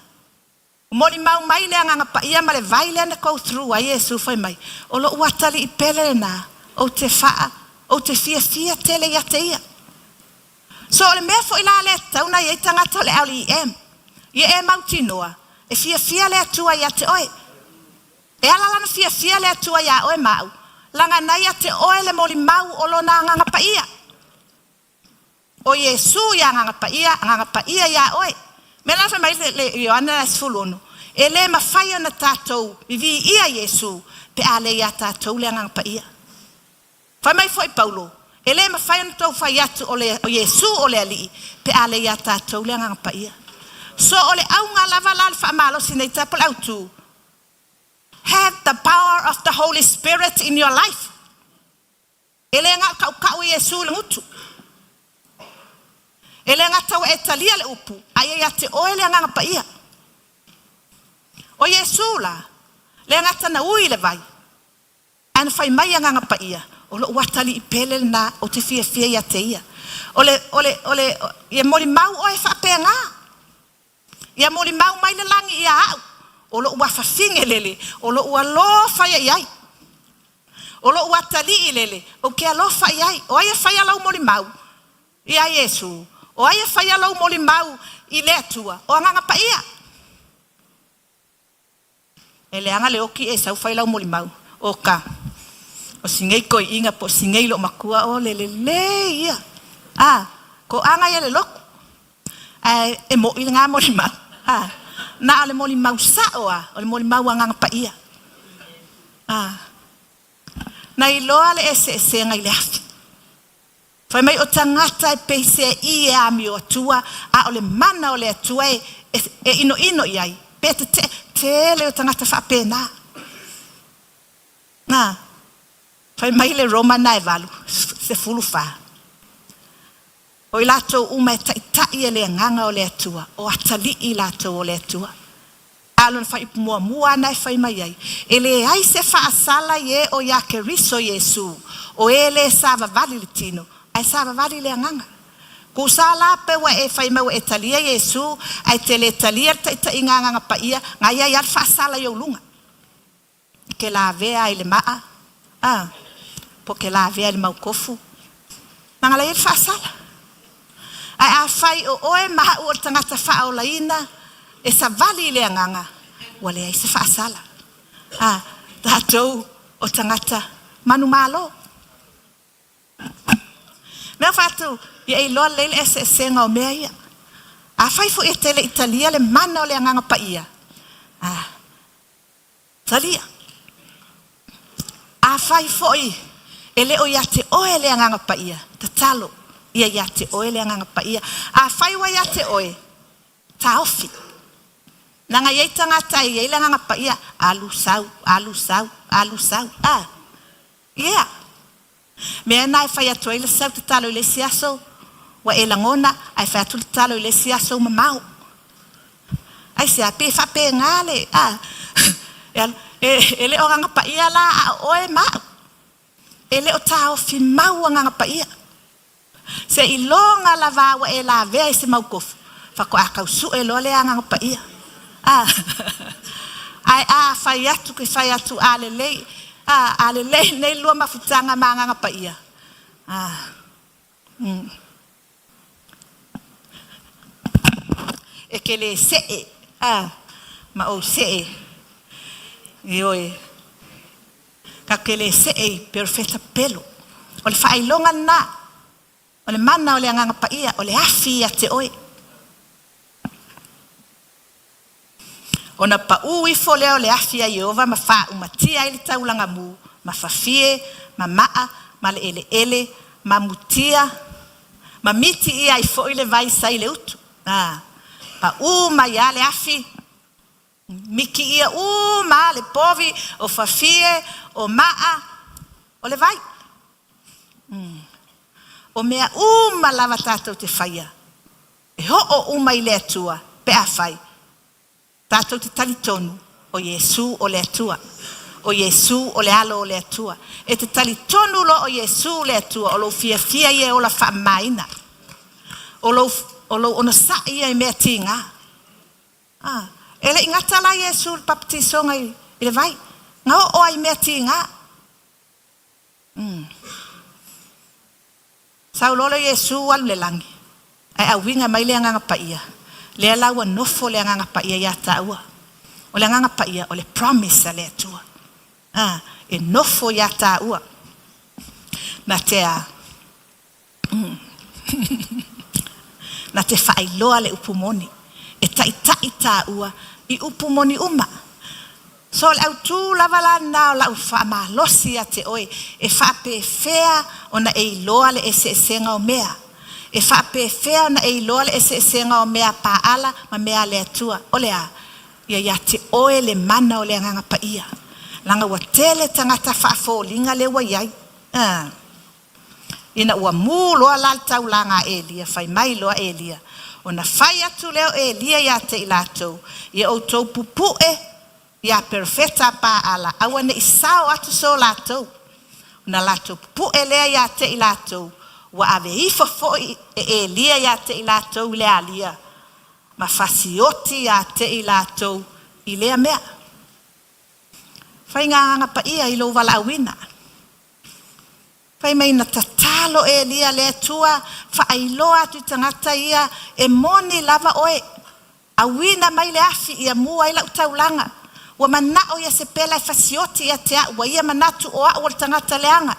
Molimau mai le Agaga Paia ma le vai lea na go through ai Iesu fai mai, o lou atalii pele lenā, ou te faa, ou te fiafia tele ia te ia. So o le mea foi la lea e tatau ona i ai tagata o le LEM, ia e mautinoa, e fiafia le Atua ia te oe. E ala la ona fiafia le Atua iā oe ma au, leaga na ia te oe le molimau o Lona Agaga Paia. O Iesu ia Agaga Paia, Agaga Paia iā oe. Mea la fai mai le Ioane la 16, e le mafai ona tatou viviia Iesu pe a le iā tatou le Agaga Paia. Fai mai foi Paulo, e le mafai ona tou fai atu o le o Iesu o le Alii pe a le iā tatou le Agaga Paia. So o le auga lava la o le faamalosi nei tapo le autu, have the power of the Holy Spirit in your life. E le na o le kaukau i Iesu i le gutu. E le gata ua e talia le upu, a ia ia te oe le Agaga Paia. O Iesu la, le gata na ui i le vai, ae na fai mai Agaga Paia, o lou atalii pele lenā, ou te fiafia ia te ia. O le, o le, o le, ia molimau oe faapena. Ia molimau mai le lagi ia au, o lou afafine lele, o lou alofa ia i ai. O lou atalii lele, ou te alofa i ai. O ai e faia lau molimau? Iā Iesu. O ai e faia lou molimau i le Atua? O Agaga Paia. E leaga le oki e sau fai lau molimau. O ka, o si nei toeaina po o si nei loomatua o le lelei ia. A, toaga ia le lotu. Ae e mo'i lena molimau. A, na o le molimau sa'o a, o le molimau Agaga Paia. A, na iloa le eseesega i le afi. Fai mai o tagata e peiseai e amio atua, a o le mana o le Atua e, e, e inoino i ai, pe tete'e, tele o tagata faapena. A, fai mai le Roma na e 8, 14. O i latou uma e taitai e le Agaga o le Atua, o atalii i latou o le Atua. A o lona faaiupu muamua lava na e fai mai ai, E leai se faasala i e o iā Keriso Iesū, o e lē savavali i le tino, ae savavali i le agaga. Tusa la pe ua e fai mai ua e talia Iesū, ae e te lē talia le taitaiga Agaga Paia, na i ai lava le faasala i ou luga. E te lavea ai i le maa, a, po o te lavea i le mautofu, leaga la e i ai le faasala. Ae afai o oe ma au o le tagata faaolaina e savali i le agaga, ua leai se faasala. A, tatou o tagata manumalo. Mea fai atu, ia e iloa lelei le eseesega o mea ia. Afai foi e te le i talia le mana o le Agaga Paia, a, Talia. Afai foi e le o ia te oe le Agaga Paia, tatalo ia ia te oe le Agaga Paia. Afai ua ia te oe, taofi. Leaga e i ai tagata e i ai le Agaga Paia, alu sau, alu sau, alu sau. A, yeah. Mea na e fai atu ai le sau tatalo i le isi aso, ua e lagona, ae fai atu le tatalo i le isi aso ua mamao. Aisea? Pe faapena le, a, e, e le o Agaga Paia la a o oe ma au. E le o taofi mau Agaga Paia. Seiloga lava ua e lavea i se mau tofu, faatoa tau sue loa le Agaga Paia. A, ae a fai atu ke fai atu a lelei, a, a lelei nei lua mafutaga ma Agaga Paia. A, mm. E ke le seʻe, a, ma ou seʻe, ioe, ka ke le seʻe i perofeta pelo. O le faailoga lenā. O le mana o le Agaga Paia, o le afi ia te oe. Ona paū ifo lea o le afi a Ieova ma faaumatia ai le taulaga mu, ma fafie, ma maa, ma le eleele, ma mutia, ma miti ʻia ai foi le vai sa i le utu. A, paū mai lava le afi, miki ʻia uma lava le povi, o fafie, o maa, o le vai. O mea uma lava tatou te faia, e oo uma i le Atua pe afai tatou te talitonu o Iesu o le Atua, o Iesu o le Alo o le Atua. E te talitonu loa o Iesu le Atua, o lou fiafia ia e ola faamamaina, o lou, o lou onosai ia i mea tiga. A, e le i gata la Iesu i le papatisoga i, i le vai, na oo ai i mea tiga. Sau loa lea o Iesu alu i le lagi, ae auiga mai le Agaga Paia, lea la ua nofo le Agaga Paia ia taua. O le Agaga Paia, o le promise a le Atua. A, e nofo ia taua. Na te a? Na te faailoa le upu moni, e taitai taua i upu moni uma. So o le autū lava la lena o lau faamalosi ia te oe, e faapefea ona e iloa le eseesega o mea? E faapefea ona e iloa le eseesega o mea a Paala ma mea a le Atua? O le a? Ia ia te oe le mana o le Agaga Paia, leaga ua tele tagata faafoliga lea ua i ai. A. Ina ua mū loa la le taulaga a Elia, fai mai loa Elia, Ona fai atu lea o Elia ia te i latou, Ia outou pupuʻe iā perofeta a Paala, aua ne i sao atu so latou. Ona latou pupuʻe lea ia te i latou, ua ave ifo foi e Elia ia te i latou i le alia, ma fasioti ia te i latou i lea mea. Fai agaga paia i lou valaauina. Fai mai na tatalo Elia le Atua faailoa atu i tagata ia e moni lava oe, auina mai le afi ia mua ai lau taulaga. Ua manao Iesepela e fasioti ia te a'u, ua ia manatu o a'u o le tagata leaga.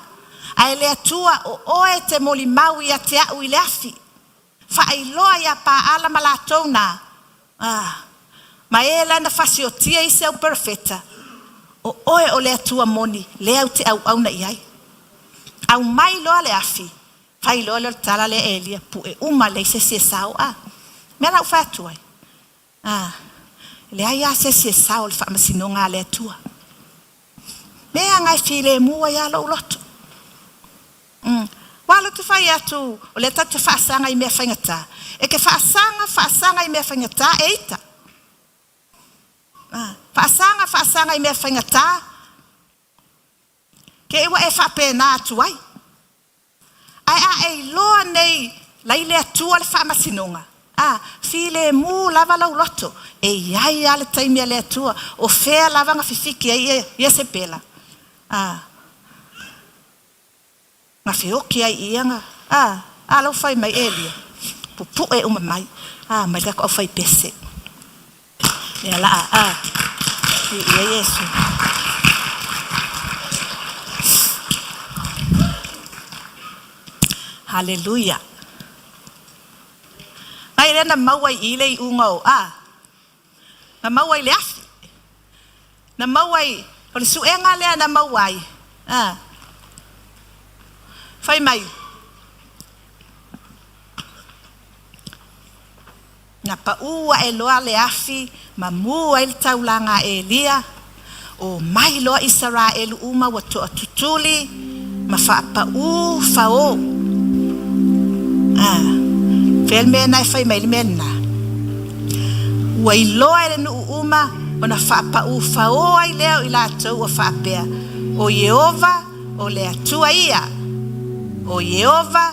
Ae le Atua o oe e te molimau ia te a'u i le afi. Faailoa iā Paala ma latou na, ah, ma e la na fasiotia isi au perofeta, o oe o le Atua moni lea ou te auauna i ai. Aumai loa le afi, fai loa lea o le tala lea Elia, puʻe uma leai se isi e sao, ah. Mea la ua fai atu ai, ah, leai lava se isi e sao i le faamasinoga a le Atua. Mea na e filemu ai lava lou loto. Ua alu te fai atu, o lea tatou te faasaga i mea faigata. E ke faasaga, faasaga i mea faigata, e ita. Faasaga, faasaga i mea faigata, ke i ua e faapena atu ai. Ae a e iloa nei lai le Atua le faamasinoga, a, filemu lava lou loto, e i ai lava le taimi a le Atua, o fea lava na fifiki ai Iesepela, a, na feoki ai i ia na, a, a la ua fai mai Elia, pupuʻe uma mai, a, mai le tatou aufaipese. Lea la a, a, i ia Iesu. Haleluia. Mai lea na maua i i le iuga o, a, na maua i le afi. Na maua i, o le suega lea na maua ai, a, fai mai, Na paʻū aʻe loa le afi ma mū ai le taulaga a ʻElia, o mai loa ʻIsaraʻelu uma ua toʻatutuli ma faapau faō. A, fea le mea na e fai mai le mea lena? Ua iloa e le nuʻu uma ona faapau faō ai lea o i latou ua faapea, ʻO Ieova, ʻo le Atua ia! ʻO Ieova,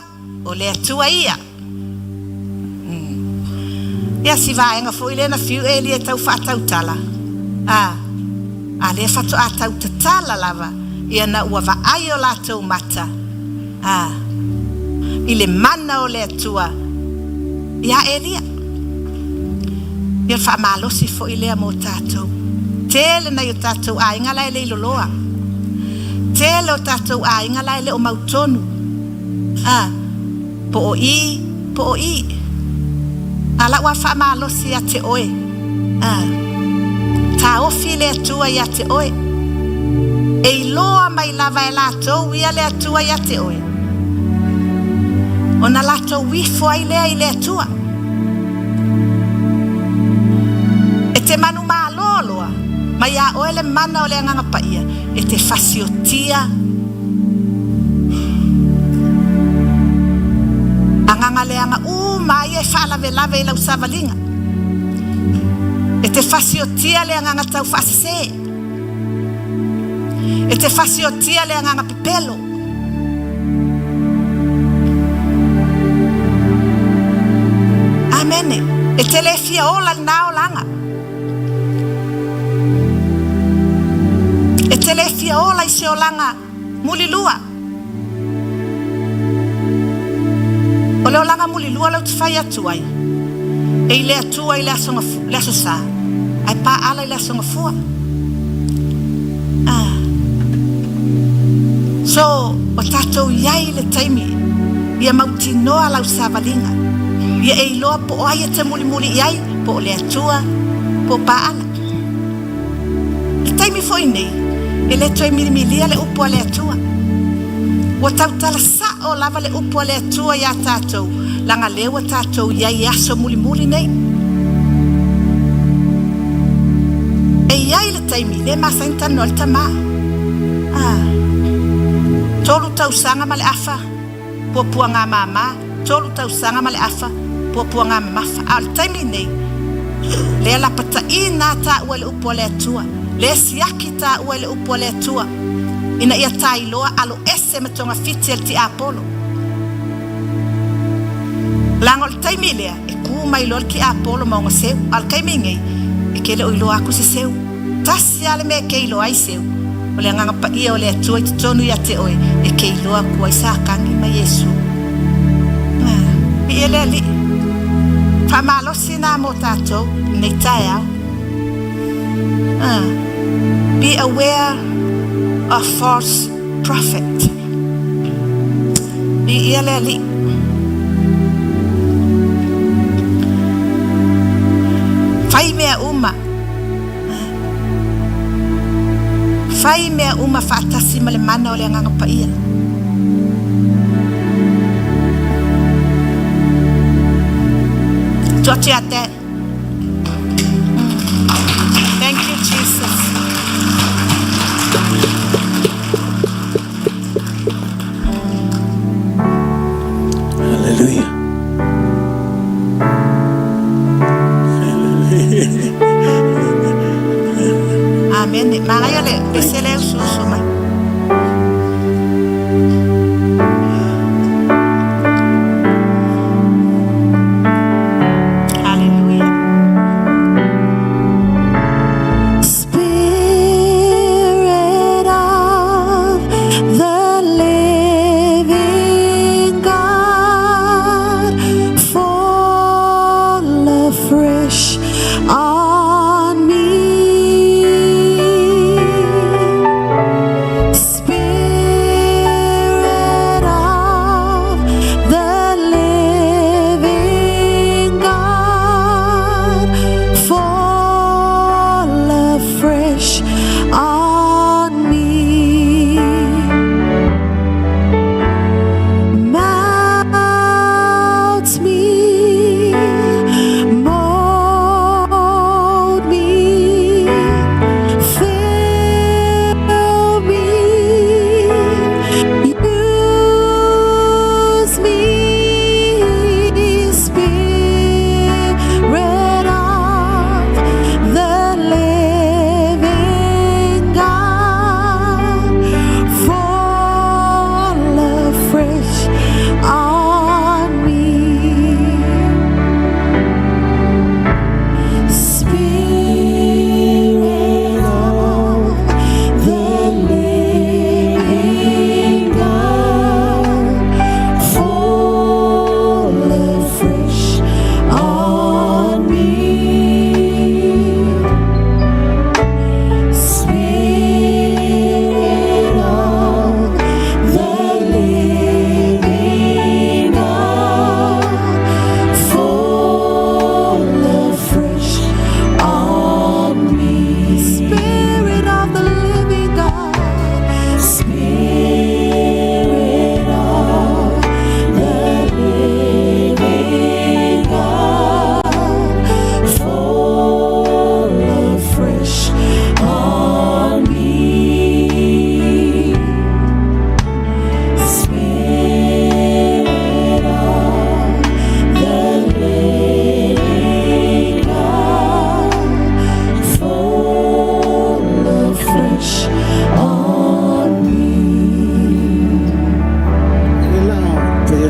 ʻo le Atua ia! Ia si vaega foi lea na fiu Elia e tau faatautala, a, a lea faatoa tau tatala lava ia na ua vaai o latou mata, a, i le mana o le Atua iā Elia. Ia faamalosi foi lea mo tatou. Tele nai o tatou aiga la e le iloloa. Tele o tatou aiga la e le o mautonu. A. Po o i, po o i. A lau lava faamalosi ia te oe, a, taofi le Atua ia te oe. E iloa mai lava e latou ia le Atua ia te oe, ona latou ifo ai lea i le Atua. E te manumalo loa mai iā oe le mana o le Agaga Paia, e te fasiotia agaga leaga uma ia e faalavelave i lau savaliga. E te fasiotia le agaga taufaasese. E te fasiotia le agaga pepelo. Amene. E te le fia ola i lena olaga. E te le fia ola i se olaga mulilua. O le olaga mulilua lea ou te fai atu ai, e i le Atua i le Aso, le Aso Sa, ae paala i le Aso Gafua. Ah. So, o tatou i ai i le taimi ia mautinoa lau savaliga, ia e iloa po o ai e te mulimuli i ai, po o le Atua, po o paala. I le taimi foi nei, e le toe milimilia le upu a le Atua. Ua tautala sa'o lava le upu a le Atua iā tatou, laga lea ua tatou i ai i aso mulimuli nei. E i ai le taimi le masani ona talanoa ai le tama. Ah, 3 tausaga ma le afa puapuaga māmā, 3 tausaga ma le afa puapuaga mamafa. A o le taimi nei, lea lapataʻina taua i le upu a le Atua, lea siaki taua i le upu a le Atua, ina ia tailoa alo ese ma togafiti a le tiapolo. Laga o le taimi lea, e kū mai loa le tiapolo ma ona seu. A o le taimi nei, e te le o iloa atu se seu. Tasi lava le mea e te iloa ai seu, o le agaga paia o le Atua i totonu ia te oe, e te iloa atu ai Satani ma Iesu. Ah, viia le Alii. Faamalosi nā mo tatou nei taeao. Ah, be aware of false prophet. Viia le Alii. Fai mea uma. Fai mea uma faatasi ma le mana o le agaga paia. Tuu atu ia te. Thank you, Jesus. Hallelujah. Hallelujah. Amen. Manaia le pese le usuusu mai. Hallelujah. Spirit of the living God, fall afresh on me.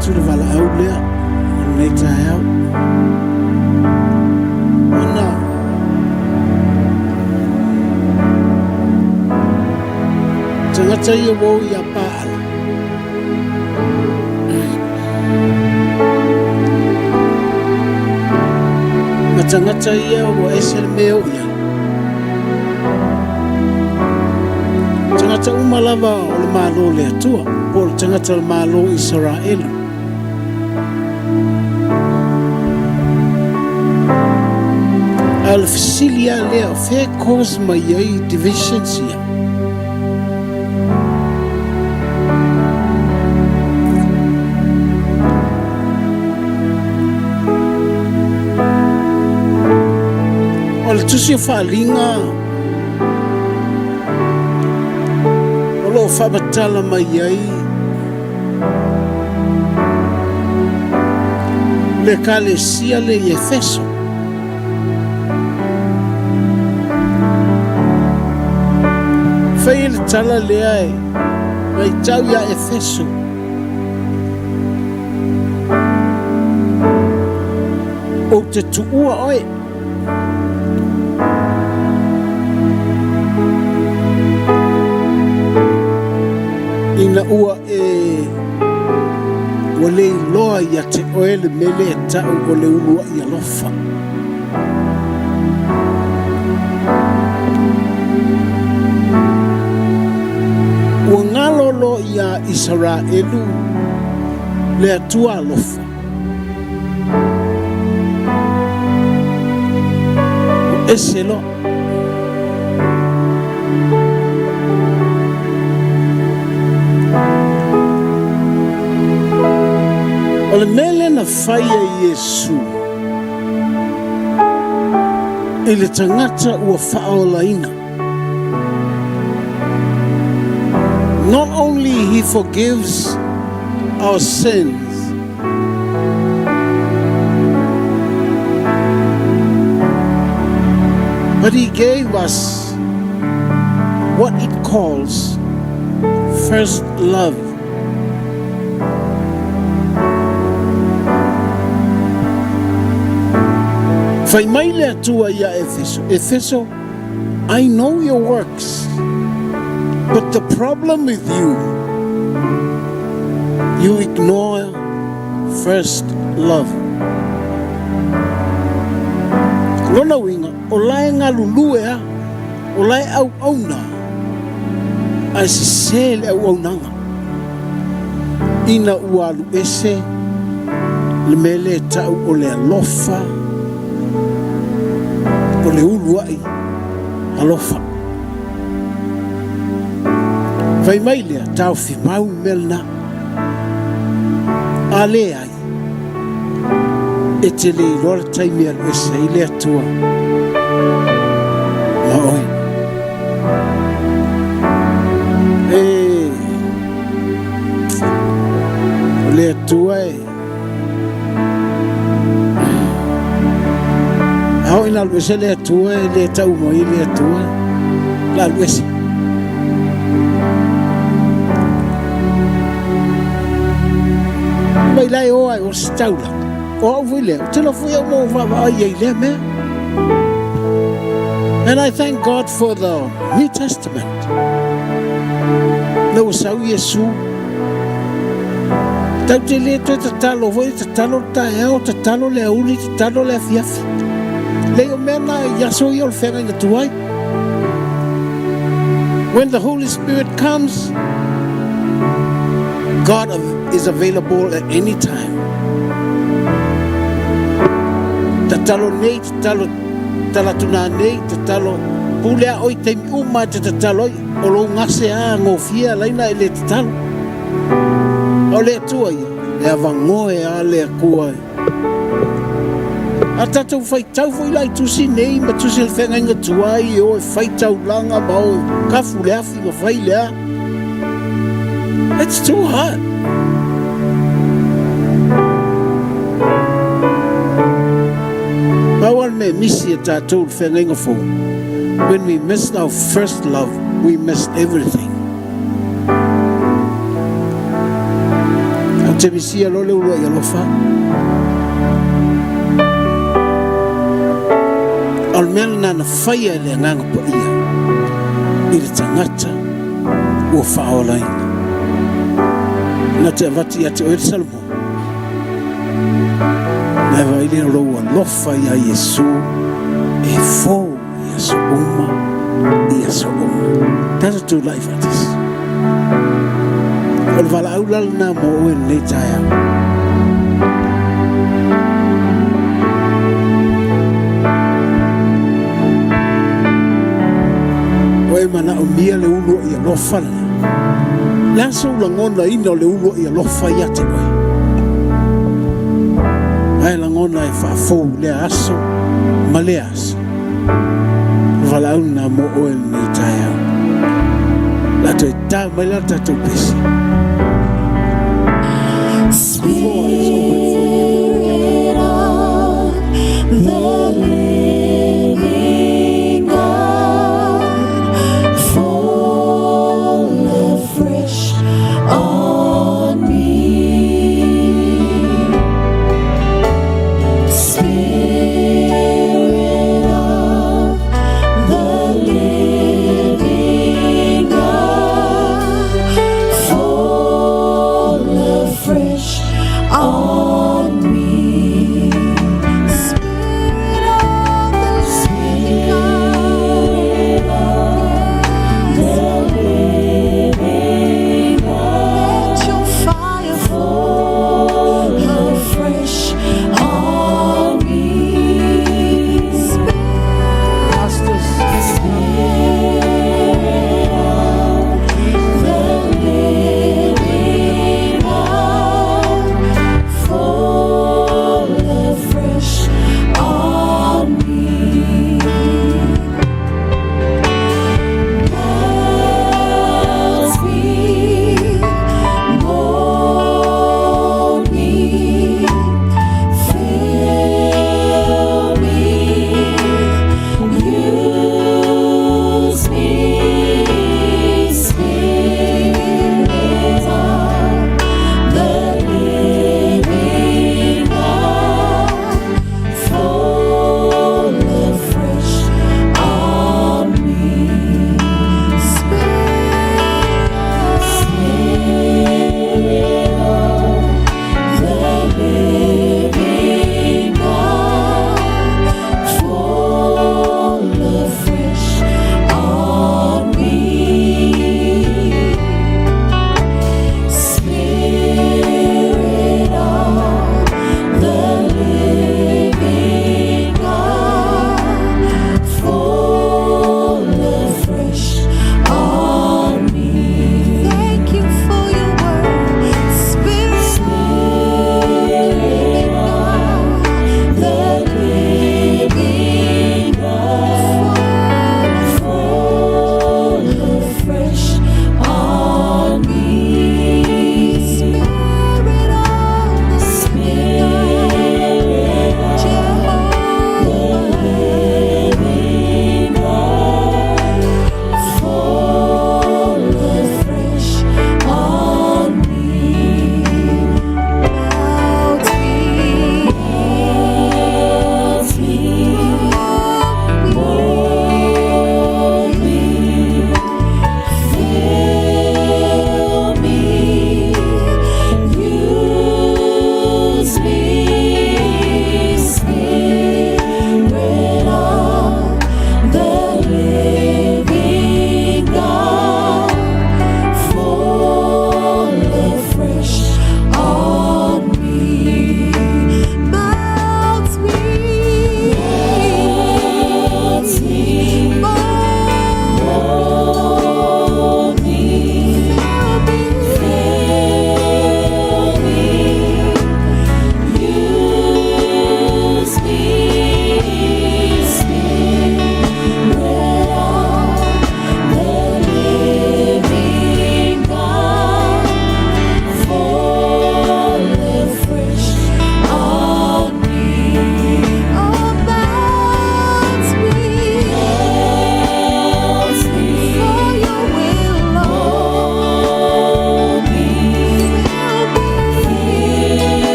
atu le valaau lea o lenei taeao. Ona tagata ia ua o ia Paala. Ma tagata ia ua ese le mea o i ai. Tagata uma lava o le Malo o le Atua, po o le tagata o le Malo o Isaraelu. A o le fesili lava lea, o fea e cause mai ai divisions ia? O le tusi o Faaaliga o lo o faamatala mai ai le Ekalesia lea i Efeso. Fai le tala lea e vaitau ia Efeso. Ou te tuua oe. Ina ua e ua le iloa ia te oe le mea lea e tau o le uluai alofa. Ua galo loa iā Isaraelu le Atua alofa. Ua ese loa. O le mea lea na fai e Iesu i le tagata ua faaolaina. Not only he forgives our sins, but he gave us what it calls first love. Fai mai le Atua ia Efeso, Efeso, I know your works, but the problem with you, you ignore first love. Lona uiga, o la e galulue a, o la e auauna, ae sese le auaunaga. Ina ua alu ese le mea lea e tau o le alofa, o le uluai alofa. Fai mai lea, taofi mau le mea lena. A leai, e te le iloa le taimi e alu ese ai le Atua ma oe. E, o le Atua e, a oo ina alu ese le Atua e le tau mai le Atua, la alu ese. Mai la e o ai o se taulaga. O au foi lea, ou te iloa foi au ma ou vaavaai ai i lea mea. And I thank God for the New Testament. Na ua sau Iesu. Tau te le toe tatalo foi, tatalo le taeao, tatalo le aoauli, tatalo le afiafi. Leai o mea na i aso ia o le feagaiga tuai. When the Holy Spirit comes, God is available at any time. Tatalo nei, tatalo talatuna nei, tatalo pule a oi taimi uma e te tatalo ai, o lou gase a gofie alaina e le tatalo. O le Atua ia, e avangoe a le Atua e. A tatou faitau foi la i tusi nei ma tusi o le feagaiga tuai e o e fai taulaga ma o e kafu le afi ma fai le a. It's too hard. Pau lava le mea e misi e tatou i le feagaiga fou, when we missed our first love, we missed everything. Te misia loa le uluai alofa. O le mea lena na faia e le Agaga Paia i le tagata ua faaolaina. Na te avatu ia te oe le Salamo, na e vaai lea o lou alofa ia Iesu e fou i aso uma, i aso uma. Tatou tulai faatasi. O le valaau la lena mo oe lenei taeao. Ua e manaomia le uluai alofa lena. Le a sou lagonaina o le uluai alofa ia te oe? Ae lagona e faafou lea aso ma lea aso. Valaau lena mo oe lenei taeao. La toe tā mai la tatou pese. Spirit of the living God, fall afresh on me. Spirit of the living God, fall afresh on me. Spirit of the living God, the living God, let your fire fall afresh on me. Pastors, Spirit of the living God, fall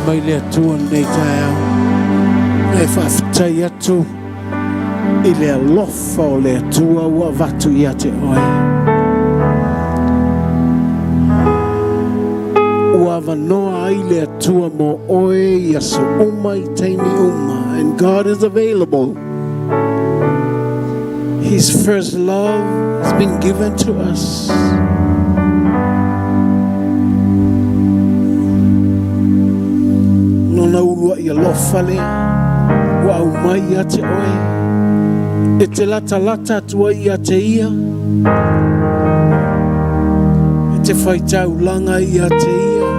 mai le Atua lenei taeao. E faafetai atu i le alofa o le Atua ua avatu ia te oe. Ua avanoa ai le Atua mo oe i aso uma i taimi uma. And God is available. His first love has been given to us. Lona uluai alofa lea ua aumai ia te oe e te latalata atu ai ia te ia, e te faitaulaga ia te ia,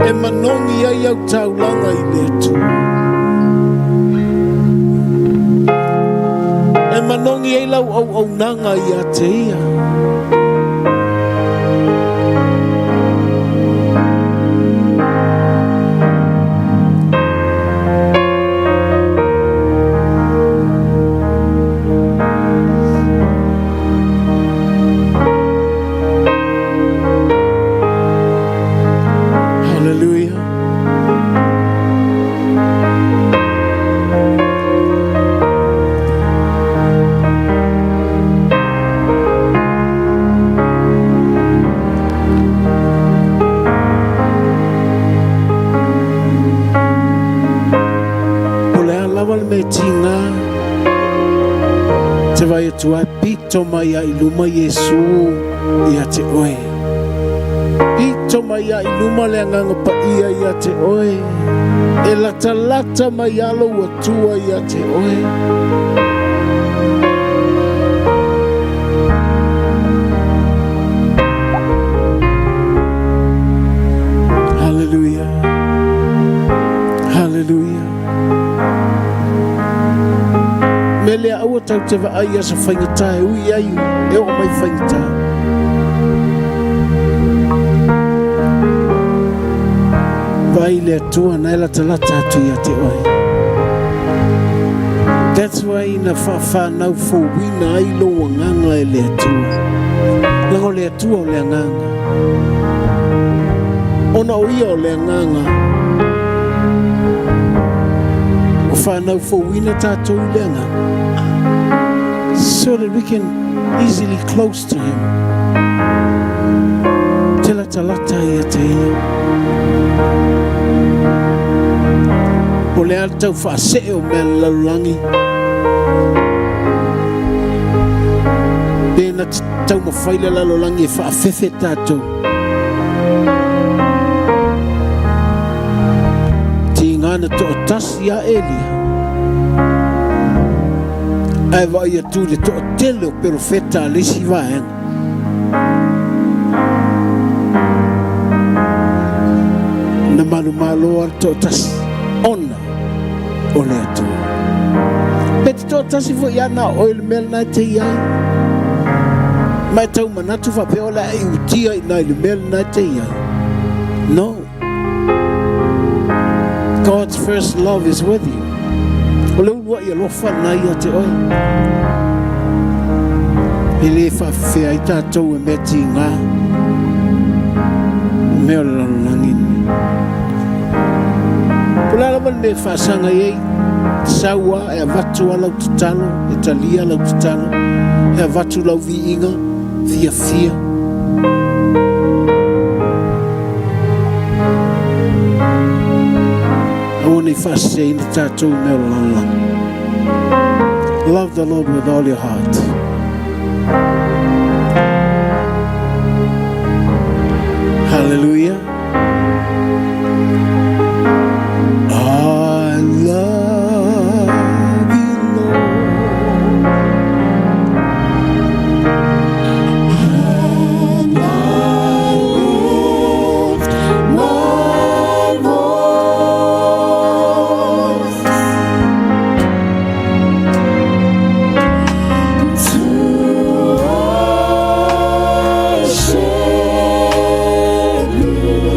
e manogi ai au taulaga i le Atua. E manogi ai lau auaunaga ia te ia. Hallelujah. Po o le a lava le mea tiga te vaai atu ai, pito mai a i luma Iesū ia te oe. Pito mai a i luma le Agaga Paia ia te oe. E latalata mai a lou Atua ia te oe. Hallelujah. Hallelujah. Me lea aua tau te vaai i aso faigata e ui ai e oo mai faigata. Vaai i le Atua na e latalata atu ia te oe. That's why na whaawhanau fouina ai lou agaga e le Atua. Leaga o le Atua o le agaga. Ona o ia o le agaga. Ua whanau fouina tātou i le agaga. So that we can easily close to him. Te latalata ia te ia. O le a le tau faasee o mea le lalolagi. Pe na te taumafai le lalolagi e faafefe tatou. Tiga na toatasi a Elia. Ae vaai atu i le toatele o perofeta a le isi vaega. Na manumalo a le toatasi ona o le Atua. Pe te toatasi foi ia na o oe le mea lena e te i ai. Ma e tau manatu faapea o le a e utia i na i le mea lena e te i ai. No. God's first love is with you. O le uluai alofa lena ia te oe. E le faafefea ai tatou e mea tiga, o mea o le lalolagi lenei. Po o le a lava le mea e faasaga i ai, sau lava e avatu lava lau tatalo, e talia lau tatalo, e avatu lau viiga fiafia. Aua ne i faaseseina tatou i mea o le lalolagi. Love the Lord with all your heart. Hallelujah. I love you, Lord. And I lift my voice to worship you.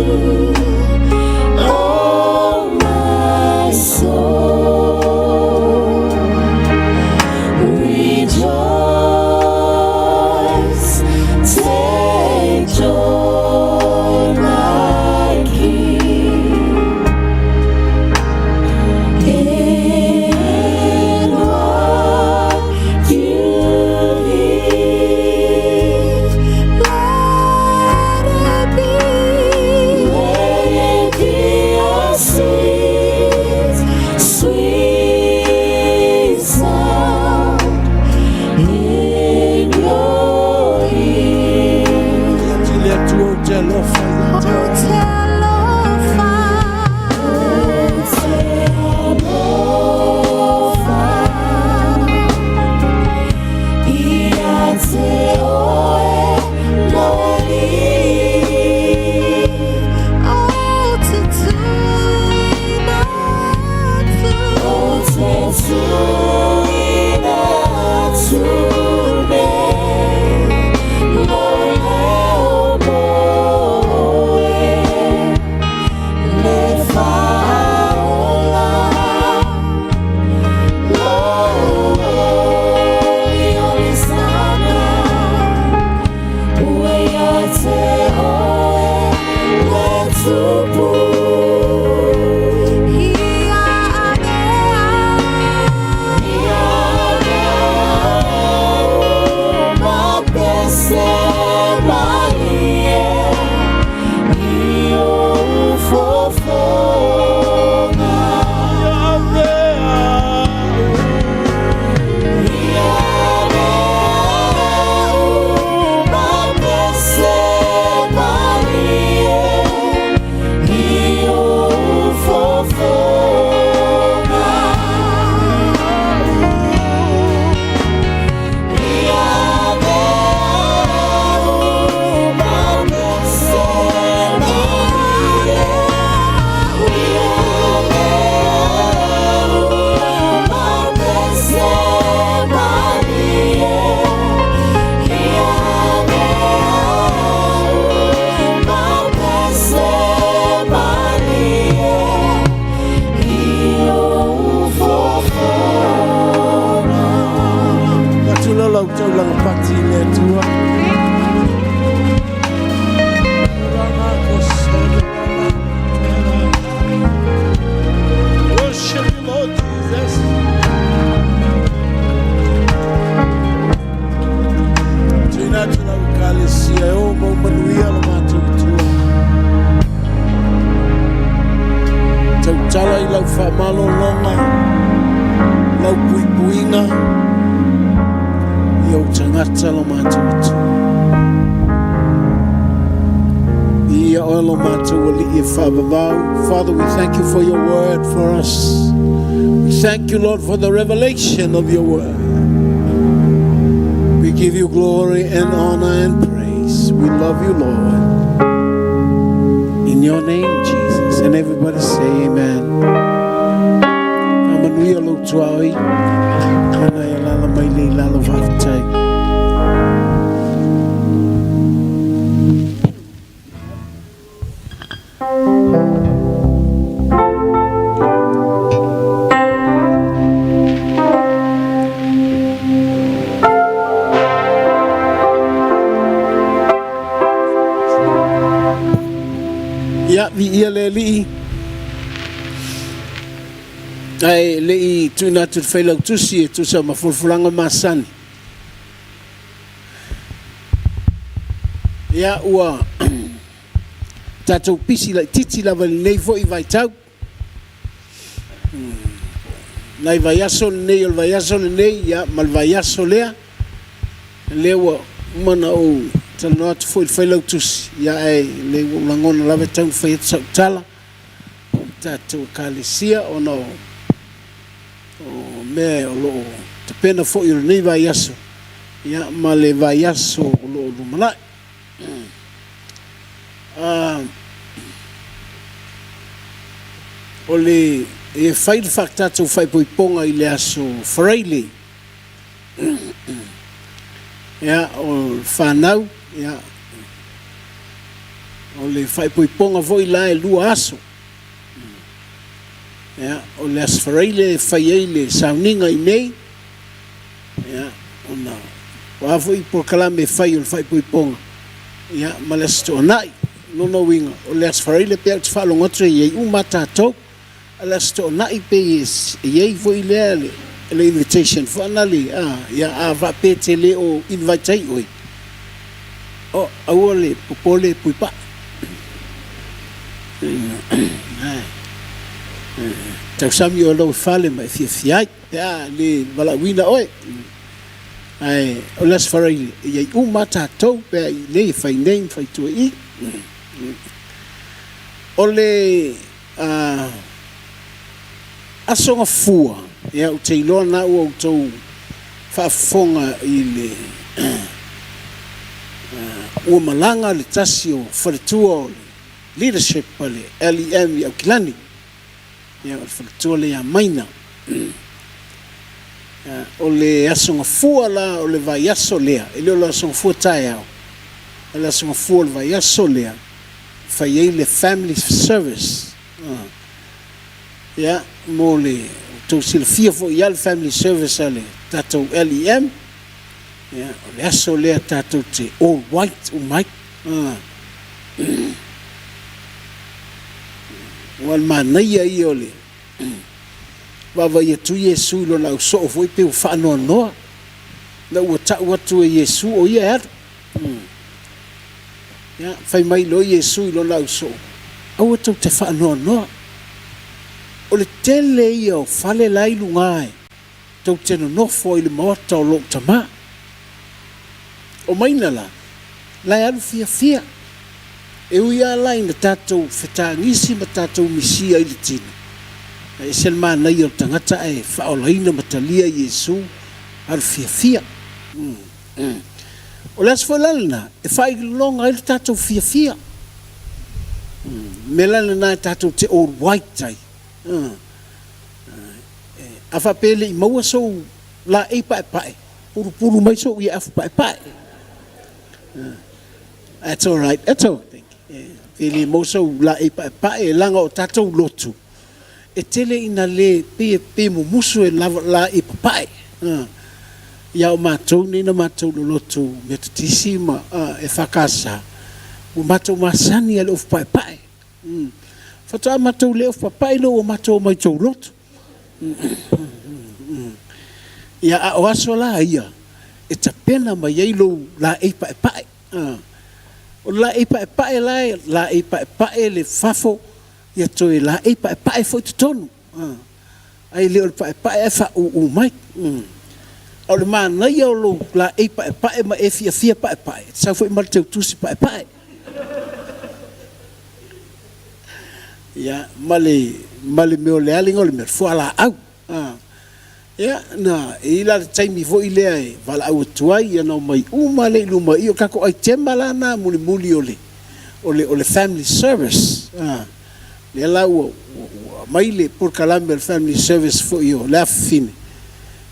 lau faamalologa, lau puipuiga i ou tagata lo matou Atua. Viia oe lo matou Alii e faavavau. Father, we thank you for your word for us. We thank you, Lord, for the revelation of your word. We give you glory and honor and praise. We love you, Lord. In your name, Jesus. And everybody say amen. Faamanuia lou tuaoi. Ana e lala mai le i lalo faafetai. Ia, viia le Alii. Ae le i tuuina atu i le Failautusi e tusa ma folafolaga masani. Ia, ua tatou pisi laitiiti lava i lenei foi vaitau. Nai vaiaso lenei o le vaiaso lenei, ia, ma le vaiaso lea, lea ua uma ona ou talanoa atu foi i le Failautusi, ia, ae lea ua ou lagona lava e tatau ona fai atu sau tala i le tatou Ekalesia ona o O mea o lo o tapena foi o lenei vaiaso ma le vaiaso o lo o lumanai. O le e fai le tatou faaipoipoga i le aso Faraile, ia, o le fanau, ia, o le faaipoipoga foi la e 2 aso. Ia, o le Aso Faraile e fai ai le sauniga i inei, ia, ona o a foi polokalame e fai o le faaipoipoga, ia, ma le Aso Toonai. O lona uiga, o le Aso Faraile pei lava ou te faalogo atu e i ai uma lava tatou, a o le Aso Toonai pei e i ai foi lea le invitation foi lea, a, ia, a faapea e te le o invite ai oe, o, aua le popole Puipaa. Tausami oe lou fale ma e fiafia ai pe a le valaauina oe. Ae o le Aso Faraile e i ai uma lava tatou pe a i inei e fai nei ma fai tua i i. O le Aso Gafua, ia ou te iloa na ua outou faafofoga i le ua malaga le tasi o faletua o le leadership a le LEM i Aukilani, ia o le faletua lea ia Maina. O le Aso Gafua la o le vaiaso lea, e le o le Aso Gafua taeao, o le Aso Gafua o le vaiaso lea, fai ai le family service. Ia, mo le tou silafia foi ia le family service a le tatou LEM, ia, o le aso lea tatou te all white uma ai. Aua o le manaia ia o le vaavaai atu Iesu i lona ausoo foi pei ua faanoanoa, ina ua tau atu e Iesu o ia e alu. Ia, fai mai loa Iesu i lona ausoo, Aua tou te faanoanoa. O le tele ia o fale la i luga e tou te nonofo ai i le maota o lou Tama. O maina la, la e alu fiafia. E ui lava la ina tatou fetagisi ma tatou misia i le tino, ae ese le manaia o le tagata ae faaolaina ma talia Iesu alu fiafia. O le aso foi la lena e faailoga ai lo tatou fiafia. O le mea la lena e tatou te all white ai. A faapea e le i maua sou laei paepae, pulupulu mai sou ieafu paepae. That's all right. That's all. Pe le maua sou laei paepae, leaga o tatou lotu, E tele ina le pei e pei mumusu e lava la i papae ia o matou nei na matou lolotu Metotisi ma EFKS ua matou masani a le ofu paepae faatoa matou le ofu papae lea ua matou omai tou lotu ia a o aso la ia e tapena mai ai lou laei paepae o le laei paepae la e laei paepae le fafo Ia toe laei paepae foi totonu. Ae le o le paepae ae faaūū mai. A o le manaia o lou laei paepae ma e fiafia paepae, e te sau foi ma le teutusi paepae. Ia, ma le, ma le mea o le a le igoa o le mea, fualaau. Ia, na, e i ai la le taimi foi lea e valaau atu ai, ia na omai uma lea i luma i i, o tatou aitema la na mulimuli o le, o le, o le family service. Lea la ua, ua, ua aumai le polokalame o le family service foi o le afafine,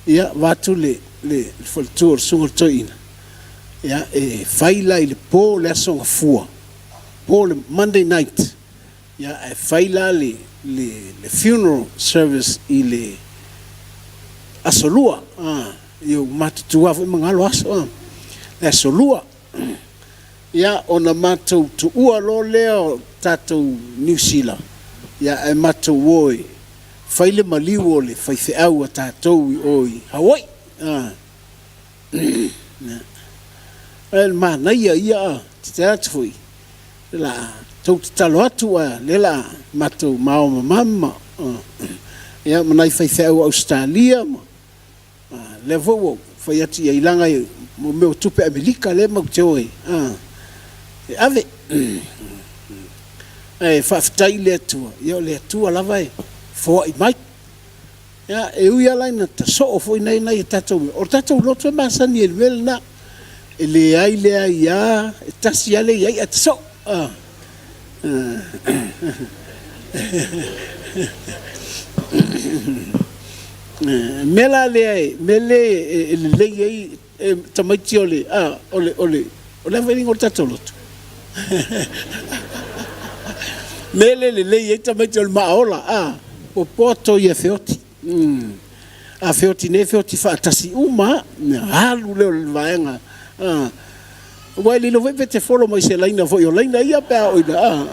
ia, vaeatu le, le faletua o le susuga i le toeaina, ia, e fai la i le po le Aso Gafua, po le Monday night, Ia, ae fai la le, le, le funeral service i le Aso Lua, a, ia ua matutua foi ma galo aso, a, le Aso Lua. Ia, ona matou tuua loa lea o tatou Niu Sila, ia ae matou o e fai le maliu o le faifeau a tatou i o i Hawaii, a. Ae o le manaia ia, a, te atu foi, le la tou tatalo atu a lea la matou mao ma mama ia ma nai faifeau Ausetalia ma lea foi ua fai atu iai laga mo mea o tupe Amelika lea matou te o ai e ave ae faafetai i le Atua ia o le Atua lava e foai mai. Ia, e ui lava la ina tasoo foi nai nai a tatou mea, o le tatou loto e masani ai i le mea lena. E leai leai lava, e tasi lava le i ai ae tasoo. Mea la lea, mea lea e lelei ai e tamaiti o le, a, o le, o le, o le a foi le igoa o le tatou lotu? Mea lea e lelei ai tamaiti o le maaola, a, popoto ia feoti. A feoti nei, feoti faatasi uma lava, alu lea o le vaega. A, aua e le iloa foi pe te follow mai i se laina foi o laina ia pe a oo ina, a,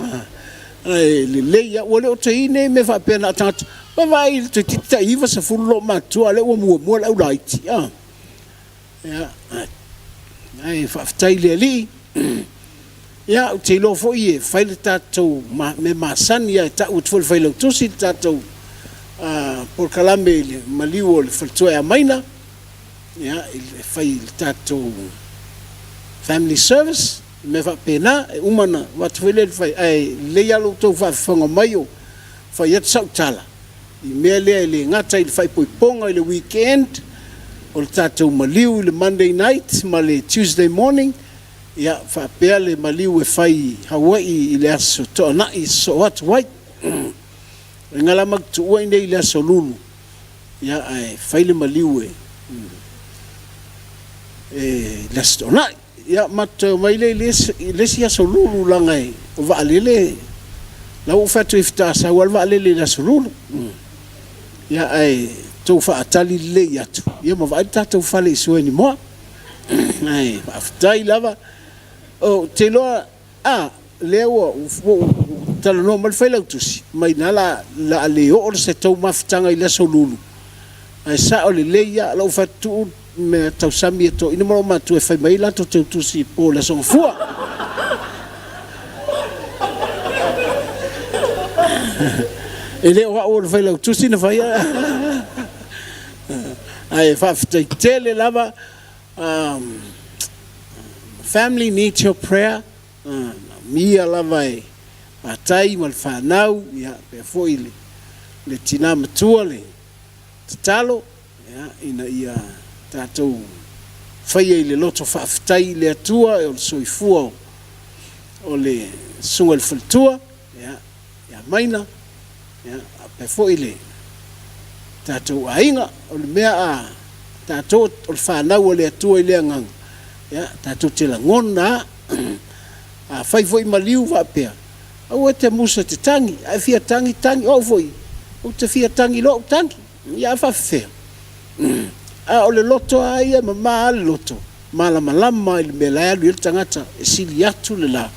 ae lelei lava. Ua le o toe i ai nei mea faapea na o tagata, vaai toeitiiti tai 90 loomatua a o lea ua muamua le aulaiti, a. Ia, ae faafetai i le Alii. Ia, ou te iloa foi e fai le tatou mea masani lava e tau atu foi e le Failautusi le tatou polokalame i le maliu o le faletua e Amaina, ia, e fai i le tatou family service, mea faapena. E uma ona avatu foi lea, ae lelei lava lo outou faafofoga mai o fai atu sau tala. I mea lea e le gata i le faaipoipoga i le weekend, o le tatou maliu i le Monday night ma le Tuesday morning, ia faapea le maliu e fai i Hawaii i le Aso Toonai e sosoo atu ai. O ina la matou tuua i inei i le Aso Lulu, ia ae fai le maliu e i le Aso Toonai. Ia matou toe omai lea i le isi Aso Lulu leaga o vaalele la ua ou fai atu ai faatoa sau lava le vaalele i le Aso Lulu. Ia ae tou faatali lelei atu ia ma vaai le tatou fale i Suanimoa. Ae faafetai lava. Ou te iloa A, lea ua ou talanoa mai le Failautusi, mai na o le a le oo se tou mafutaga i le Aso Lulu, ae sao lelei lava lou fai atu, tuu mea tausami a toeaiina ma olomatua e fai mai ai latou teutusi po o le Aso Gafua. E le o au o le Failautusi na faia, ae faafetai tele lava. Family needs your prayer, manaomia lava e Patai ma le fanau, ia faapea foi le tina matua le tatalo, ia, ina ia tatou faia i le loto faafetai i le Atua o le soifua o le susuga i le faletua, ia, ia Maina, ia, faapea foi le tatou aiga. O le mea a tatou o le fanau a le Atua i le agaga, ia, tatou te lagona lava. Afai foi maliu faapea, aua e te musa e te tagi, a e fia tagi, tagi. O au foi, ou te fia tagi i lou tagi. Ia a faafefea? A o le loto lava ia, e mama lava le loto, malamalama i le mea la e alu i ai le tagata, e sili atu le la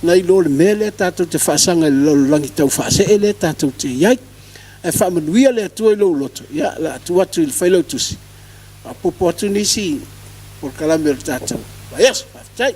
nai lo le mea lea tatou te faasaga i le lalolagi tau faasee lea tatou te i ai. Ae faamanuia le Atua i lou loto, ia, o le a tuu atu i le Failautusi, faaopoopo atu nisi polokalame o le tatou vaiaso. Faafetai.